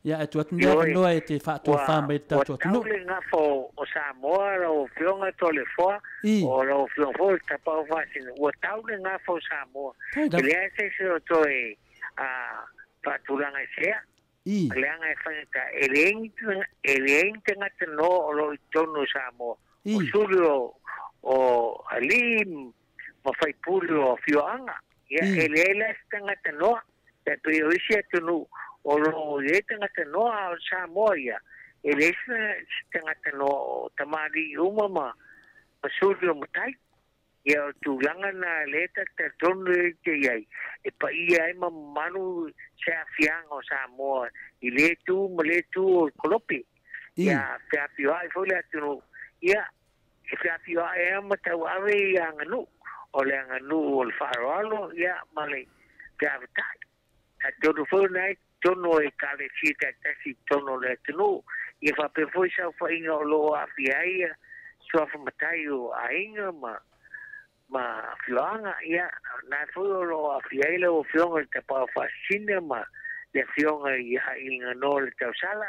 Ia, ae tuu atu lenei avanoa e te faatofa mai i le tatou atunuu. Ua tau le gafa o Samoa lau Afioga Toleafoa, o lau Afioga foi Tapaau Faasina, ua tau le gafa o Samoa. E leai se isi o toe faatulaga i sea, leaga e faigata, e leai ni tagata noa o lo o i totonu o Samoa, o suli o alii ma faipule o afioaga. Ia, e leai la se tagata noa. E pei o isi atunuu o lo o i ai tagata noa, a o Samoa ia, e leai se tagata noa o tamalii uma ma suli o matai. Ia o tulaga na lea ta te talitonu e te i ai, e paia ai ma mamalu se aafiaga o Samoa i lea itu ma lea itu o le kolopi. Ia feafioai foi le atunuu, ia e feafioai lava ma tauave i aganuu, o le aganuu o le faaaloalo ia ma le feavatai. Atonu foi o na e totonu o ekalesia taitasi i totonu o le atunuu, ia faapea foi saofaiga o lo o aafia ai ia suafa matai o aiga ma ma afioaga, ia na foi o lo o aafia ai lau Afioga i le Tapaau Faasisina ma le Afioga ia Iliganoa le Tausala,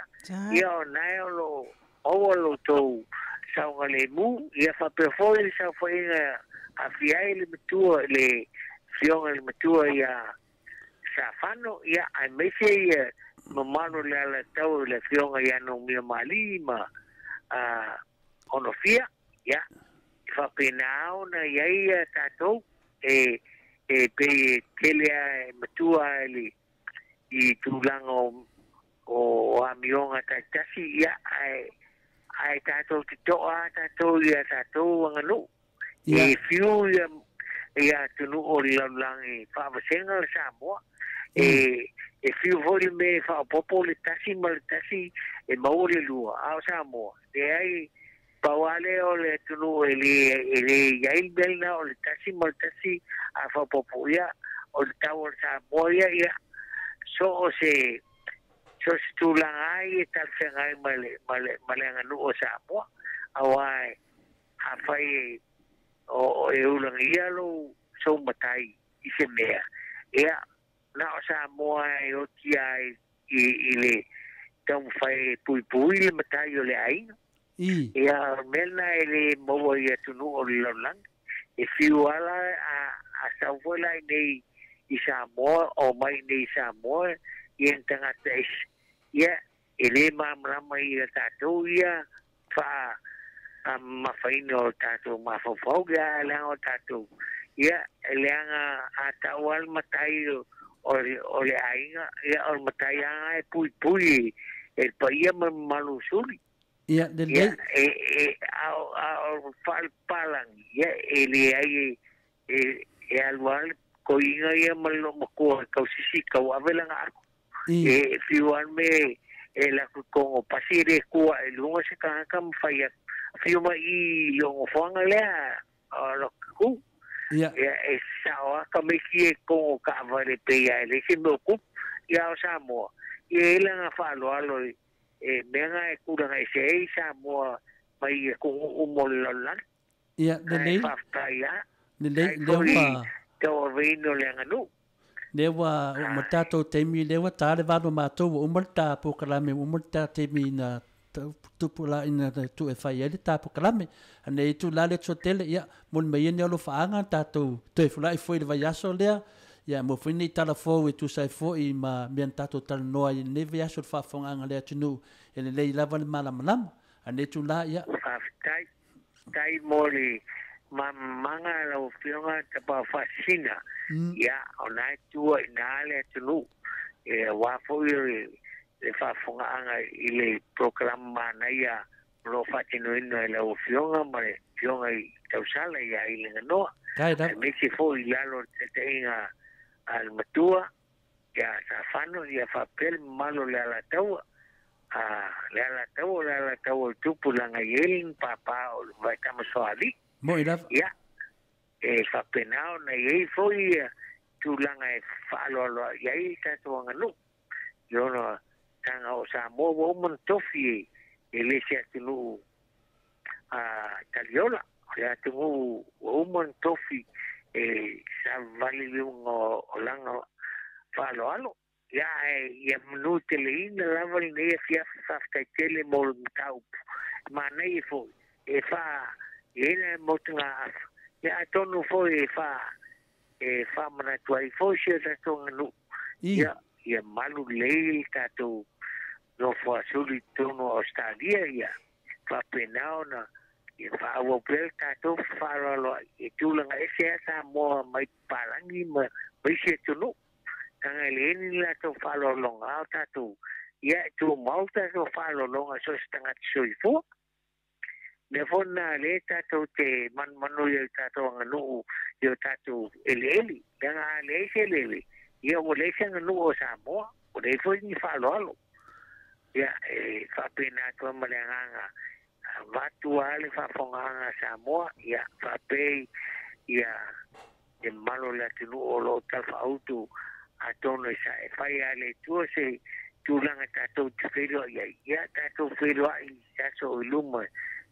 ia o na e o lo o maua lo outou saogalemu, ia faapea foi le saofaiga aafia ai le matua le Afioga i le Matua ia Safano, ia aemaise ia mamalu o le Alataua i le Afioga ia Numia Mali ma Onofia, ia e faapena ona i ai ia tatou e pei e tele lava e matua i i tulaga o amioga taitasi, ia ae tatou te to'a lava tatou i a tatou aganuu. E fiu ia atunuu o le lalolagi faavasega le Samoa. E fiu foi le mea e faaopoopo le tasi ma le tasi e maua le lua, a o Samoa, leai, pau lava lea o le atunuu e le i ai le mea lena o le tasi ma le tasi a faaopoopo. Ia, o le tau o le Samoa ia, ia, so o se tulaga lava ia e talafeagai ma le aganuu a Samoa, aua afai e ulagia lou sou matai i se mea, ia, na o Samoa e oti ai i le taumafai e puipui le matai o le aiga. Ia, o le mea lena e le maua i atunuu o le lalolagi. E fiu ala a sau foi la iinei i Samoa, o mai iinei i Samoa ia ni tagata ese, ia, e le malamalama i a tatou ia faamamafaina o tatou mafaufau, ia leaga o tatou, ia leaga a tau lava le matai o le aiga, ia o le matai lava lena e puipui e le paia ma le mamalu o suli. Ia, lelei. Ia, a o faalepalagi, ia, e leai e alu lava le toeaina ia ma le loomatua e tausisi tauave lana ato. E fiu lava le mea e alu atu i totonu o pasi e le tua ae i luga se tagata ma fai atu. Fiu mai i i lou nofoaga lea o Lokiku. Ia, e sao lava tamaiti ia i totonu o taavale pei lava e leai se mea o tupu. Ia a o Samoa, ia e i ai lana faaaloalo i mea na e tulaga ese ai Samoa mai atunuu uma o le lalolagi. Ia, lelei. Ae faafetai lava. Lelei, lea ua. Tauaveina o le aganuu. Lea ua oo mai le tatou taimi, lea ua ta le valu o matou, ua uma le ta polokalame, ua uma le ta taimi na tupulaina le tuu e fai ai le ta polokalame. A nei itula le aso tele, ia, moli mai ia ni alofaaga tatou toe fulai foi i le vaiaso lea, Ia mo foi nei tala fou e tusa ai foi ma mea na tatou talanoa ai i lenei vaiaso i le faafofogaaga a le atunuu e lelei lava le malamalama. A o lenei itulā, ia. Faafetai. Faafetai mo le mamamaga a lau Afioga Tapaofaasisina. Ia, o na e tua i ina le atunuu, e aua foi le faafofogaaga i le polokalame manaia o lo o faatinoina e lau Afioga ma le Afioga i Tausala ia Aileganoa, aemaise foi i lalo o le taitaiga a le matua ia Safano, ia faapea le mamalu o le Alataua, a le Alataua o le Alataua o le Tupu leaga e i ai le papa o le Vaitamasoalii. Mo'i lava. Ia, e faapena ona i ai foi tulaga e faaaloaloa'i ai le tatou aganuu i ona taga o Samoa ua uma ona tofi e le se atunuu a taliola. O le atunuu ua uma ona tofi e savavali i luga o lana faaaloalo. Ia, ae ia manu teleina lava lenei afiafi faafetai tele mo le mataupu. E manaia foi e faa i ai le motugaafa. Ia, atonu foi e faa e faamanatu ai foi si o tatou aganuu. Ia, ia malu lelei le tatou nofo asuli i totonu o Ausetalia, ia faapena ona ia faaauau pea le tatou fefaaaloaloai e tulaga ese lava Samoa mai papalagi ma isi atunuu. Leaga e leai ni latou faaaloaloga a o tatou, ia e tumau le tatou faaaloaloga so o se tagata soifua. Mea foi lena lea tatou te manumanu i o tatou aganuu i o tatou eleele. Leaga a leai se eleele, ia ua leai se aganuu o Samoa, ua leai foi ni faaaloalo. Ia, e faapena atu ai ma le agaga, avatu lava le faafofogaaga a Samoa, ia faapea ia le mamalu o le atunuu o lo o talafaautu atonu e fai lava e le Atua se tulaga tatou te feiloai ai, ia tatou feiloai i se aso o i luma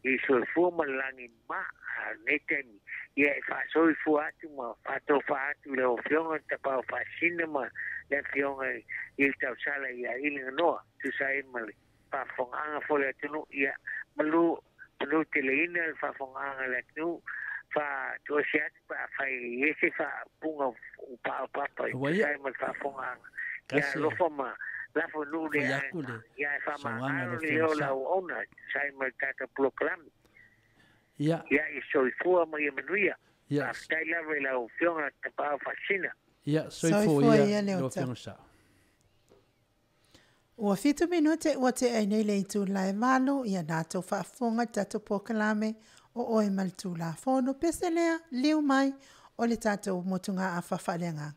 i le soifua ma le lagi mama. A o lenei taimi, ia e faasoifua atu ma faatofa atu i lau Afioga le Tapaau Faasisina ma le Afioga i le Tausala ia Iliganoa, tusa ai ma le faafofogaaga foi a le atunuu, ia malu manu teleina le faafofogaaga a le atunuu, faatoese atu pe afai e i ai se faaupuga ua paopapa e tusa ai ma le faafofogaaga. Ia alofa ma lafo nuu le aiga, ia e faamagalo le leo o le auauna e tusa ai ma le tatou polokalame. Ia ia soifua ma ia manuia. Faafetai lava i lau Afioga Tapaau Faasisina. Ia soifua ia lau Afioga Sao. Ua fitu minute ua tea ai nei le itula e 8, ia na tou faafofoga i le tatou polokalame o Oe ma le Tulafono. Pese lea, liu mai o le tatou motugaafa faaleagaga.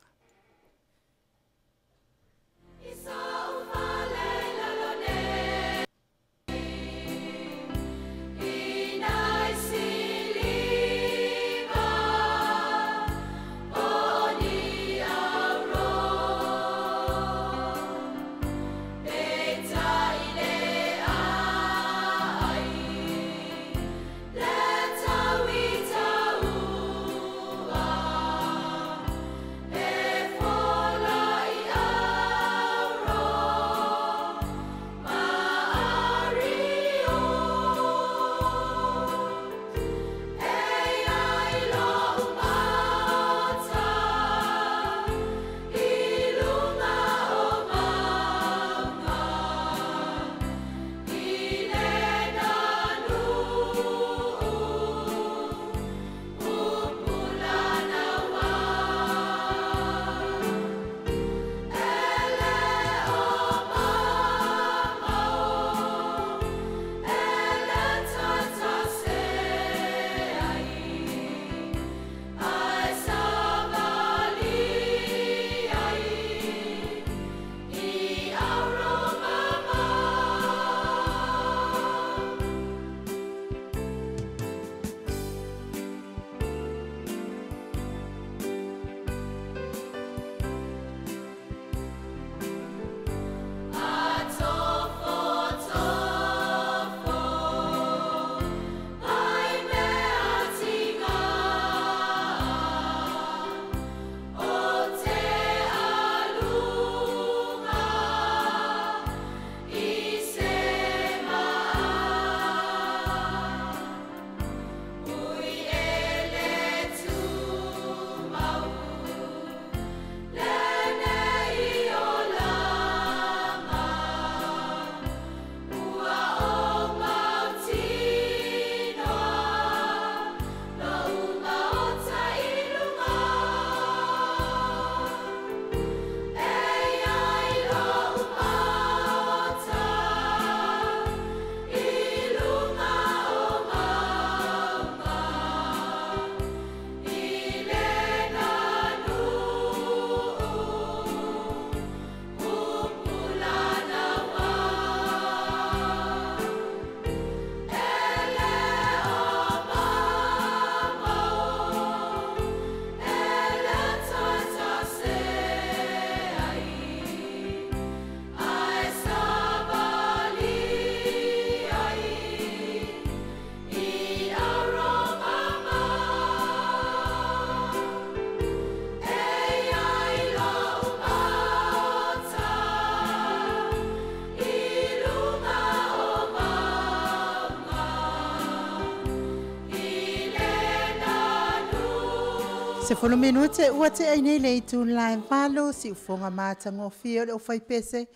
10 minute ua te ai nei le itu la e 8 siufoga matagofie o le aufaipese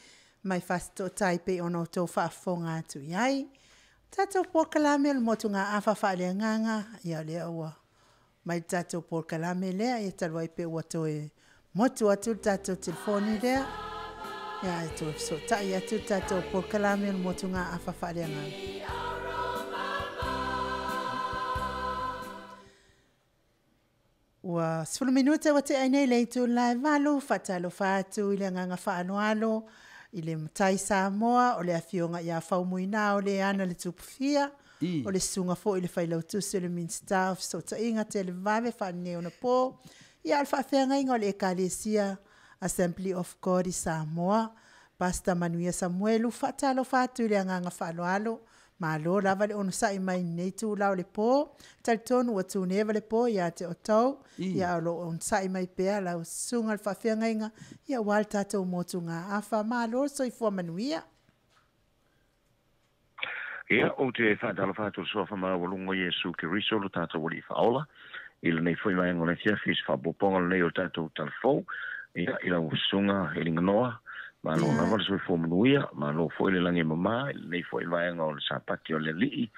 mai Fasitoouta pei ona outou faafofoga atu i ai. Tatou polokalame o le motugaafa faaleagaga, ia o lea ua mai le tatou polokalame lea, ia talu ai pe ua toe motu atu le tatou telefoni lea, ia e toe fesootai atu le tatou polokalame o le motugaafa faaleagaga. Ua 10 minute ua tea ai nei le itu la e 8, faatalofa atu i le agaga faaaloalo i le matai Samoa o le afioga ia Faumuina o le ana le Tupufia, o le susuga foi i le Failautusi o le Minisita o Fesootaiga Televave Faaneionapo, ia o le faafeagaiga o le Ekalesia Assembly of God i Samoa, Pastor Manuia Samuelu, faatalofa atu i le agaga faaaloalo. Malo lava le onosai mai lenei itula o le po. Talitonu ua tuneva le po ia te outou, ia o lo o onosai mai pea lau susuga i le faafeagaiga, ia aua le tatou motugaafa. Malo le soifua manuia. Ia, ou te faatalofa atu i le suafa maualuga o Iesu Keriso lo tatou Alii Faaola, i lenei foi vaega o le afiafi i se faaopoopoga lenei o le tatou talafou, ia, i lau susuga e Liganoa, malo lava le soifua manuia, malo foi le lagi e mama i lenei foi vaega o le Sapati o le Alii,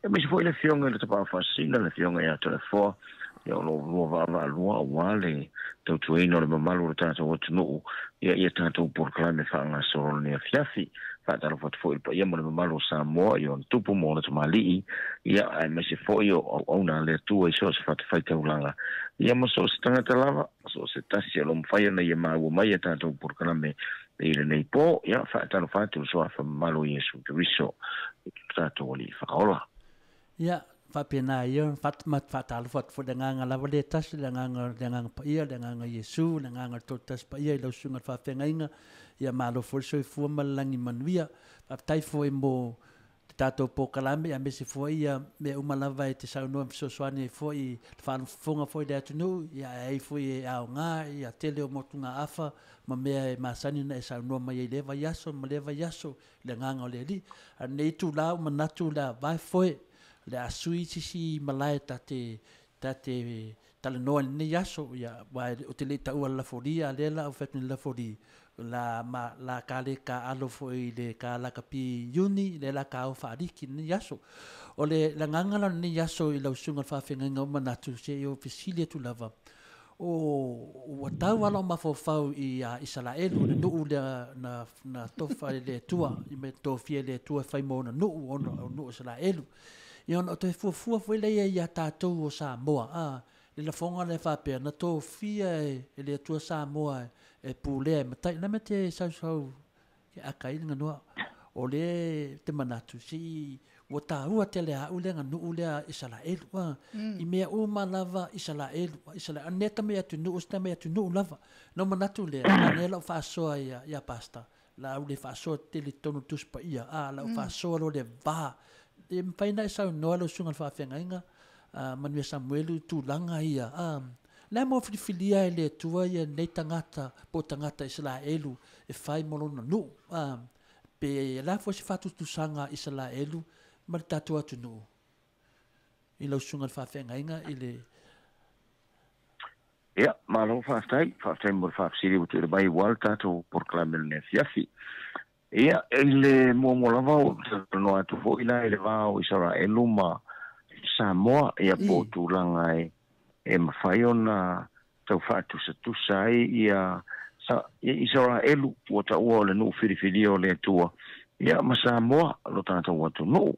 aemaise foi le afioga i le Tapaau Faasisina, le afioga ia Toleafoa, ia o lo o lua vaavaalua aua le tautuaina o le mamalu o le tatou atunuu, ia ia tatou polokalame faagasolo lenei afiafi. Faatalofa atu foi i le paia ma le mamalu o Samoa i ona tupu ma ona tamalii, ia aemaise foi o auauna a le Atua i so o se fatafaitaulaga, ia ma so o se tagata lava, so o se tasi o lo o mafai ona ia maua mai a tatou polokalame i lenei po. Ia faatalofa atu i le suafa mamalu o Iesu Keriso, lo tatou Alii Faaola. Ia, faapena ia, faatalofa atu foi i le agaga lava lea e tasi, le agaga, le agaga paia, le agaga Iesu, le agaga o le Toatasi Paia i lau Susuga i le Faafeagaiga, ia malo foi le soifua ma le lagi manuia. Faafetai foi mo le tatou polokalame, aemaise foi ia mea uma lava e te saunoa ma fesoasoani ai foi i le faafofoga foi i le atunuu, ia ae ai foi e aoga ia tele o motugaafa ma mea e masani ona e saunoa mai ai i lea vaiaso ma lea vaiaso le agaga o le Alii. A o lenei itula ua manatu le a vae foe, le a sui sisi malae ta te, ta te talanoa i lenei aso, ia, aua ou te le i taua le lafoli, a o lea la a ou fai atu nei le lafoli, la ma, la ka le taaalo foi i le ka lakapi Iuni, lea la ka o faaliki i lenei aso. O le agaga la o lenei aso i lau susuga i le faafeagaiga ua manatu, se i ou fesili atu lava, O, ua tau lava lou mafaufau ia Isaraelu, le nuu lea na, na tofa e le Atua, i mea tofia e le Atua e fai mo ona nuu, ona o nuu o Isaraelu. Ia ona o toe fuafua foi lea ia tatou o Samoa, a, le lafoga lea faapea, na tofia e, e le Atua Samoa e, e pulea e matai. Na mea te sausau ke aka ai le ganoa. O le te manatu, se i ua taua tele a au le aganuu lea Isaraelu, a, i mea uma lava Isaraelu, Isaraelu, nei ta mai atunuu, se ta mai atunuu lava. Na ou manatu lea, a lea lau faasoa ia, ia Pastor, la au le faasoa tele i totonu o le Tusi Paia, a, la au faasoa loa le va. E mafai ona e saunoa lau Susuga i le Faafeagaiga, a, Manuia Samuelu i tulaga ia, a, le a mo filifilia e le Atua ia nei tagata po o tagata Isaraelu e fai mo lona nuu, a, pe o le a foi se faatusatusaga a Isaraelu ma le tatou atunuu i lau susuga i le faafeagaiga i le. Ia, malo faafetai, faafetai mo le faafesili ua tuuina mai aua le tatou polokalame o lenei afiafi. Ia, i le muamua lava ou te talanoa atu foi la i le va o Isaraelu ma Samoa, ia po o tulaga e mafai ona tau faatusatusa ai ia Isaraelu ua taua o le nuu filifilia o le Atua, ia ma Samoa lo tatou atunuu.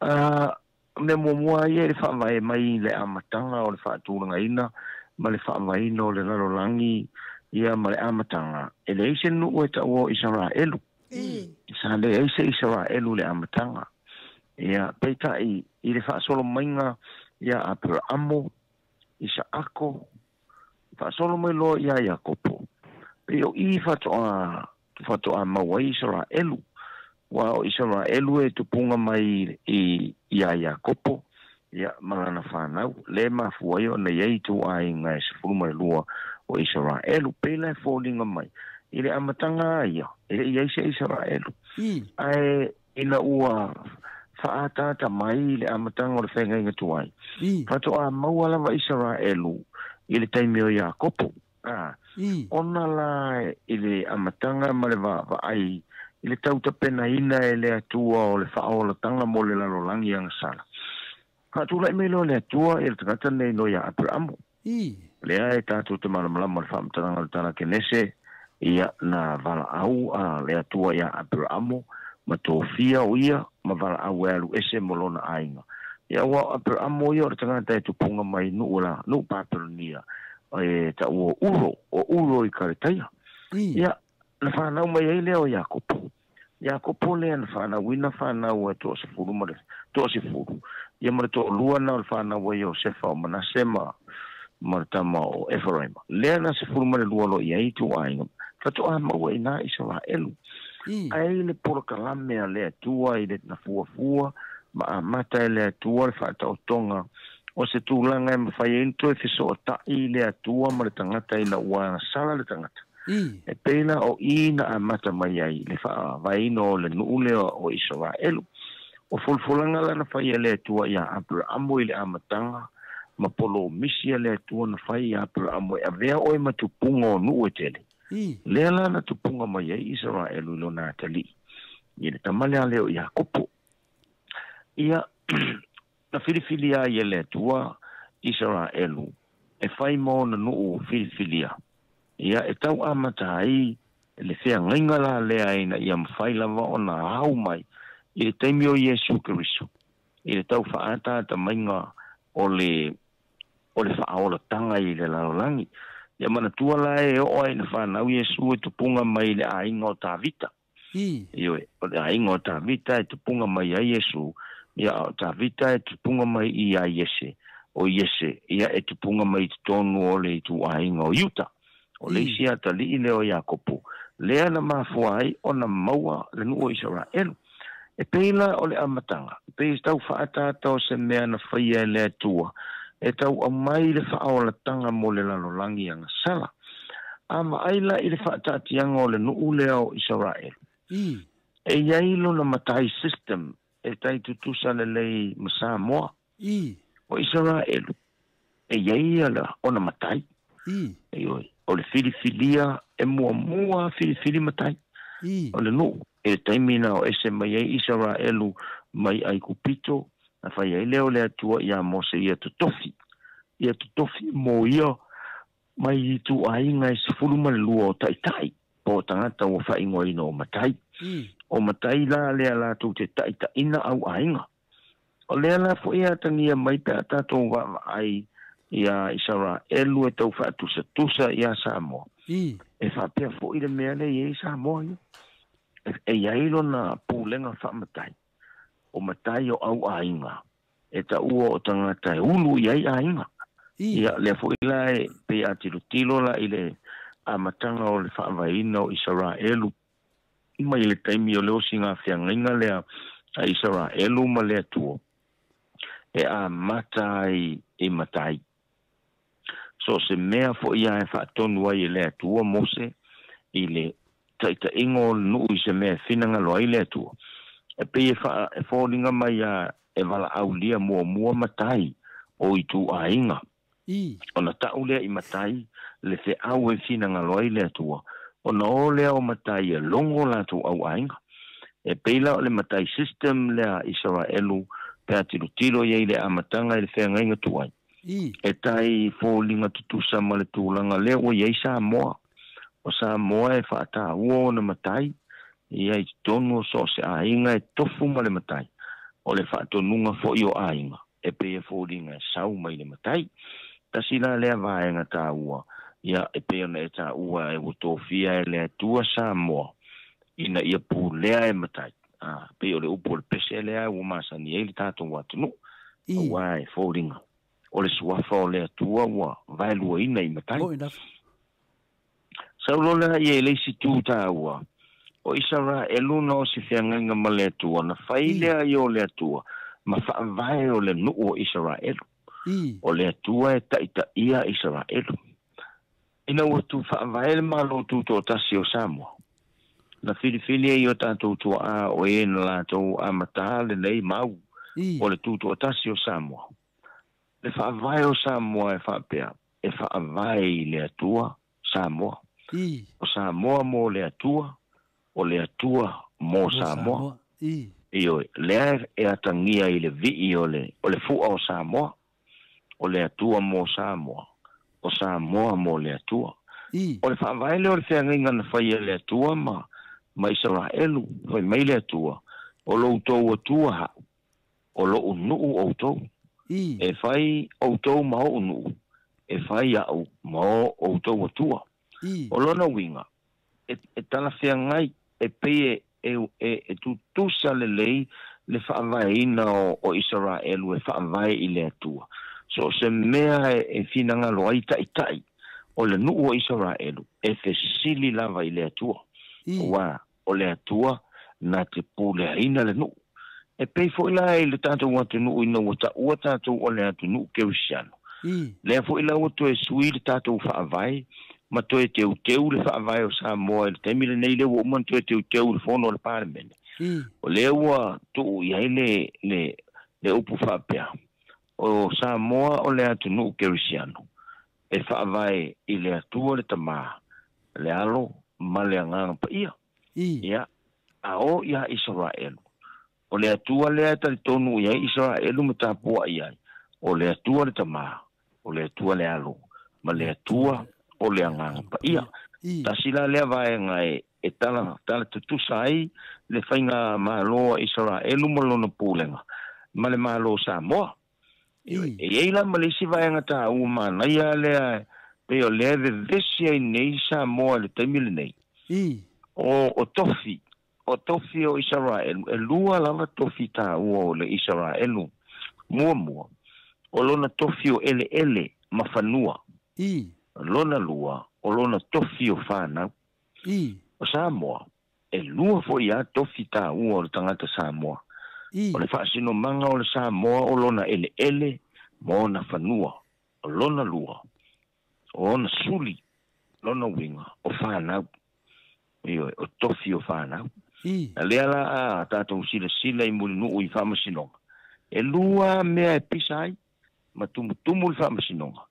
A mea muamua ia i le faavae mai i le amataga o le faatulagaina ma le faavaeina o le lalolagi ia ma le amataga, e leai se nuu e taua o Isaraelu. Sa leai se Isaraelu i le amataga. Ia, peitai i le faasolo maiga ia Aperaamo, Isaako, faasolo mai loa ia Iakopo, pei o i faatoa faatoa mau ai Isaraelu. Aua o Isaraelu e tupuga mai i ia Iakopo, ia, ma lana fanau, le mafua ai ona i ai ituaiga e 12 o Isaraelu. Pei la e foliga mai, i le amataga lava ia, e le i ai se Isaraelu. Ae ina ua faaataata mai i le amataga o le feagaiga tuai, faatoa maua lava Isaraelu I le taimi o Iakopo. Ona la i le amataga ma le vaavaai i le tautapenaina e le Atua o le faaolataga mo le lalolagi agasala. Faatula'i mai loa le Atua i le tagata lenei no iā Aperaamo. Lea e tatou te malamalama o le faamatalaga o le tala Kenese, ia na valaau a le Atua iā Aperaamo ma tofia o ia ma valaau e alu ese mo lona aiga. Ia ua o Aperaamo ia o le tagata e tupuga mai nuu la nuu Papelonia e taua o Uro, o Uro i Kaletaia. Ia na fanau mai ai lea o Iakopo. Iakopo lea na fanauina fanau e toasefulu ma le toasefulu, ia ma le toalua na o le fanau ai o Iosefa o Manase ma ma le tama o Eferaima. Lea na 12 loa i ai ituaiga, faatoa maua i nā Isaraelu. Ae i le polokalame a le Atua i le na fuafua ma amata e le Atua le faataotoga o se tulaga e mafai ai ona toe fesoota'i i le Atua ma le tagata ina ua agasala le tagata. E pei la o i na amata mai ai le faavaeina o le nuu lea o Isaraelu. O folafolaga la na fai e le Atua iā Aperaamo i le amataga ma polomisi a le Atua na fai iā Aperaamo e avea oe ma tupuga o nuu e tele. Lea la na tupuga mai ai Isaraelu i lona atalii, i le tama lea lea o Iakopo. Ia, na filifilia ai e le Atua Isaraelu e fai ma ona nuu filifilia. Ia, e tau amata ai le feagaiga la lea ina ia mafai lava ona au mai i le taimi o Iesu Keriso i le tau faaataatamaiga o le o le faaolataga i le lalolagi. Ia manatua la e oo ai ina fanau Iesu e tupuga mai i le aiga o Tavita. Ioe, o le aiga o Tavita e tupuga mai ai Iesu, ia a o Tavita e tupuga mai iā Iese, o Iese, ia e tupuga mai i totonu o le ituaiga o Iuta. O le isi atalii lea o Iakopo, lea na mafua ai ona maua le nuu o Isaraelu. E pei la o le amataga, e pei e tau faaataata o se mea na faia e le Atua e tau aumai le faaolataga mo le lalolagi agasala. A vaai la i le faataatiaga o le nuu lea o Isaraelu, e i ai lona matai system e tai tutusa lelei ma Samoa. O Isaraelu, e i ai ona matai. Ioe, o le filifilia e muamua filifili matai o le nuu. I le taimi na o ese mai ai Isaraelu mai Aikupito, na fai ai lea o le Atua iā Mose ia totofi, ia totofi mo ia mai ituaiga e 12 o ta'ita'i po o tagata ua faaigoaina o matai. O matai la lea latou te ta'itaʻina au aiga. O lea la fo'i e atagia mai pe a tatou vaavaai iā Isaraelu e tau faatusatusa iā Samoa. E faapea fo'i le mea lea i ai Samoa ia. E i ai lona pulega faamatai, o matai o au aiga e taua o tagata e ulu i ai aiga. Ia, lea foi la e pei a tilotilo la i le amataga o le faavaeina o Isaraelu mai le taimi o le osiga feagaiga lea a Isaraelu ma le Atua e amata ai i matai. So o se mea fo'i a e faatonu ai e le Atua Mose i le ta'ita'iga o le nuu i se mea e finagalo ai le Atua. E pei e faa e foliga mai a e valaaulia muamua matai o ituaiga. Ona ta'u lea i matai le feau e finagalo ai le Atua, ona o lea o matai e logo latou au aiga. E pei la o le matai system lea a Isaraelu pe a tilotilo i ai i le amataga i le feagaiga tuai. E tai foliga tutusa ma le tulaga lea ua i ai Samoa. O Samoa e faataua ona matai, ia i totonu o so o se aiga e tofu ma le matai. O le faatonuga fo'i o aiga, e pei e foliga e sau mai le matai. Tasi la lea vaega taua, ia e pei ona e taua e ua tofia e le Atua Samoa ina ia pulea e matai. A, pei o le upu o le pese lea ua masani ai le tatou atunuu, auā e foliga o le suafa o le Atua ua vaeluaina i matai. Sau loa lea ia i le isi tu taua, o Isaraelu na o se feagaiga ma le Atua, na fai lea i o le Atua ma faavae o le nuu o Isaraelu. O le Atua e ta'itaʻia Isaraelu. Ina ua tu faavae le Malo Tutoatasi o Samoa, na filifili ai o tatou tua'a o e na latou amatā lenei mau o le Tutoatasi o Samoa. Le faavae o Samoa e faapea, e faavae i le Atua Samoa. O Samoa mo le Atua, o le Atua mo Samoa. Ioe, lea e atagia i le vii o le fua o Samoa, o le Atua mo Samoa, o Samoa mo le Atua. O le faavae lea o le feagaiga na faia e le Atua ma Isaraelu, fai mai le Atua, o lo outou Atua ha'u, o lo'u nu'u outou. E fai outou ma o'u nu'u, e fai a'u ma o outou Atua. O lona uiga, e talafeagai e pei e tutusa lelei le faavaeina o Isaraelu e faavae i le Atua. So se mea e finagalo ai ta'ita'i o le nu'u o Isaraelu e fesili lava i le Atua. Uā o le Atua na te puleaina le nu'u. E pei fo'i la i le tatou atunu'u ina ua ta'ua tatou o le atunu'u kerisiano. Lea fo'i la ua toe sui le tatou faavae ma toe teuteu le faavae o Samoa i le taimi lenei lea ua uma ona toe teuteu i le fono o le Palemene. O lea ua tu'u i ai le upu faapea, o Samoa o le atunu'u kerisiano e faavae i le Atua le Tamā, le Alo ma le Agaga Paia. Ia, a o ia Isaraelu, o le Atua lea e talitonu i ai Isaraelu ma tapua'i ai, o le Atua le Tamā, o le Atua le Alo, ma le Atua o le Agaga Paia. Tasi la lea vaega e tala tutusa ai le faiga malo a Isaraelu ma lona pulega ma le malo o Samoa. E iai la ma le isi vaega tāua manaia lea pei o lea e vevesi ai nei Samoa i le taimi lenei. O tofi, o tofi o Isaraelu, e lua lava tofi tāua o le Isaraelu. Muamua, o lona tofi o eleele ma fanua. Lona lua, o lona tofi o whanau. O Samoa, e lua fo'i a tofi tāua o le tagata Samoa. O le faasinomaga o le Samoa o lona eleele ma ona fanua. O lona lua, o ona suli, lona uiga, o whanau. Ioe, o tofi o whanau. A lea la a tatou silasila i mulinu'u i faamasinoga. E lua mea e pisa ai, ma tumutumu le faamasinoga.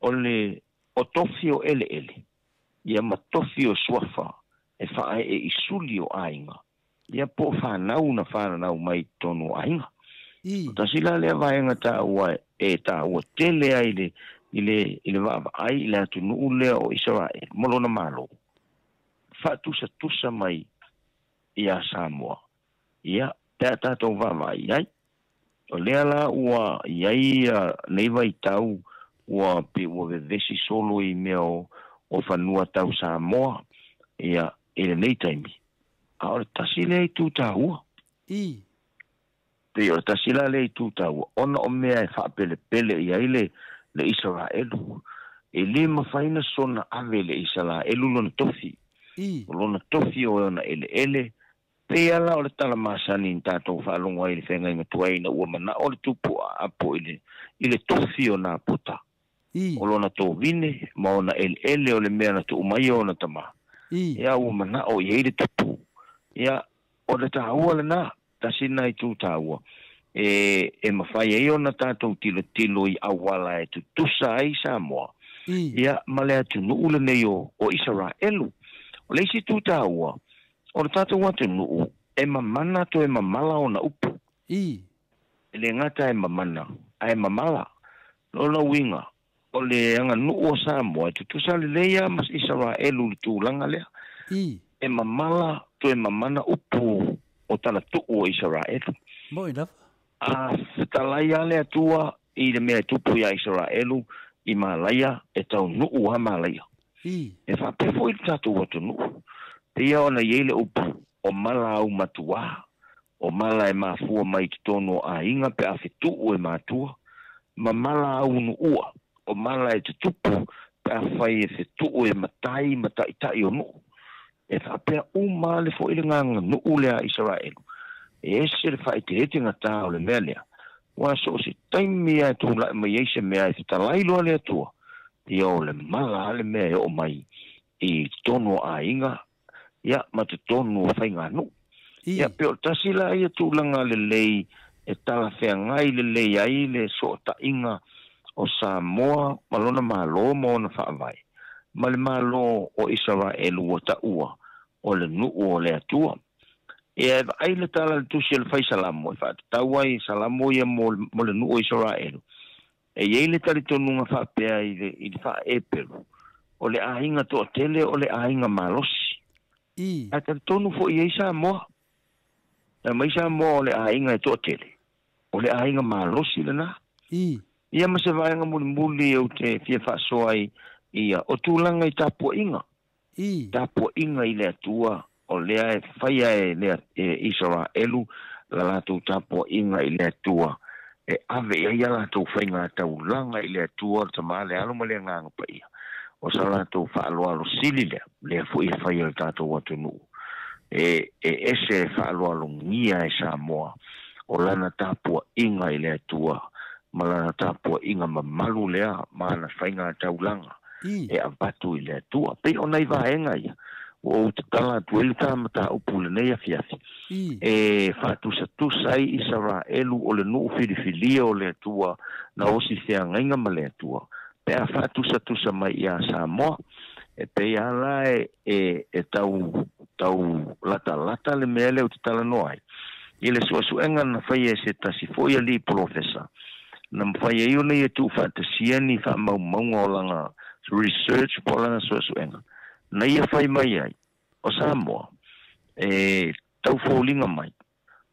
O le o tofi o eleele, ia ma tofi o suafa e faae'e i suli o aiga, ia po o whanau na whanau mai tonu o aiga. O tasi la lea vaega tāua e tāua tele ai i le vaavaai i le atunu'u lea o Isaraelu ma lona malo. Faatusatusa mai ia Samoa. Ia, pe a tatou vaavaai ai. O lea la ua iai nei vaitau ua pe ua vevesi solo i mea o fanua tau Samoa ia i lenei taimi. A o le tasi lea itu tāua. Pei o le tasi la lea itu tāua. Ona o mea e faapelepele i ai le Isaraelu. E le mafai na sona ave le Isaraelu lona tofi. O lona tofi o ona eleele. Pei ala o le tala masani ni tātou faalogo ai i le feagaiga tuai ina ua mana'o le tupu aapo i le tofi o nā puta. O lona tovine ma ona eleele o le mea na tuu mai ona tamā. Ia ua mana'o i ai le tupu. Ia, o le tāua lenā, tasi na itu tāua. E mafai ai ona tatou tilotilo i auala e tutusa ai Samoa. Ia, ma le atunu'u lenei o Isaraelu. O le isi tu tāua, o le tatou atunu'u e mamana toe mamala ona upu. E le gata e mamana, ae mamala. Lona uiga, o le aganu'u o Samoa e tutusa lelei a ma Isaraelu i le tulaga lea. E mamala toe mamana upu o talatu'u o Isaraelu. A fetalai a le Atua i le mea e tupu iā Isaraelu i Malaia e taunu'u a Malaia. E faapea fo'i le tatou atunu'u. Pei ona iai le upu o mala au matuā, o mala e mafua mai totonu o aiga pe a fetu'u e matua, ma mala au nu'ua, o mala e tutupu pe a fai e fetu'u e matai ma ta'ita'i o nu'u. E faapea uma le fo'i le gaganu'u lea a Isaraelu. E ese le faaeteetegatā o le mea lea. Ua so o se taimi ae tula'i mai ai se mea e fetalai loa le Atua, ia o le mala a le mea e oo mai i totonu o aiga, ia ma totonu o faiganu'u. Ia pe o le tasi la ia tulaga lelei e talafeagai lelei ai le so'ota'iga O Samoa ma lona malo ma ona faavae ma le malo o Isaraelu ua taua o le nuu o le Atua. Ia e vaai le tala le tusi o le faisalamo e faatatau ai salamo ia mo le nuu o Isaraelu. E iai le talitonuga faapea i le faaepelu o le aiga toatele o le aiga malosi. Ae talitonu foi i ai Samoa. E mai Samoa o le aiga e toatele o le aiga malosi lena. Ia ma se vaega mulimuli ou te fia faasoa ai ia o tulaga i tapuaiga. Tapuaiga i le Atua o lea e faia e le Isaraelu la latou tapuaiga i le Atua e ave i ai a latou faiga taulaga i le Atua o le Tama le Alo ma le Agaga Paia. O sa latou faaaloalo sili lea, lea foi e faia le tatou atunuu. E ese e faaaloalogia e Samoa o lana tapuaiga i le Atua ma lana tapuaiga mamalu lea ma ana faiga taulaga e avatu i le Atua. Pei o nai vaega ia ua ou tatala atu ai le ta mataupu lenei afiafi. E faatusatusa ai Isaraelu o le nuu filifilia o le Atua na osi feagaiga ma le Atua. Pe a faatusatusa mai ia Samoa, e pei ala e tau latalata le mea lea ou te talanoa ai. I le suesuega na faia e se tasi foi alii polofesa, na mafai ai ona ia tuufaatasia ni faamaumauga o lana research po o lana suesuega. Na ia fai mai ai, o Samoa, e taufoliga mai,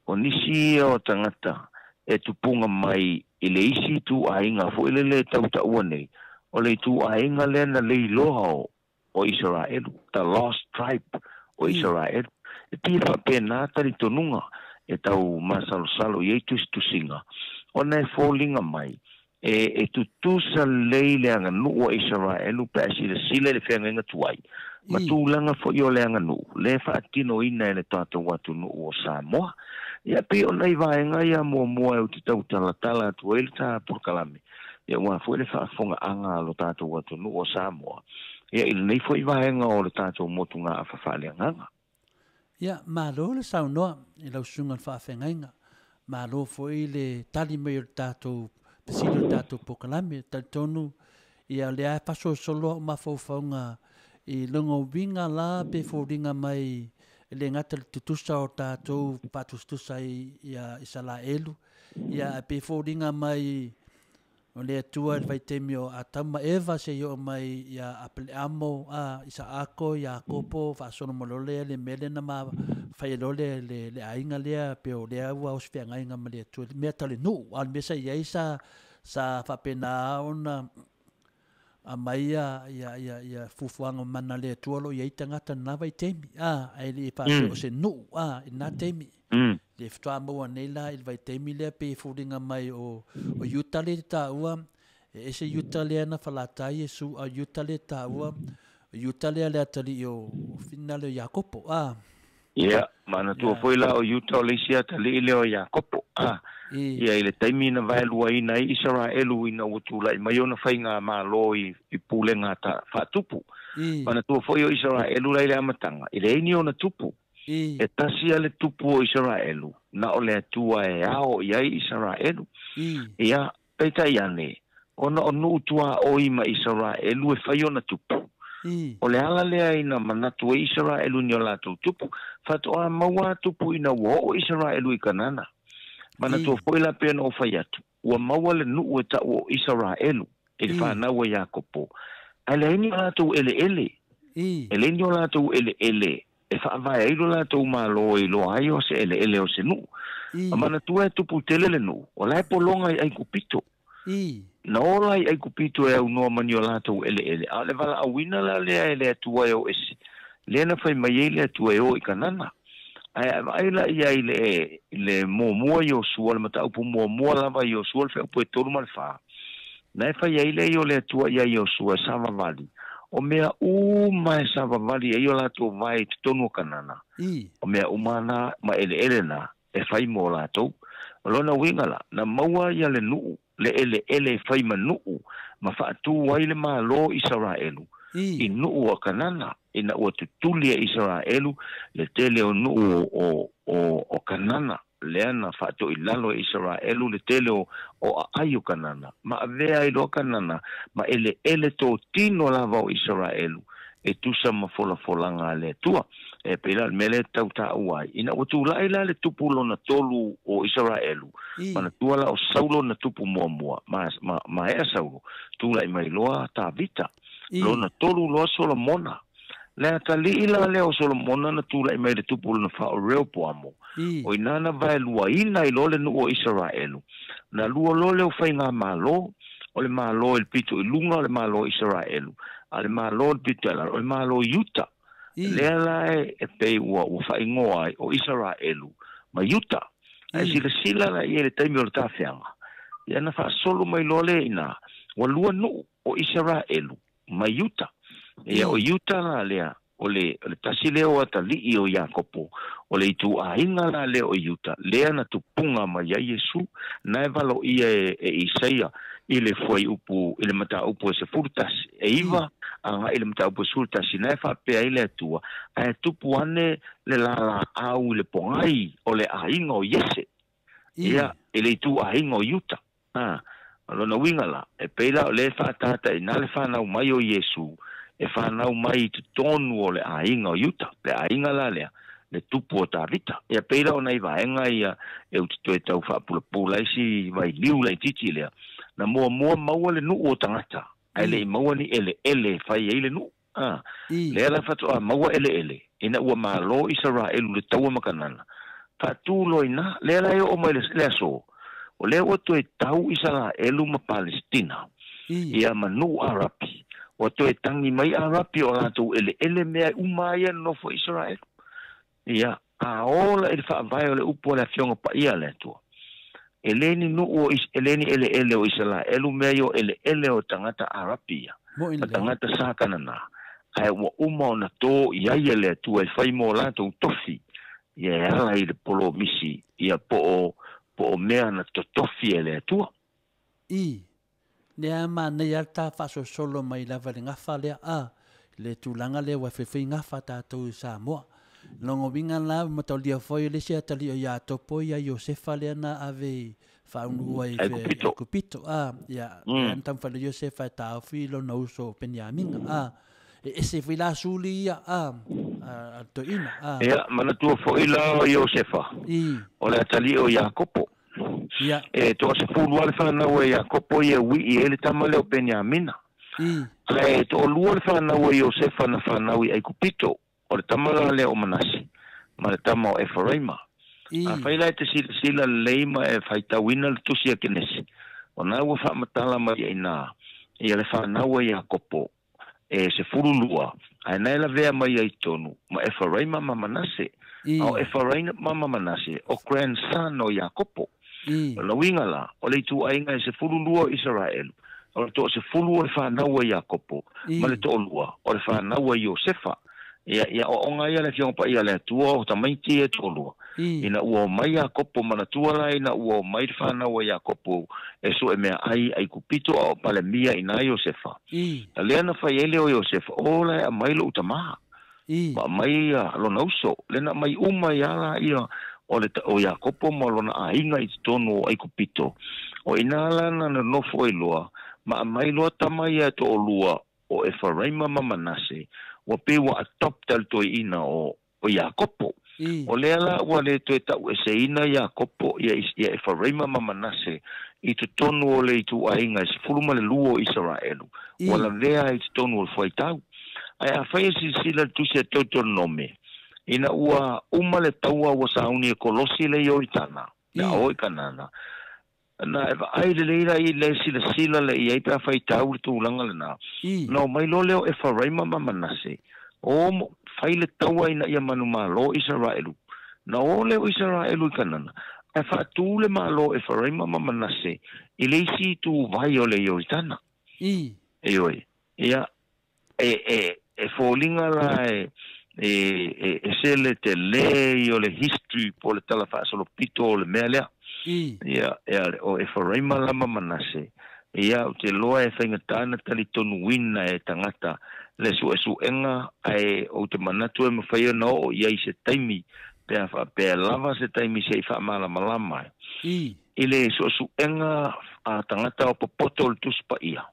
o nisi ia o tagata e tupuga mai i le isi ituaiga foi lele e tautaua nei, o le ituaiga lea na leiloa o Isaraelu, the lost tribe o Isaraelu. E pei e faapena talitonuga e tau masalosalo i ai tusitusiga, ona e foliga mai e tutusa lelei le aganuu a Isaraelu pe a silasila i le feagaiga tuai ma tulaga foi o le aganuu le faatinoina e le tatou atunuu o Samoa. Ia pei o nai vaega ia muamua e ou te tautalatala atu ai le ta polokalame. Ia ua foi le faafofogaaga a lo tatou atunuu o Samoa. Ia i lenei foi vaega o le tatou motugaafa faaleagaga. Ia, malo le saunoa i lau susuga i le faafeagaiga. Malo foi le tali mai o le tatou fesili o le tatou polokalame. Talitonu, ia o lea e faasolosolo au mafaufauga i lona uiga la pe foliga mai e le gata i le tutusa o tatou faatusatusa ai ia Isaraelu, ia ae pe foliga mai o le Atua i le vaitaimi o Atamu ma Eva seia oo mai ia Apeleamo, Isaako, Iakopo, faasolo mai loa lea le mea lea na fai ai loa le aiga lea, pe o lea ua osofeagaiga ma le Atua i le mea tau le nuu, a o le mea sa i ai sa faapena ona aumai ia fuafuaga mamana a le Atua o lo o i ai tagata i lena vaitaimi, ae le i faapea o se nuu i lena taimi. Le faatoa maua nei la i le vaitaimi lea pei e foliga mai o Iuta lea i te taua, e ese Iuta lea na falata ai Iesu, a o Iuta lea e taua, o Iuta lea le atalii o Finale o Iakopo. Ia, manatua foi la o Iuta o le isi atalii lea o Iakopo. Ia i le taimi na vaeluaina ai Isaraelu ina ua tulai mai ona faigamalo i pulega faatupu. Manatua foi o Isaraelu la i le amataga, e leai ni ona tupu. E tasi a le tupu o Isaraelu, na o le Atua e ao i ai Isaraelu. Ia, peitai ane, ona o nuu tuaoi ma Isaraelu e fai ona tupu. O le ala lea ina manatu ai Isaraelu ni o latou tupu, faatoa maua tupu ina ua oo Isaraelu i Kanana. Manatua foi la pea na o fai atu, ua maua le nuu e tau o Isaraelu, i le whanau a Iakopo. Ae leai ni o latou eleele. E leai ni o latou eleele e faavae ai lo latou malo e iloa ai o se eleele o se nuu. A manatua e tupu tele le nuu, o la e pologa i Aikupito. Na ola i Aikupito e aunoa ma ni o latou eleele, a o le valaauina la lea e le Atua e o ese, lea na fai mai ai le Atua e o i Kanana. Ae a vaai la ia i le muamua Iosua, le mataupu muamua lava Iosua, le feaupu e 3 ma le 4. Na e fai ai lea o le Atua ia Iosua e savavali. O mea uma e savavali ai o latou vae i totonu o Kanana. O mea uma na ma eleele na e fai mo latou. O lona uiga la, na maua ia le nuu, le eleele e fai ma nuu, ma faatu ai le malo Isaraelu i nuu o Kanana, ina ua tutuli e Isaraelu le tele o nuu o Kanana, lea na faatoʻilalo e Isaraelu le tele o aai o Kanana ma avea ai loa Kanana ma eleele totino lava o Isaraelu e tusa ma folafolaga a le Atua. E pei la o le mea lea e tau taua ai ina ua tulaʻi la le tupu lona tolu o Isaraelu, manatua la o Saulo na tupu muamua, maea Saulo, tulaʻi mai loa Tavita, lona tolu loa Solomona. Le atalii la lea o Solomona na tulaʻi mai le tupu lona fā o Reopoamo, o inā na vaeluaina ai loa le nuu o Isaraelu, na lua loa lea o faigamālō, o le mālō i le pito i luga o le mālō o Isaraelu, a le mālō i le pito i lalo o le mālō Iuta. Lea la e pei ua faaigoa ai o Isaraelu ma Iuta. Ae silasila la i ai le taimi o le tafeaga, ia na faasolo mai loa lea i ina, ua lua nuu o Isaraelu ma Iuta. Ia o Iuta la lea, o le tasi lea o atalii o Iakopo, o le ituaiga la lea o Iuta, lea na tupuga mai ai Iesu, na e valoia e Isaia i le fuaiupu i le mataupu e 11, e 9 agai i le mataupu e 11, na e faapea ai le Atua, ae tupu ane le lalaau i le pogai o le aiga o Iese, ia i le ituaiga o Iuta. O lona uiga la, e pei la o lea e faatataina le fanau mai o Iesu, e fanau mai i totonu o le aiga o Iuta, le aiga la lea, le tupu o Tavita. Ia pei la o nai vaega ia e ou te toe tau faapulapula ai si vailiu laitiiti lea, na muamua maua le nuu o tagata, ae leʻi maua ni eleele e fai ai le nuu. Lea la faatoa maua eleele, ina ua mālō Isaraelu le taua ma Kanana, faatū loa ina, lea la e oo mai le aso, o lea ua toe tau Isaraelu ma Palesitina, ia ma nuu Arapi, ua toe tagi mai Arapi o latou eleele mea uma ia nonofo Isaraelu. Ia, a ola i le faavae o le upu a le Afioga Paia a le Atua. E le ni nuu o e le ni eleele o Isaraelu mea ia o eleele o tagata Arapi ia, ma tagata sa Kanana, ae ua uma ona tō i ai e le Atua e fai mo latou tofi, ia e ala i le polomisi, ia po o mea na totofi e le Atua. I lea manaia lava le ta faasolosolo mai lava i le gafa lea, a le tulaga lea ua feifei gafa tatou i Samoa. Lona uiga la, ua mataulia foi le isi atalii o Iakopo ia Iosefa lea na ave i faaunuu ai i Aikupito, a ia, lea na taumafai loa Iosefa e taofi lona uso o Peniamina, a e ese foi la suli ia, a le toeaina, a. Ia, manatua foi la o Iosefa, o le atalii o Iakopo. Ia. E toasefulu lava le fanau a Iakopo ia e uii ai le tama lea o Peniamina. Ae toalua le fanau a Iosefa na fanau i Aikupito, o le tama la lea o Manase ma le tama o Eferaima. Afai la e te silasila lelei ma e faitauina le tusi a Kenese, o na ua faamatala mai ai ina ia le fanau a Iakopo e 12, ae na e lavea mai ai totonu ma Eferaima ma Manase. A o Eferaima ma Manase o grandson o Iakopo. O lona uiga la, o le ituaiga e 12 o Isaraelu, o le toasefulu o le fanau a Iakopo, ma le toalua o le fanau a Iosefa. Ia, ia aoaoga ia le Afioga Paia a le Atua o tamaiti ia e toalua, ina ua omai Iakopo, manatua la ina ua omai le fanau a Iakopo e suemeaai Aikupito a o Palemia i ina Iosefa. A lea na fai ai lea o Iosefa, o la e aumai lou tamā, ma aumai lona uso, lea na aumai uma ai lava laia o le o Iakopo ma lona aiga i totonu o Aikupito. O i ina la na nonofo ai loa, ma aumai loa tama ia e toalua o Eferaima ma Manase, ua pei ua adopta le toeaina o Iakopo. O lea la ua le toe taueseina Iakopo ia Eferaima ma Manase i totonu o le ituaiga e 12 o Isaraelu, ua lavea ai i totonu o le fuaitau. Ae afai e silasila le tusi a Teuteronome, ina ua uma le taua ua sauni e kolosi le Ioritana, le a o i Kanana, na e vaai lelei la i le silasila le i ai pe afai tau le tulaga lenā, na omai loa lea o Eferaima ma Manase, o fai le taua ina ia manumalo Isaraelu. Na o lea o Isaraelu i Kanana, ae faatū le Malo o Eferaima ma Manase i le isi ituvai o le Ioritana. Ioe, ia, e foliga la e ese le telē ia o le history po o le tala faasolopito o le mea lea. Ia, o Eferaima la ma Manase, ia, ou te iloa e faigata ona talitonuina e tagata le suesuega, ae ou te manatu e mafai ona oo i ai i se taimi. Pe a faapea lava se taimi se i faamalamalama ai. I le suesuega a tagata o popoto o le Tusi Paia,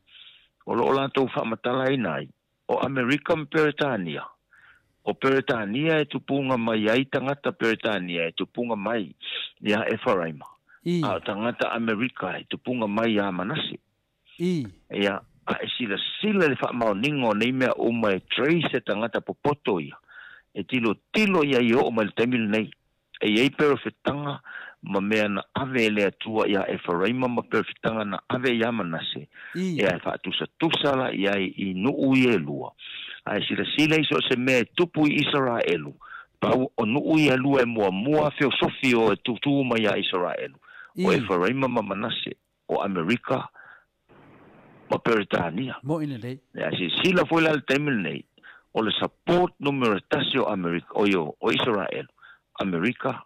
o lo o latou faamatalaina ai, o Amerika ma Peretania. O Peretania e tupuga mai ai tagata Peretania e tupuga mai iā Efaraima, a o tagata Amerika e tupuga mai iā Manase. Ia, a e silasila i le faamaoniga o nei mea uma e trace e tagata popoto ia, e tilotilo i ai e oo mai i le taimi lenei. E i ai perofetaga ma mea na ave e le Atua iā Efaraima ma perofetaga na ave iā Manase, ea e faatusatusa la i ai i nuu ia e lua. A e silasila i so o se mea e tupu i Isaraelu, pau o nuu ia e lua e muamua feosofi o e tūtū mai iā Isaraelu, o Efaraima ma Manase, o Amerika ma Peretania. Moʻi lelei. Ea silasila foi la i le taimi lenei, o le support numera tasi o Amerika, oi o Isaraelu, Amerika,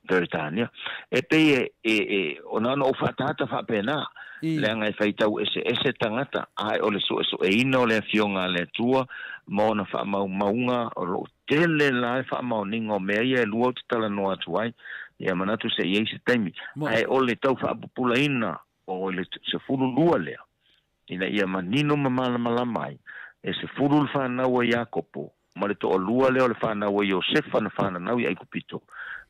Peretania. E pei e, e, e, o na ona ou faatata faapena, leaga e faitau eseese tagata, ae o le suesueina o le Afioga a le Atua ma ona faamaumauga o lo o tele la le faamaoniga o mea ia e lua ou te talanoa atu ai, ia manatu se i ai se taimi. Ae o le tau faapupulaina o le 12 lea, ina ia manino ma malamalama ai, e 10 le fanau a Iakopo, ma le toalua lea o le fanau a Iosefa na fananau i Aikupito,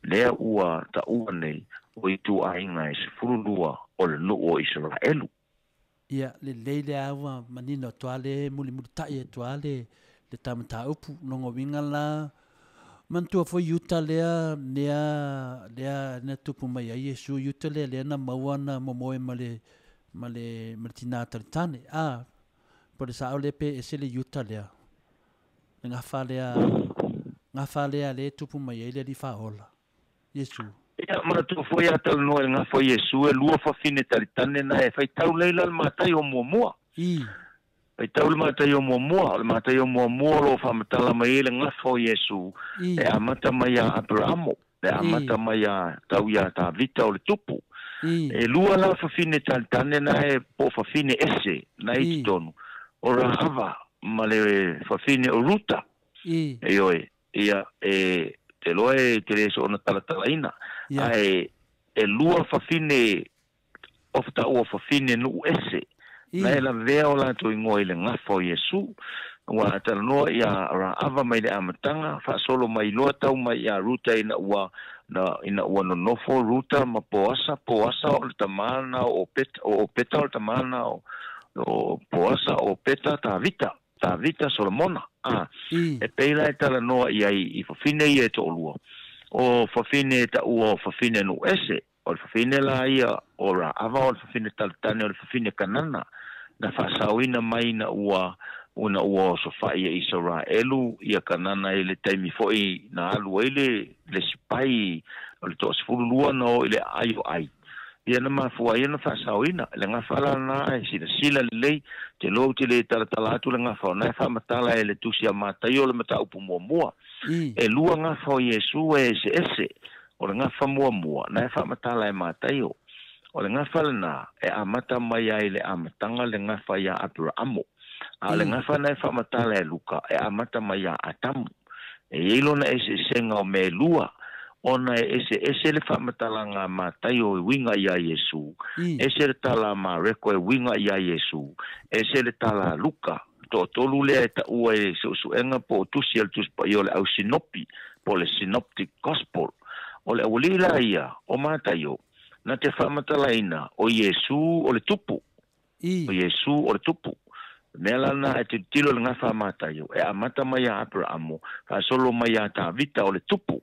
lea ua taua nei o ituaiga e 12 o le nuu o Isaraelu. Ia, lelei le ua manino atu lava le mulimulitai atu lava le le ta mataupu. Lona uiga la, manatua foi Iuta lea mea lea na tupu mai ai Iesu Iuta lea lea na maua na momoe ma le ma le ma le tinā talitane. A, po o le sao lea pe ese le Iuta lea, le gafa lea, gafa lea lea e tupu mai ai le Alii Faaola, Iesu. Ia, manatua foi a talanoa i le gafa o Iesu, e lua fafine talitane na e faitau lei la le Mataio muamua. Faitau le Mataio muamua, o le Mataio muamua o lo o faamatala mai ai le gafa o Iesu, e amata mai iā Aperamo, e amata mai iā tau iā Tavita o le tupu. E lua la fafine talitane na e po o fafine ese na i totonu, o Rahava ma le fafine o Ruta. Ioe, ia, e te loa e te le soona talatalaina, ae e lua fafine o taua fafine nuu ese, na e lavea o latou igoa i le gafa o Iesu. Ua talanoa iā Raava mai le amataga, faasolo mai loa tau mai iā Ruta ina ua na ina ua nonofo Ruta ma Poasa, Poasa o le tamā lena o Opeta, o Opeta o le tamā lena o o Poasa, Opeta, Tavita, Tavita, Solomona, a e pei la e talanoa i ai i fafine ia e toalua, o fafine e taua o fafine nuu ese, o le fafine la ia o Raava o le fafine taletane o le fafine Kanana, na faasaoina mai ina ua ina ua osofai e Isaraelu ia Kanana i le taimi foi na alu ai le le sipai o le 12 na o i le aai o Ai. Ia na mafua ai ona faasaoina le gafa la lena e silasila lelei te loa ou te le talatala atu le gafa ona e faamatala e le Tusi a Mataio le mataupu muamua. E lua gafa o Iesu e eseese. O le gafa muamua na e faamatala e Mataio. O le gafa lena e amata mai ai i le amataga le gafa iā Aperaamo. A o le gafa na e faamatala e Luka e amata mai iā Atamu. E i ai lona eseesega o mea e lua, ona e eseese le faamatalaga a Mataio e uiga iā Iesu, ese le tala a Mareko e uiga iā Iesu, ese le tala a Luka. Toatolu lea e taua e suesuega po o tusi a le Tusi Paia o le Au Sinopi, po o le Synoptic Gospel. O le aualii la ia o Mataio, na te faamatalaina o Iesu o le tupu. O Iesu o le tupu. Mea la lena e tilotilo i le gafa a Mataio, e amata mai iā Aperaamo, faasolo mai iā Tavita o le tupu.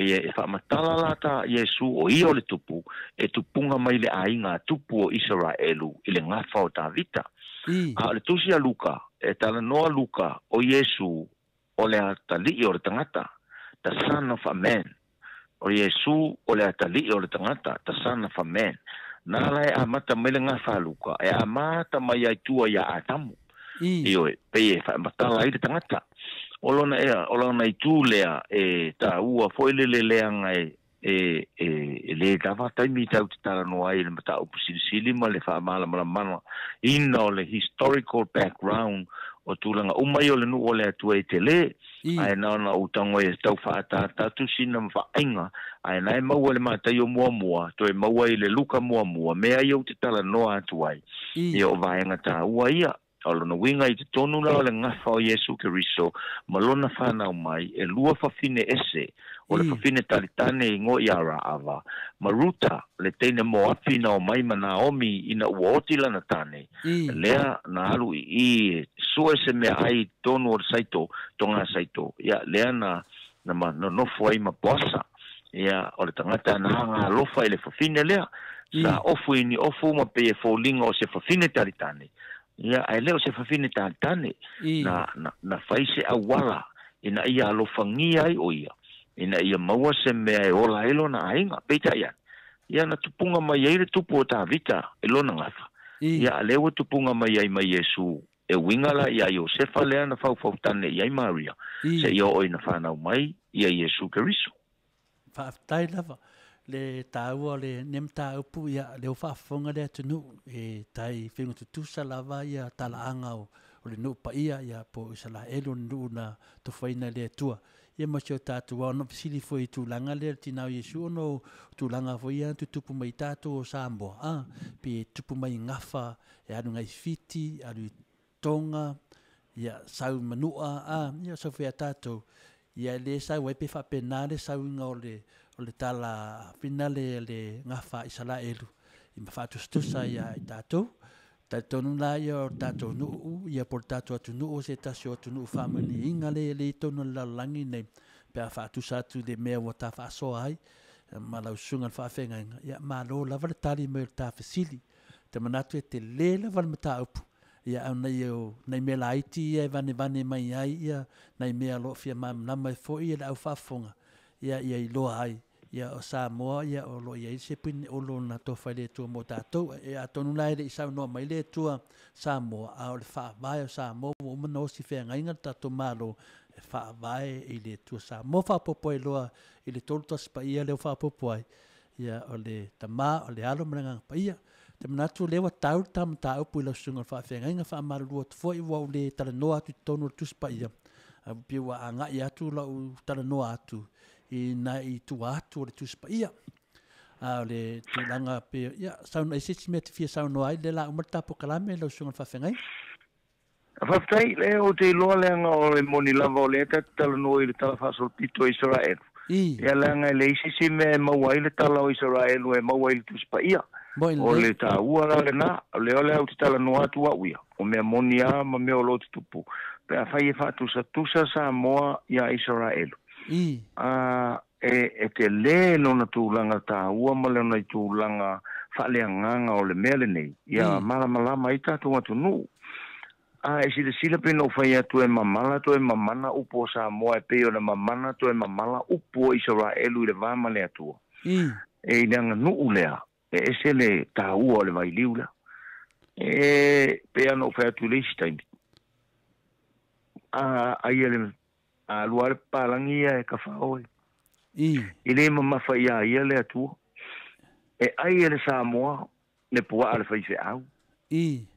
Ia e faamatala la ta Iesu o ia o le tupu, e tupuga mai le aiga a tupu o Isaraelu i le gafa o Tavita. A o le tusi a Luka, e talanoa Luka o Iesu o le atalii o le tagata, the son of a man. O Iesu o le atalii o le tagata, the son of a man. Na la e amata mai le gafa a Luka, e amata mai ai tua iā Atamu. Ioe, pei e faamatala ai le tagata. O lona ea, o lona itu lea e taua foi le leleaga e e e e lē lava taimi tau te talanoa ai i le mataupu silisili ma le faamalamalamaina o le historical background O tulaga uma ia o le nuu o le Atua e telē ae na ona ou tago e tau faatatatu sina faaiga ae na e maua le Mataio muamua toe maua i le Luka muamua mea ia ou te talanoa atu ai. Ia o vaega tāua ia o lona uiga i totonu la o le gafa o Iesu Keriso ma lona fanau mai e lua fafine ese o le fafine talitane i igoa ia Raava ma Ruta le teine Moapi na o mai ma Naomi ina ua oti lana tane lea na alu i i sue se mea ai totonu o le saito toga saito ia lea na na nonofo ai ma Boasa ia o le tagata na agalofa i le fafine lea sa ofu i ni ofu ma pei e foliga o se fafine talitane ia ae le o se fafine talitane na fai se auala ina ia alofagia ai o ia ina ia maua se mea e ola ai lona aiga peitai ane ia na tupuga mai ai le tupu o Tavita i lona gafa ia lea ua tupuga mai ai mai Iesu e uiga la ia Iosefa lea na faufautane i ai Maria seia oo ina fanau mai ia Iesu Keriso. Faafetai lava le tāua o le mataupu ia le o faafofoga le atunuu e tai fegatutusa lava ia talaaga o le nuu paia ia po o Isaraelu o le nuu na tofaina e le Atua. Ia ma si o tatou ona fesili foi i tulaga lea le tinā o Iesu ona o tulaga foi ia na tutupu mai tatou o Samoa pe tupu mai gafa e alu ngai Fiti, alu i Tonga, ia sau i Manua, ia sau foi a tatou. Ia le sau ai pe faapena le sauiga o le tala finale le gafa Isaraelu i ma faatusatusa ia i tatou. Talitonu la ia o tatou nuu, ia po o le tatou atunuu o se tasi o atunuu faamanuiaina le le i totonu o le lalolagi nei pe a faatusa atu i le mea ua ta faasoa ai ma lau susuga i le faafeagaiga. Ia malo lava le tali mai o le ta fesili. Te manatu e telē lava le mataupu ia au nei o nai mea laiti ia e vanevane mai ai ia nai mea o lo o fia malamalama ai foi ia le au faafofoga ia ia iloa ai ia o Samoa ia o lo o i ai se pine olo na tofa i le Atua mo tatou. E atonu la e le i saunoa mai le Atua Samoa a o le faavae o Samoa ua uma ona osi feagaiga le tatou Malo e faavae i le Atua Samoa. Faaopoopo ai loa i le tolu tasi paia lea ua faaopoopo ai ia o le Tama, o le Alo ma le Agaga Paia. Te manatu lea ua tau le ta mataupu i lau susuga o le faafeagaiga faamalulu atu foi ua ou le talanoa atu i totonu o le Tusi Paia ae pei ua agai atu lau talanoa atu i nai tua atu o le Tusi Paia. A o le tulaga pe ia saunoa i se isi mea te fia saunoa ai lea la uma le ta polokalame lau susuga o le faafeagaiga. Faafetai, lea ou te iloa leaga o le moni lava o lea tatou talanoa i le tala faasolopito o Isaraelu. Ia leaga e leai se isi mea e maua ai le tala o Isaraelu e maua ai le Tusi Paia. O le tāua la lena, o lea o le a ou te talanoa atu au ia, o mea moni lava ma mea o lo o tutupu, pe afai e faatusatusa Samoa iā Isaraelu. E telē lona tulaga tāua ma lona tulaga faaleagaga o le mea lenei, ia malamalama ai tatou atunuu. A e silasila pe na ou fai atu e mamala toe mamana upu o Samoa e pei ona mamana toe mamala upu o Isaraelu i le va ma le Atua. E i le aganuu lea, e ese le tāua o le vailiu lea. E pei ona ou fai atu i le isi taimi, a ai le a lua le papalagi ia e kafao e. I le mamafa ia ia le Atua. E ai e le Samoa le puaa le faifeau.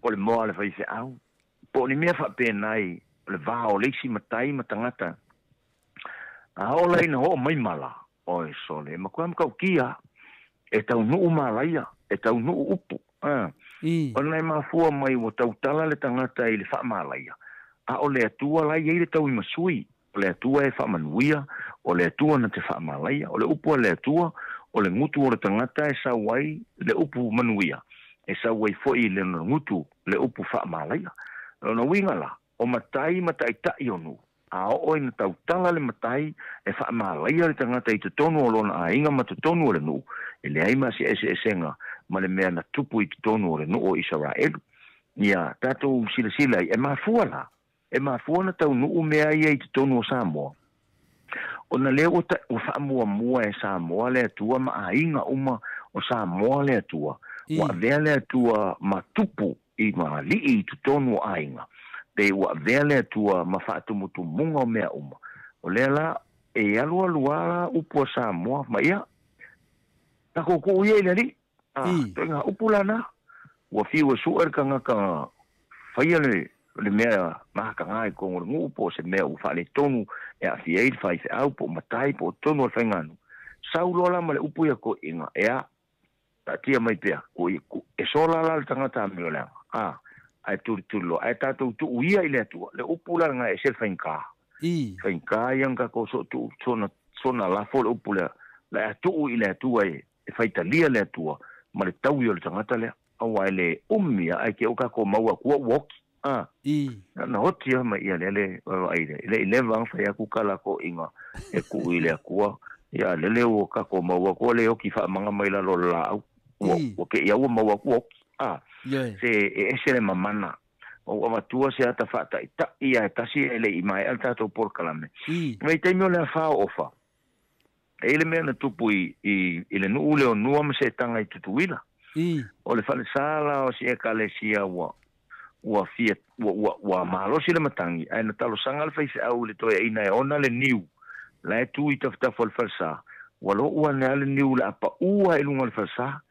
O le moa le faifeau. Po o ni mea faapena i le va o le isi matai ma tagata. A oo la ina oo mai mala, oi sole, e matua matautia, e taunuu malaia, e taunuu upu. Ona e mafua mai ua tautala le tagata i le faamalaia, a o le Atua la e i ai le tauimasui, o le Atua e faamanuia, o le Atua na te faamalaia, o le upu a le Atua, o le gutu o le tagata e sau ai le upu manuia, e sau ai foi i lona gutu le upu faamalaia. Lona uiga la, o matai ma taitai o nuu, a oo ina tautala le matai e faamalaia le tagata i totonu o lona aiga ma totonu o le nuu, e leai ma se eseesega ma le mea na tupu i totonu o le nuu o Isaraelu. Ia tatou silasila ai, e mafua la, e mafua na taunuu mea ia i totonu o Samoa, ona lea ua faamuamua e Samoa le Atua ma aiga uma o Samoa le Atua, ua avea le Atua ma tupu i ma alii i totonu o aiga, pe ua avea le Atua ma faatumutumuga o mea uma. O lea la e alualu lava la upu a Samoa ma ia, tatou tuu ia i le alii. Toaiga upu la na, ua fiu e sue le tagata faia le Le mea mahakagā i totonu o le nuu po o se mea ua faaletonu e aafia ai le faifeau po o matai po o totonu o le faiganuu sau loa la ma le upu ia toeaiga ea taatia mai pea e sola la le tagata amioleaga a ae tulituli loa ae tatou tuu ia i le Atua le upu la lena e ese le faigata faigata ia na tatou soo tuu sona lafo le upu lea la e tuu i le Atua e faitalia le Atua ma le taui o le tagata lea auā e le umi a ae te i ua tatou maua atu ua oti a na oti lava mai ia lea le vaavaai lea e le i leva ona fai atu tala a toeaiga e tuu i le Atua ia lele ua tatou maua atu ua le oti faamaga mai lalo o le laau ua te i lava ua maua atu ua oti a se e ese le mamana ua ou avatua se ata faataita'i a e tasi e le i maea le tatou polokalame vaitaimi o le afā o Ofa e i ai le mea na tupu i le nuu lea o Nua ma Setaga i Tutuila. O le falesa la o si ekalesia ua ua fia ua ua ua malosi le matagi ae na talosaga le faifeau i le toeaina e ona le niu la e tu i tafatafa o le falesa ua lo'u ane a le niu le a pa'u a i luga o le falesa.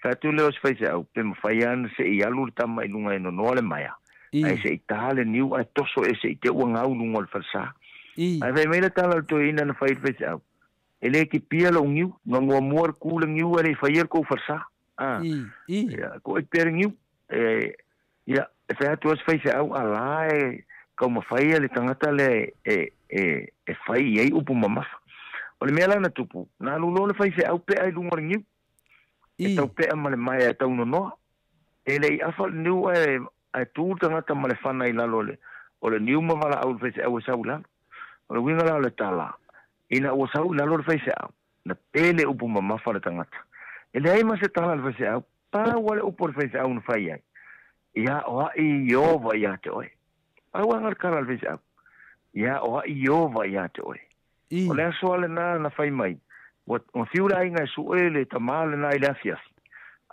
Fai atu lea o si faifeau pe mafai a na se'i alu le tama i luga e nonoa le maea ae se'i tā le niu ae toso ese i te ua gau luga o le falesa. Ae fai mai le tala o le toeaina na fai i le faifeau e le kipia lou niu, na muamua le ku le niu ae le i faia le kou falesa. A, ia, ko ai pea le niu. E, ia, e fai atu ai se faifeau a la e taumafai le tagata lea e, e, e fai i ai upu mamafa. O le mea la na tupu, na alu loa le faifeau pea i luga o le niu. E tau pea ma le maea e taunonoa. E le i afa le niu ae, ae tu le tagata ma le fana i lalo o le, o le niu ma valaau i le faifeau e sau i lalo. O le uiga la o le tala, ina ua sau i lalo le faifeau, na pele upu mamafa le tagata. E leai ma se tala a le faifeau, pau lava le upu a le faifeau na fai ai, Ia o aʻi Ieova iā te oe. Pau lava le tala a le faifeau, Ia o aʻi Ieova iā te oe. O le aso lava lenā na fai mai, ua fiu le aiga e suʻe le tamā lenā i le afiafi.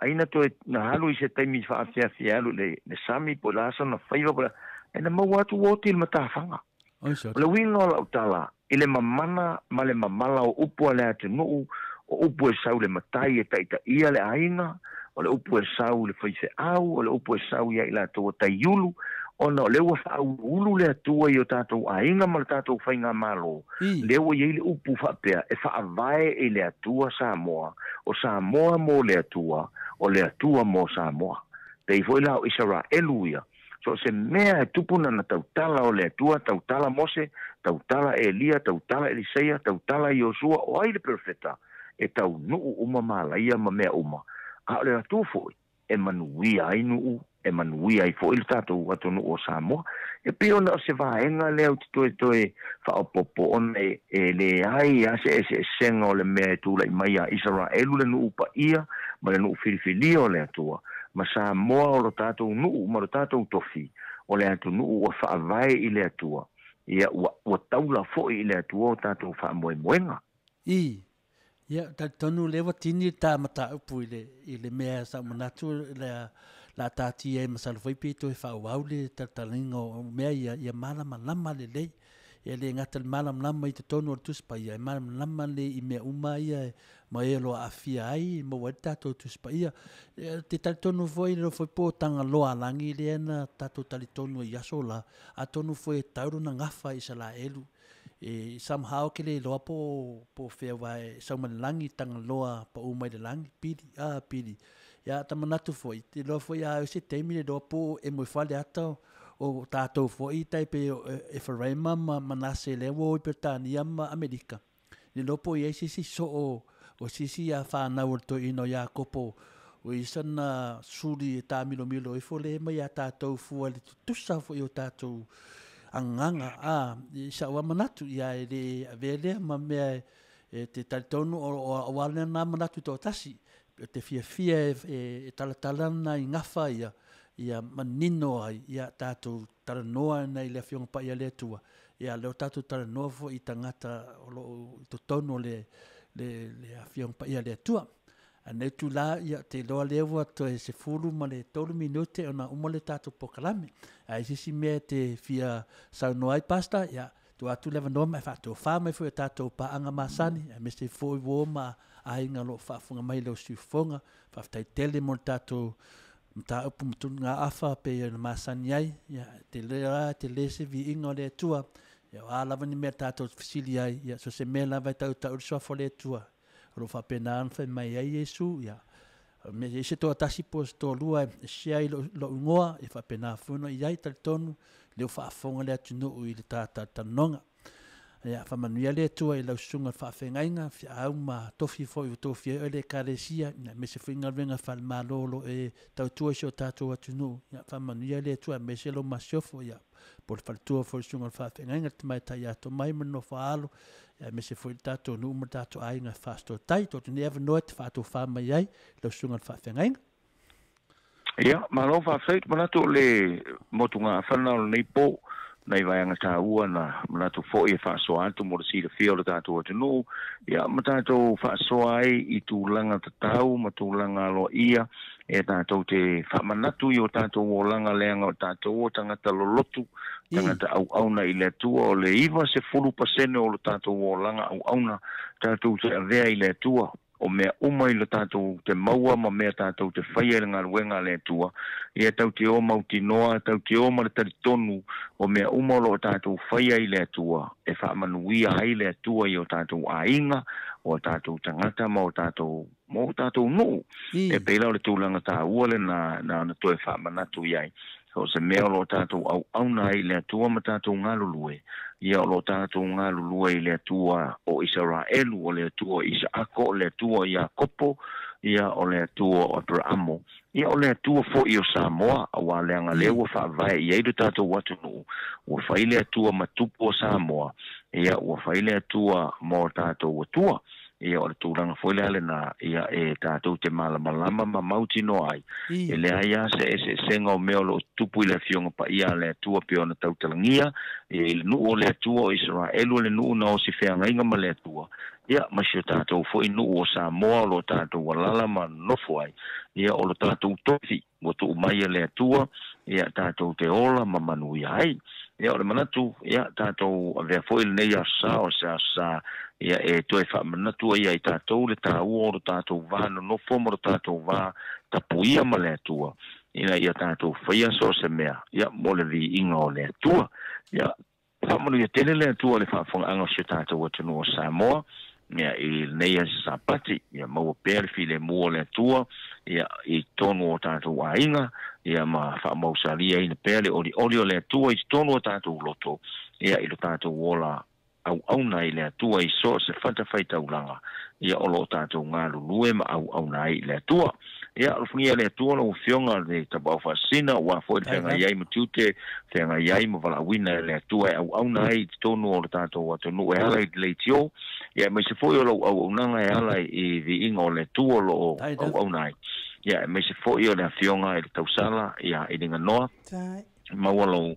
Ai na toe na alu i se taimi faafiafi e alu i le sami po o le a sona faiva po o le a, ae na maua atu ua oti i le matafaga. O le uiga o lau tala, i le mamana ma le mamala o upu a le atunuu, o upu e sau i le matai e taitaia le aiga, o le upu e sau i le faifeau, o le upu e sau ia i latou o taiulu, ona o lea ua faauluulu le Atua i o tatou aiga ma le tatou faigamalo, lea ua i ai le upu faapea, e faavae i le Atua Samoa, o Samoa mo le Atua, o le Atua mo Samoa. Pei foi la o Isaraelu ia, So o se mea e tupu na tautala o le Atua, tautala Mose, tautala Elia, tautala Eliseia, tautala Iosua, o ai le perofeta, e taunuu uma malaia ma mea uma. A o le Atua foi e manuia ai nuu, e manuia ai foi le tatou atunuu o Samoa. E pei ona o se vaega lea ou te toe toe faaopoopo ona e leai lava se eseesega o le mea e tulai mai ia Isaraelu le nuu paia ma le nuu filifilia o le Atua, ma Samoa o lo tatou nuu ma lo tatou tofi, o le atunuu ua faavae i le Atua, ia, ua, ua taula foi i le Atua o tatou faamoemoega. I. Ia, talitonu o lea ua tini le ta mataupu i le, i le mea sa ou manatu o le a, le a taatia ai masalo foi pe toe faaauau le talatalaina o mea ia, ia malamalama lelei. E le gata i le malamalama i totonu o le Tusi Paia, e malamalama lelei i mea uma ia ma e o lo o aafia ai e maua ai le tatou Tusi Paia. Ou te talitonu foi i le foi po o Tagaloa Alagi lea na tatou talitonu ai i aso la, atonu foi e tau lona gafa i Isalaelu. E somehow ke le iloa po o fea aua e sau mai le lagi, Tagaloa pau mai le lagi, pili, a pili. Ia ta manatu foi, te iloa foi a se taimi le iloa po o emo ifo le ata o tatou foi tai pei o Eferaima ma Manase lea ua o i Peretania ma Amerika. Le iloa po o i ai se isi soo o se isi a fanau o le toeaina o Iakopo o i sana suli e tāmilomilo ifo le mai iā tatou fua i le tutusa foi o tatou agaga a i sa'u lava manatu ia e le avea lea ma mea e te talitonu o a lena manatu toatasi e te fiafia e talatala nai gafa ia ia manino ai ia tatou talanoa nei le Afioga Paia a le Atua, ia lea ua tatou talanoa foi i tagata o lo o i totonu o le, le, le Afioga Paia a le Atua. A nei itula, ia, te iloa lea ua toe 13 minute ona uma le tatou polokalame. A i se isi mea e te fia saunoa ai, Pastor, ia, tuu atu le avanoa ma e faatofa mai foi i a tatou paaga masani, aemaise foi uo ma aiga o lo o faafofoga mai i lau siufofoga. Faafetai tele mo le tatou Mataupu ma tuluga afa pei ona masani ai, ia te le te le se viiga o le Atua. Ia o a lava ni mea tatou fesili ai, ia so se mea lava e tautau i le suafa o le Atua. O lo o faapena ona fai mai ai Iesu, ia me i se toatasi po o se toalua e share i lou igoa, e faapena foi ona i ai talitonu lea ua faafofoga le atunuu i le talatalanoaga. Ia faamanuia le Atua i lau susuga i le faafeagaiga, feau ma tofi foi ua tofia ai oe le Ekalesia, aemaise foi galuega faale-Malo o lo o e tautua i si o tatou atunuu. Ia faamanuia le Atua aemaise lou masiofo, ia po o le faletua foi o le susuga i le faafeagaiga, le tamaitai ia Tomai ma le nofo a alo, aemaise foi le tatou nuu ma le tatou aiga e Fasitooutai. Tuu atu nei avanoa e te faatofa mai ai lau susuga i le faafeagaiga. Ia, malo faafetai. Ou te manatu o le motugaafa lena o lenei po, nai vaega taua na manatu foi e faasoa atu mo le silafia o le tatou atunuu, ia ma tatou faasoa ai i tulaga tatau ma tulaga aloaia e tatou te faamanatu i o tatou olaga leaga o tatou o tagata lolotu, tagata auauna i le Atua. O le 90% o lo tatou olaga auauna tatou te avea i le Atua. O mea uma i lo tatou te maua ma mea tatou te faia i le galuega a le Atua, ia tatou te o mautinoa, tatou te o ma le talitonu o mea uma o loo tatou faia i le Atua, e faamanuia ai le Atua i o tatou aiga, o tatou tagata ma o tatou ma o tatou nuu. E pei la o le tulaga taua lena na ona toe faamanatu i ai. So o se mea o loo tatou auauna ai i le Atua ma tatou galulue, ia o loo tatou galulue i le Atua o Isaraelu, o le Atua o Isaako, o le Atua o Iakopo, ia o le Atua o Aperamo, ia o le Atua foi o Samoa, auā leaga lea ua faavae i ai lo tatou atunuu, ua fai le Atua ma tupu o Samoa, ia ua fai le Atua ma o tatou Atua. Ia o le tulaga foi lea lena, ia e tatou te malamalama ma mautinoa ai, e leai lava se eseesega o mea o lo o tutupu i le Afioga Paia a le Atua pei ona tautalagia, ia i le nuu o le Atua o Isaraelu, o le nuu na osi feagaiga ma le Atua, ia ma si o tatou foi nuu o Samoa o lo o tatou alaala ma nonofo ai, ia o lo tatou tofi ua tuu mai e le Atua, ia tatou te ola ma manuia ai. Ia o le manatu, ia tatou avea foi lenei aso sa o se aso sa, ia e toe faamanatu ai ia i tatou le taua o lo tatou va nonofo ma lo tatou va tapuia ma le Atua, ina ia tatou faia so o se mea, ia mo le viiga o le Atua. Ia faamanuia tele le Atua i le faafofogaaga o si o tatou atunuu o Samoa, ia i lenei aso Sapati, ia maua pea le filemu o le Atua, ia i totonu o tatou aiga, ia ma faamausaliaina pea le olioli o le Atua i totonu o tatou loto, ia i lo tatou ola auauna i le Atua i so o se fatafaitaulaga, ia o lo o tatou galulue ma auauna ai i le Atua. Ia alofagia e le Atua lau Afioga le Tapaau Faasisina, aua foi le feagai ai ma tiute, feagai ai ma valaauina e le Atua e auauna ai i totonu o le tatou atunuu e ala i le leitio, ia aemaise foi o lau auaunaga e ala i viiga o le Atua o lo o auauna ai. Ia aemaise foi o le Afioga i le Tausala ia i Liganoa. Maua lou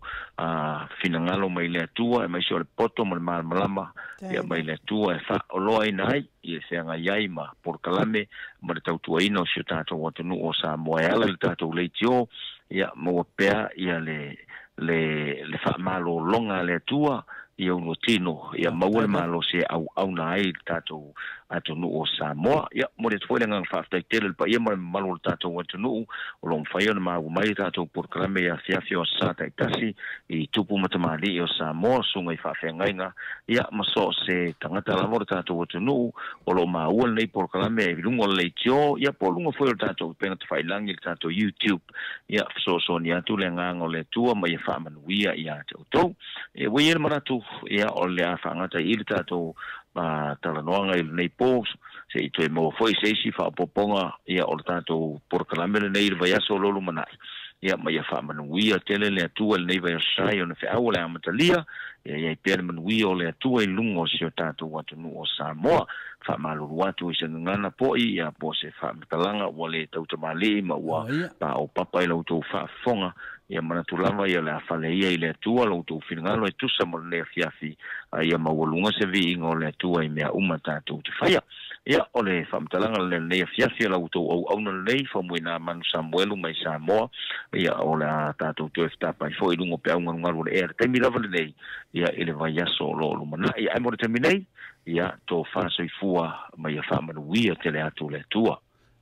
finagalo mai le Atua, aemaise o le poto ma le malamalama ia mai le Atua e faaoloaina ai, ia feagai ai ma polokalame ma le tautuaina o si o tatou atunuu o Samoa e ala i le tatou leitio, ia maua pea ia le le faamalologa a le Atua i ou tino, ia maua le malosi e auauna ai le tatou atunuu o Samoa. Ia, momoli atu foi le agaga faafetai tele i le paia ma le mamalu o le tatou atunuu o lo o mafai ona maua mai le tatou polokalame i afiafi o aso Sa taitasi i tupu ma tamalii o Samoa, susuga i faafeagaiga, ia ma so o se tagata lava o le tatou atunuu o lo o maua lenei polokalame i luga o le leitio, ia po o luga foi o le tatou upega tafailagi, le tatou YouTube. Ia, fesoasoani atu le agaga o le Atua ma ia faamanuia ia te outou. Ia, ua i ai le manatu, ia, o le a faagata i i le tatou talanoaga i lenei po, se i toe maua foi se isi faaopoopoga, ia, o le tatou polokalame lenei i le vaiaso o lo o lumanai. Ia, ma ia faamanuia tele le Atua i lenei vaiaso sa i ona feau o le amatalia, ia i ai pea le manuia o le Atua i luga o si o tatou atunuu o Samoa. Faamalulu atu i se gagana po'i, ia, po o se faamatalaga ua le tautamalii ma ua paopapa i la outou faafofoga. Ia manatu lava ia o le a fale ia i le Atua lo outou finagalo e tusa mo lenei afiafi, a ia maualuga se viiga o le Atua i mea uma tatou te faia. Ia, o le faamatalaga lenei o lenei afiafi o la outou auauna lenei, Faumuina Manu Samuelu mai Samoa. Ia, o le a tatou toe fetapai foi i luga o peau galugalu o le ea i le taimi lava lenei, ia, i le vaiaso o lo o lumanai. Ae mo le taimi nei, ia, tofa soifua ma ia faamanuia tele atu le Atua.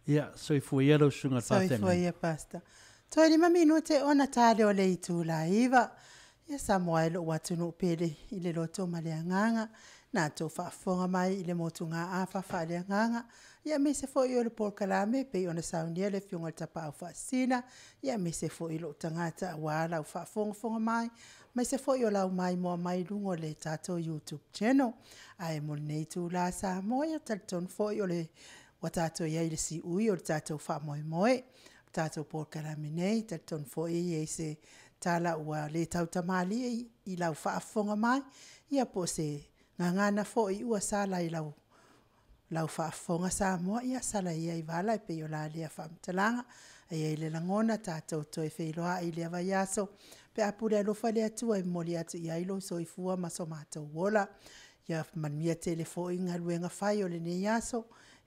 Ia, soifua ia lau susuga i le Soifua faafeagaiga. ia Pastor. Toe 5 minute ona tale o le itula 9. Ia Samoa e lou atunuu pele i le loto ma le agaga. Na tou faafofoga mai i le motugaafa faaleagaga. Ia aemaise foi o le polokalame e pei ona saunia le Afioga i le Tapaau Faasisina. Ia aemaise foi lou tagata aua lau faafogafoga mai. Aemaise foi o lau maimoa mai i luga o le tatou YouTube channel. Ae mo lenei itula Samoa, ia talitonu foi o le ua tatou i ai i le siui o le tatou faamoemoe. O tatou polokalame nei, talitonu foi e i ai se tala ua le tautamalii i lau faafofoga mai, ia po o se gagana foi ua sala i lau faafofoga Samoa, ia sala ia i vala e pei o la lea faamatalaga. E i ai le lagona tatou toe feiloai i lea vaiaso pe a pule alofa le Atua e momoli atu i ai lou soifua ma so matou ola. Ia manuia tele foi galuega fai o lenei aso,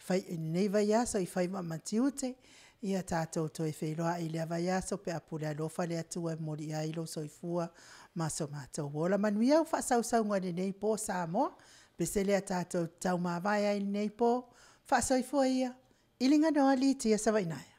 lenei vaiaso i faiva ma tiute, ia tatou toe feiloai i lea vaiaso pe a pule alofa le Atua e momoli i ai lou soifua ma so matou ola. Manuia faasausauga o lenei po Samoa. Pese lea tatou te taumavae ai i lenei po, faasoifua ia i liganoa le tia Savaiinaea.